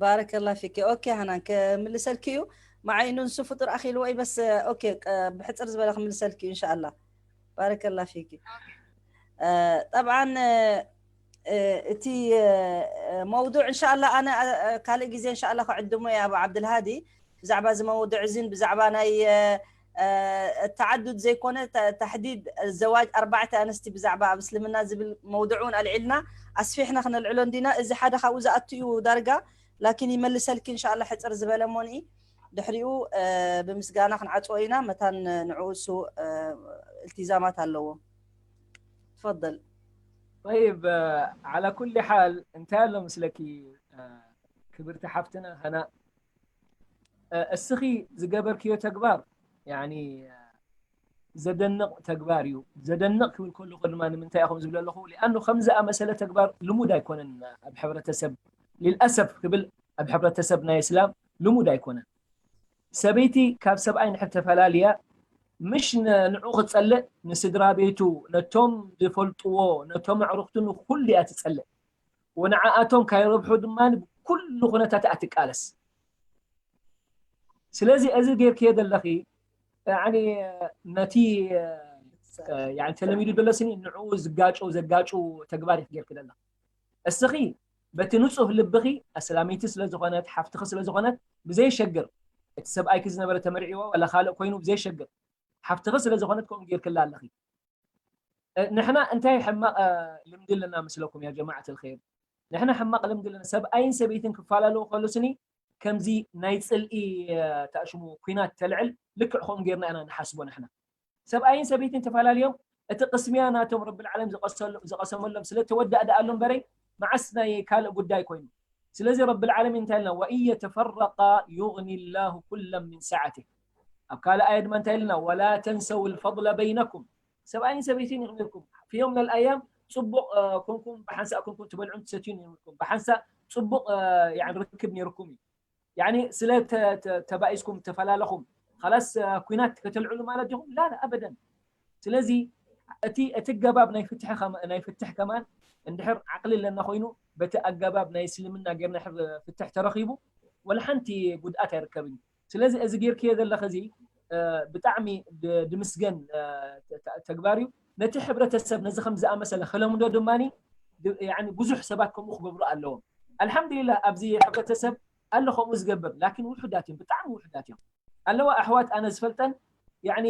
ባረከላ ፊኪ። ኦኬ ሃናን፣ ከምልሰልኪ እዩ። መዓይ ንሱ ፍጡር ኣኺልዎ እዩ፣ በስ ኦኬ፣ ቀ- ብሕፅር ዝበለ ክምልሰልኪ እዩ እንሻኣላ። ባረከላ ፊኪ። ጠብዓን እቲ መውዱዕ እንሻኣላ ኣነ ካልእ ግዜ እንሻኣላ ክዕድሞ እየ ኣብ ዓብድልሃዲ ብዛዕባ እዚ መውዱዕ እዚን ብዛዕባ ናይ ተዓዱድ ዘይኮነ ተሕዲድ ዘዋጅ ኣርባዕተ ኣንስቲ ብዛዕባ ኣብ እስልምና ዝብል መውዱዕ እውን ኣልዒልና ኣስፊሕና ክነልዕሎ እንዲና። እዚ ሓደ ካብኡ ዝኣቱ እዩ ዳርጋ፣ ላኪን ይመልሰልኪ እንሻኣላ ሕፅር ዝበለ እሞ ንኢ ድሕሪኡ ብምስጋና ክንዓፅዎ ኢና። መታን ንዕኡ እሱ እልቲዛማት ኣለዎ። ትፈደል። طيب على كل حال እንታይ ኣሎ ምስለኪ ክብርቲ ሓፍትና ሃና፣ እስኺ ዝገበርክዮ ተግባር ያኒ ዘደንቕ ተግባር እዩ። ዘደንቕ ክብል ከለኹ ድማ ንምንታይ ኢኹም ዝብል ኣለኹ? ሊኣኑ ከም ዝኣመሰለ ተግባር ልሙድ ኣይኮነን ኣብ ሕብረተሰብ፣ ሊልኣሰፍ ክብል ኣብ ሕብረተሰብ ናይ እስላም ልሙድ ኣይኮነን። ሰበይቲ ካብ ሰብኣይ ንድሕር ተፈላልያ ምሽ ንዕኡ ክትፀልእ ንስድራ ቤቱ ነቶም ዝፈልጥዎ ነቶም ኣዕሩኽቱ ንኩሉ እያ ትፀልእ። ወንዓኣቶም ካይረብሑ ድማ ብኩሉ ኩነታት እያ ትቃለስ። ስለዚ እዚ ጌርክዮ ዘለኺ ያኒ ነቲ ያኒ ተለሚዱ ዘሎ ስኒ ንዕኡ ዝጋጩ ዘጋጩ ተግባር ኢኺ ጌርኪ ዘለኺ። እስኺ በቲ ንጹህ ልብኺ ኣስላመይቲ ስለ ዝኾነት ሓፍትኺ ስለ ዝኾነት ብዘይሸግር እቲ ሰብኣይኪ ዝነበረ ተመርዒዎ ዋላ ካልእ ኮይኑ ብዘይሸግር ሓፍትኺ ስለ ዝኾነት ከምኡ ጌርክላ ኣለኺ። ንሕና እንታይ ሕማቕ ልምዲ ኣለና ምስለኩም ያ ጀማዓት ልኸይር? ንሕና ሕማቕ ልምዲ ኣለና። ሰብኣይን ሰበይትን ክፈላለዉ ከሎ ስኒ ከምዚ ናይ ጽልኢ ተኣሽሙ ኩናት ተልዕል ልክዕ ከምኡ ጌርና ኢና ንሓስቦ ንሕና። ሰብኣይን ሰበይትን ተፈላለዮም እቲ ቅስምያ ናቶም ረብል ዓለም ዝቐሰመሎም ስለ ተወዳእ ደኣሎም በረይ መዓስ ናይ ካልእ ጉዳይ ኮይኑ። ስለዚ ረብል ዓለሚን እንታይ ኢልና? وإن يتفرقا يغن الله كلا من سعته። ኣብ ካልእ ኣየ ድማ እንታይ ኢልና? ولا تنسوا الفضل بينكم። ሰብኣይን ሰበይትን ኢኹም ነርኩም። في يوم من الأيام ጽቡቕ ኮንኩም ብሓንሳእ ኮንኩም ትበልዑን ትሰትዩን ነርኩም። ብሓንሳእ ጽቡቕ ርክብ ነርኩም እዩ። ያኒ ስለ ተባኢስኩም ተፈላለኹም ኻላስ ኩናት ከተልዕሉ ማለት ዲኹም? ላ ላ ኣበደን። ስለዚ እቲ እቲ ገባብ ናይ ፍትሒ ናይ ፍትሕ ከማን እንድሕር ዓቕሊ ኣለና ኮይኑ በቲ ኣገባብ ናይ እስልምና ጌርና ፍትሕ ተረኺቡ ወላ ሓንቲ ጉድኣት ኣይርከብን። ስለዚ እዚ ጌርክዮ ዘለኺ እዚ ብጣዕሚ ድምስገን ተግባር እዩ። ነቲ ሕብረተሰብ ነዚ ከም ዝኣመሰለ ክለምዶ ድማ ብዙሕ ሰባት ከምኡ ክገብሩ ኣለዎም። ኣልሓምዱሊላህ ኣብዚ ሕብረተሰብ ኣሎ ከምኡ ዝገብር ላኪን ውሑዳት እዮም፣ ብጣዕሚ ውሑዳት እዮም። ኣለዋ ኣሕዋት ኣነ ዝፈልጠን ያኒ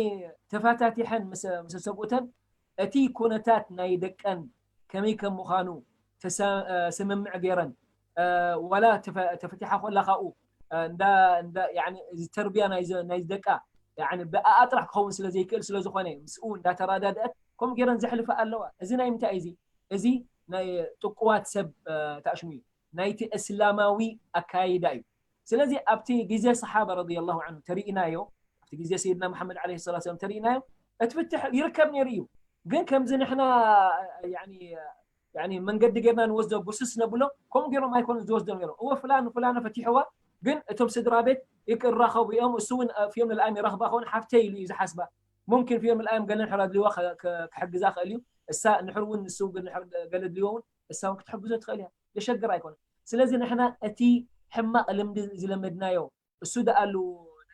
ተፋታቲሐን ምስ ሰብኡተን እቲ ኩነታት ናይ ደቀን ከመይ ከም ምዃኑ ስምምዕ ገይረን ዋላ ተፈቲሓ ኮላ ካብኡ እንዳ እንዳ ያኒ እዚ ተርቢያ ናይ ናይ ደቃ ያኒ ብኣኣ ጥራሕ ክኸውን ስለ ዘይክእል ስለ ዝኾነ ምስኡ እንዳተራዳድአት ከምኡ ገይረን ዘሕልፋ ኣለዋ። እዚ ናይ ምንታይ እዚ እዚ ናይ ጥቁዋት ሰብ ተኣሽሙ እዩ። ናይቲ እስላማዊ ኣካይዳ እዩ። ስለዚ ኣብቲ ግዜ ሰሓባ ረዲየላሁ ዓንሁ ተሪኢናዮ፣ ኣብቲ ግዜ ሰይድና መሓመድ ዓለይሂ ሰላቱ ወሰላም ተሪኢናዮ፣ እቲ ፍትሕ ይርከብ ነይሩ እዩ። ግን ከምዚ ንሕና ያኒ ያኒ መንገዲ ጌርና ንወስዶ ጉስስ ነብሎ፣ ከምኡ ጌሮም ኣይኮኑን ዝወስዶ ነይሮም። እወ ፍላን ፍላነ ፈቲሕዋ፣ ግን እቶም ስድራ ቤት ይራኸቡ እዮም፣ እሱ እውን ፊዮም ንልኣም ይረኽባ ከውን ሓፍተይ ኢሉ እዩ ዝሓስባ። ሙምኪን ፊዮም ንልኣም ገለ ንሕር ኣድልዋ ክሕግዛ ክእል እዩ። እሳ ንሕር እውን ንሱ ገለ ድልዎ እውን እሳ እውን ክትሕግዞ ትኽእል እያ። የሸግር ኣይኮነን። ስለዚ ንሕና እቲ ሕማቕ ልምዲ ዝለመድናዮ እሱ ደኣሉ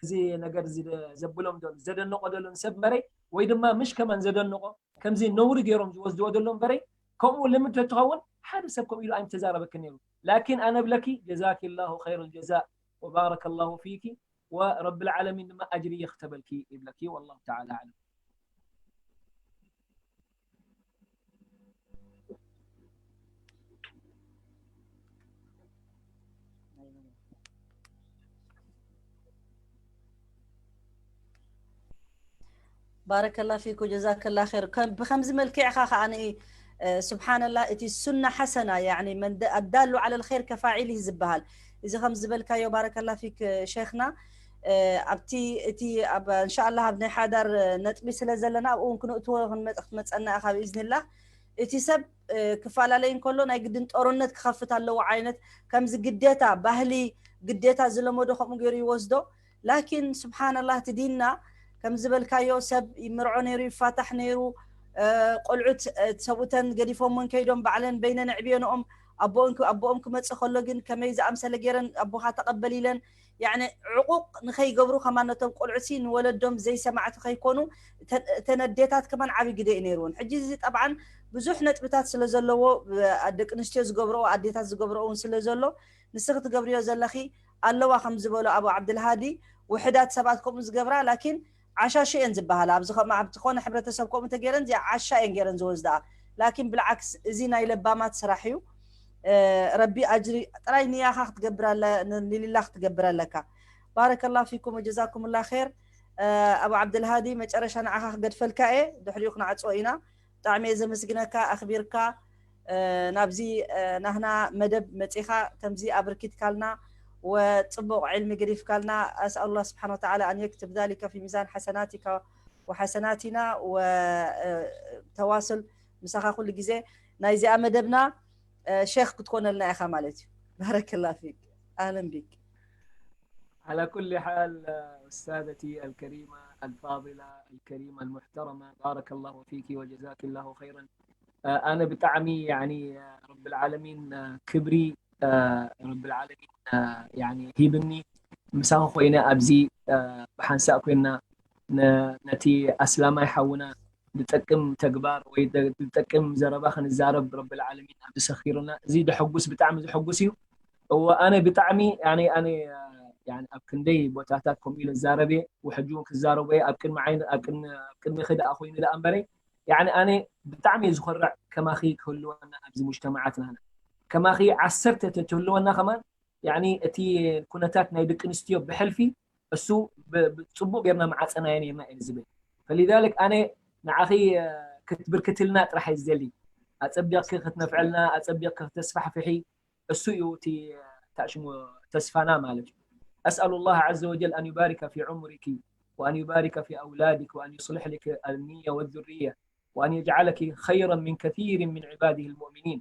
ነዚ ነገር እዚ ዘብሎም ዘሎ ዘደንቆ ዘሎ ንሰብ እምበረይ ወይ ድማ ምሽ ከማን ዘደንቆ ከምዚ ነውሪ ገይሮም ዝወስድዎ ዘሎ እምበረይ ከምኡ ልምድ ተትኸውን ሓደ ሰብ ከምኡ ኢሉ ኣይምተዛረበክን ነይሩ። ላኪን ኣነ ብለኪ ጀዛኪ ላሁ ኸይረ ልጀዛእ ወባረከ ላሁ ፊኪ ወረቢ ልዓለሚን ድማ ኣጅሪ ይኽተበልኪ ይብለኪ። ወላሁ ተዓላ ኣዕለም። ባረከላ ፊኩ ጀዛከላ ር። ብከምዚ መልክዕ ኢኻ ከዓኒ ስብሓንላ እቲ ሱና ሓሰና ኣዳሉ ዓለ ልር ከፋዒል ዝበሃል እዚ ከም ዝበልካዮ ባረከላ ፊክ ሸይኽና። ኣብቲ እቲ እንሻላ ኣብ ናይ ሓዳር ነጥቢ ስለ ዘለና ኣብኡ እውን ክንእትዎ ክትመፀና ኢኻ ብኢዝንላ። እቲ ሰብ ክፈላለይ እንከሎ ናይ ግድን ጦርነት ክኸፍት ኣለዎ ዓይነት ከምዚ ግዴታ ባህሊ ግዴታ ዝለመዶ ከምኡ ገይሩ ይወስዶ። ላኪን ስብሓንላህ እቲ ዲንና ከም ዝበልካዮ ሰብ ይምርዖ ነይሩ ይፋታሕ ነይሩ። ቆልዑት ሰብኡተን ገዲፎምን ከይዶም ባዕለን በይነን ኣዕብየንኦም ኣቦኦም ክመፅእ ከሎ ግን ከመይ ዝኣምሰለ ገይረን ኣቦኻ ተቐበል ኢለን ያኒ ዕቁቕ ንኸይገብሩ ከማን ነቶም ቆልዑትሲ ንወለዶም ዘይሰማዕቲ ከይኮኑ እተን ኣዴታት ከማን ዓብዪ ግደ እዩ ነይርዎን። ሕጂ እዚ ጠብዓን ብዙሕ ነጥብታት ስለ ዘለዎ ደቂ ኣንስትዮ ዝገብረኦ ኣዴታት ዝገብረኦ እውን ስለ ዘሎ ንስኺ ትገብርዮ ዘለኺ ኣለዋ ከም ዝበሎ ኣቡ ዓብድልሃዲ ውሕዳት ሰባት ከምኡ ዝገብራ ላኪን ዓሻሹ እየን ዝበሃላ ኣብዚ ከምኡ ኣብ ዝኾነ ሕብረተሰብ ከምኡ ተገይረን እዚኣ ዓሻ እየን ገይረን ዝወስድኣ ላኪን ብልዓክስ እዚ ናይ ለባማት ስራሕ እዩ ረቢ ኣጅሪ ጥራይ ንያኻ ክትገብር ኣለ ንሊላ ክትገብር ኣለካ ባረከላ ፊኩም ወጀዛኩም ላ ር ኣቡ ዓብድልሃዲ መጨረሻ ንዓኻ ክገድፈልካ እየ ድሕሪኡ ክንዓፅኦ ኢና ብጣዕሚ እየ ዘመስግነካ ኣኽቢርካ ናብዚ ናህና መደብ መፂኻ ከምዚ ኣበርኪትካልና ወፅቡቕ ዕልሚ ገዲፍካልና ኣስኣሉላ ስብሓን ወተዓላ ኣን የክትብ ዛሊከ ፊ ሚዛን ሓሰናቲካ ወሓሰናቲና ወተዋስል ምሳኻ ኩሉ ግዜ ናይዚኣ መደብና ሼክ ክትኮነልና ኢኻ ማለት እዩ ባረከላ ፊክ ኣህለን ቢክ على كل حال أستاذتي الكريمة الفاضلة الكريمة المحترمة بارك الله فيك وجزاك الله خيرا ኣነ ብጣዕሚ ያኒ ረብል ዓለሚን ክብሪ ረብል ዓለሚን ያኒ ሂብኒ ምሳኺ ኮይነ ኣብዚ ብሓንሳእ ኮይና ነቲ ኣስላማይ ሓውና ዝጠቅም ተግባር ወይ ዝጠቅም ዘረባ ክንዛረብ ረብል ዓለሚን ኣብዚ ሰኺሩና እዚ ደሐጉስ ብጣዕሚ ዘሐጉስ እዩ እወ ኣነ ብጣዕሚ ኣነ ኣነ ኣብ ክንደይ ቦታታት ከምኡ ኢለ ዛረብ እየ ውሕጂ እውን ክዛረቦ እየ ኣብ ቅድሚ ዓይኒ ኣብ ቅድሚ ክደኣ ኮይኑ ደኣ እምበረይ ያኒ ኣነ ብጣዕሚ እየ ዝኮርዕ ከማኺ ክህልወና ኣብዚ ሙጅተማዓት ናህና ከማኺ ዓሰርተ ተትህልወና ከማን ያኒ እቲ ኩነታት ናይ ደቂ ኣንስትዮ ብሕልፊ እሱ ብፅቡቅ ጌርና መዓፀናዮ ነርና እየ ዝብል ፈሊዛልክ ኣነ ንዓኺ ክትብርክትልና ጥራሕ እየ ዝደሊ ኣፀቢቕኪ ክትነፍዐልና ኣፀቢቕኪ ክተስፋሕፍሒ እሱ እዩ እቲ ታሽሙ ተስፋና ማለት እዩ أسأل الله عز وجل أن يبارك في عمرك وأن يبارك في أولادك وأن يصلح لك النية والذرية وأن يجعلك خيرا من كثير من عباده المؤمنين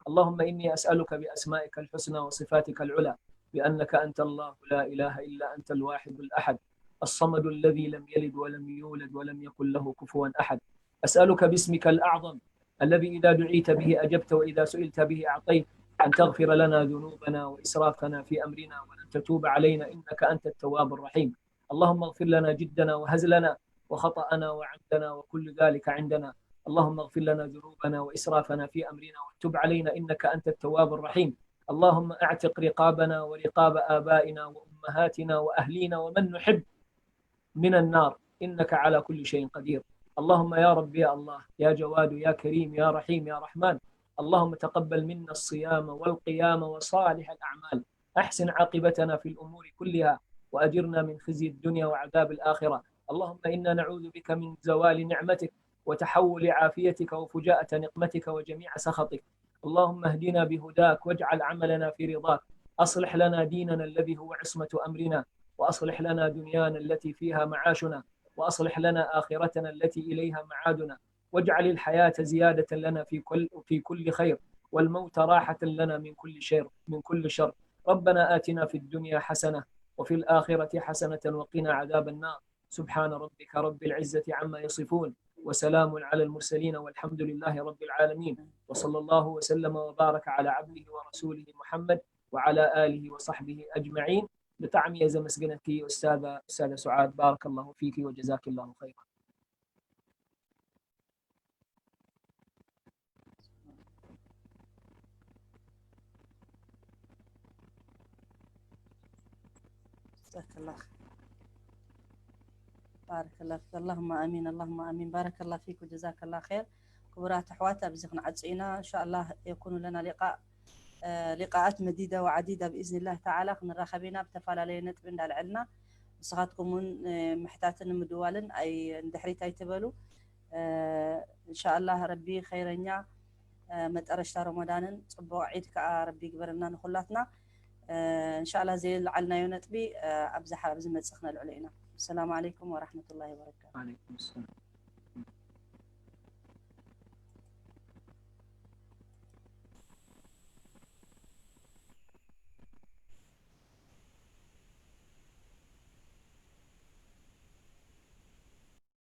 اللهم إني أسألك بأسمائك الحسنى وصفاتك العلى بأنك أنت الله لا إله إلا أنت الواحد الأحد الصمد الذي لم يلد ولم يولد ولم يكن له كفوا أحد أسألك باسمك الأعظم الذي إذا دعيت به أجبت وإذا سئلت به أعطيت أن تغفر لنا ذنوبنا وإسرافنا في أمرنا وأن تتوب علينا إنك أنت التواب الرحيم اللهم اغفر لنا جدنا وهزلنا وخطأنا وعمدنا وكل ذلك عندنا اللهم اغفر لنا ذنوبنا وإسرافنا في أمرنا وتب علينا إنك أنت التواب الرحيم اللهم أعتق رقابنا ورقاب آبائنا وأمهاتنا وأهلينا ومن نحب من النار إنك على كل شيء قدير اللهم يا رب يا الله يا جواد يا كريم يا رحيم يا رحمن اللهم تقبل منا الصيام والقيام وصالح الأعمال أحسن عاقبتنا في الأمور كلها وأجرنا من خزي الدنيا وعذاب الآخرة اللهم إنا نعوذ بك من زوال نعمتك وتحول عافيتك وفجاءة نقمتك وجميع سخطك اللهم اهدنا بهداك واجعل عملنا في رضاك أصلح لنا ديننا الذي هو عصمة أمرنا وأصلح لنا دنيانا التي فيها معاشنا وأصلح لنا آخرتنا التي إليها معادنا واجعل الحياة زيادة لنا في كل في كل خير والموت راحة لنا من كل شر من كل شر ربنا آتنا في الدنيا حسنة وفي الآخرة حسنة وقنا عذاب النار سبحان ربك رب العزة عما يصفون وسلام على المرسلين والحمد لله رب العالمين وصلى الله وسلم وبارك على عبده ورسوله محمد وعلى آله وصحبه أجمعين. ብጣዕሚ እየ ዘመስግነኪ ኡስታዛ ኡስታዛ ሱዓድ። بارك الله فيك وجزاك الله خيرا. جزاك الله خير. بارك الله فيك. اللهم آمين، اللهم آمين. بارك الله فيك وجزاك الله خير. ክቡራት ኣሕዋት፣ ኣብዚ ክንዓጹ ኢና። إن شاء الله يكون لنا لقاء، ሊቃኣት መዲዳ ወዓዲዳ ብኢዝኒላህ ተዓላ ክንራኸብ ኢና። ብተፈላለየ ነጥቢ እንዳልዐልና ንስኻትኩም እውን ምሕታትን ምድዋልን ኣይ ንድሕሪት ኣይትበሉ። إن شاء الله ረቢ ኸይረኛ መጠረሽታ ረመዳንን ጽቡቕ ዒድ ከዓ ረቢ ይግበረልና ንኹላትና። إن شاء الله ዘይልዓልናዮ ነጥቢ ኣብ ዝሓ- ኣብ ዝመጽእ ክነልዕሎ ኢና። السلام عليكم ورحمة الله وبركاته. وعليكم السلام.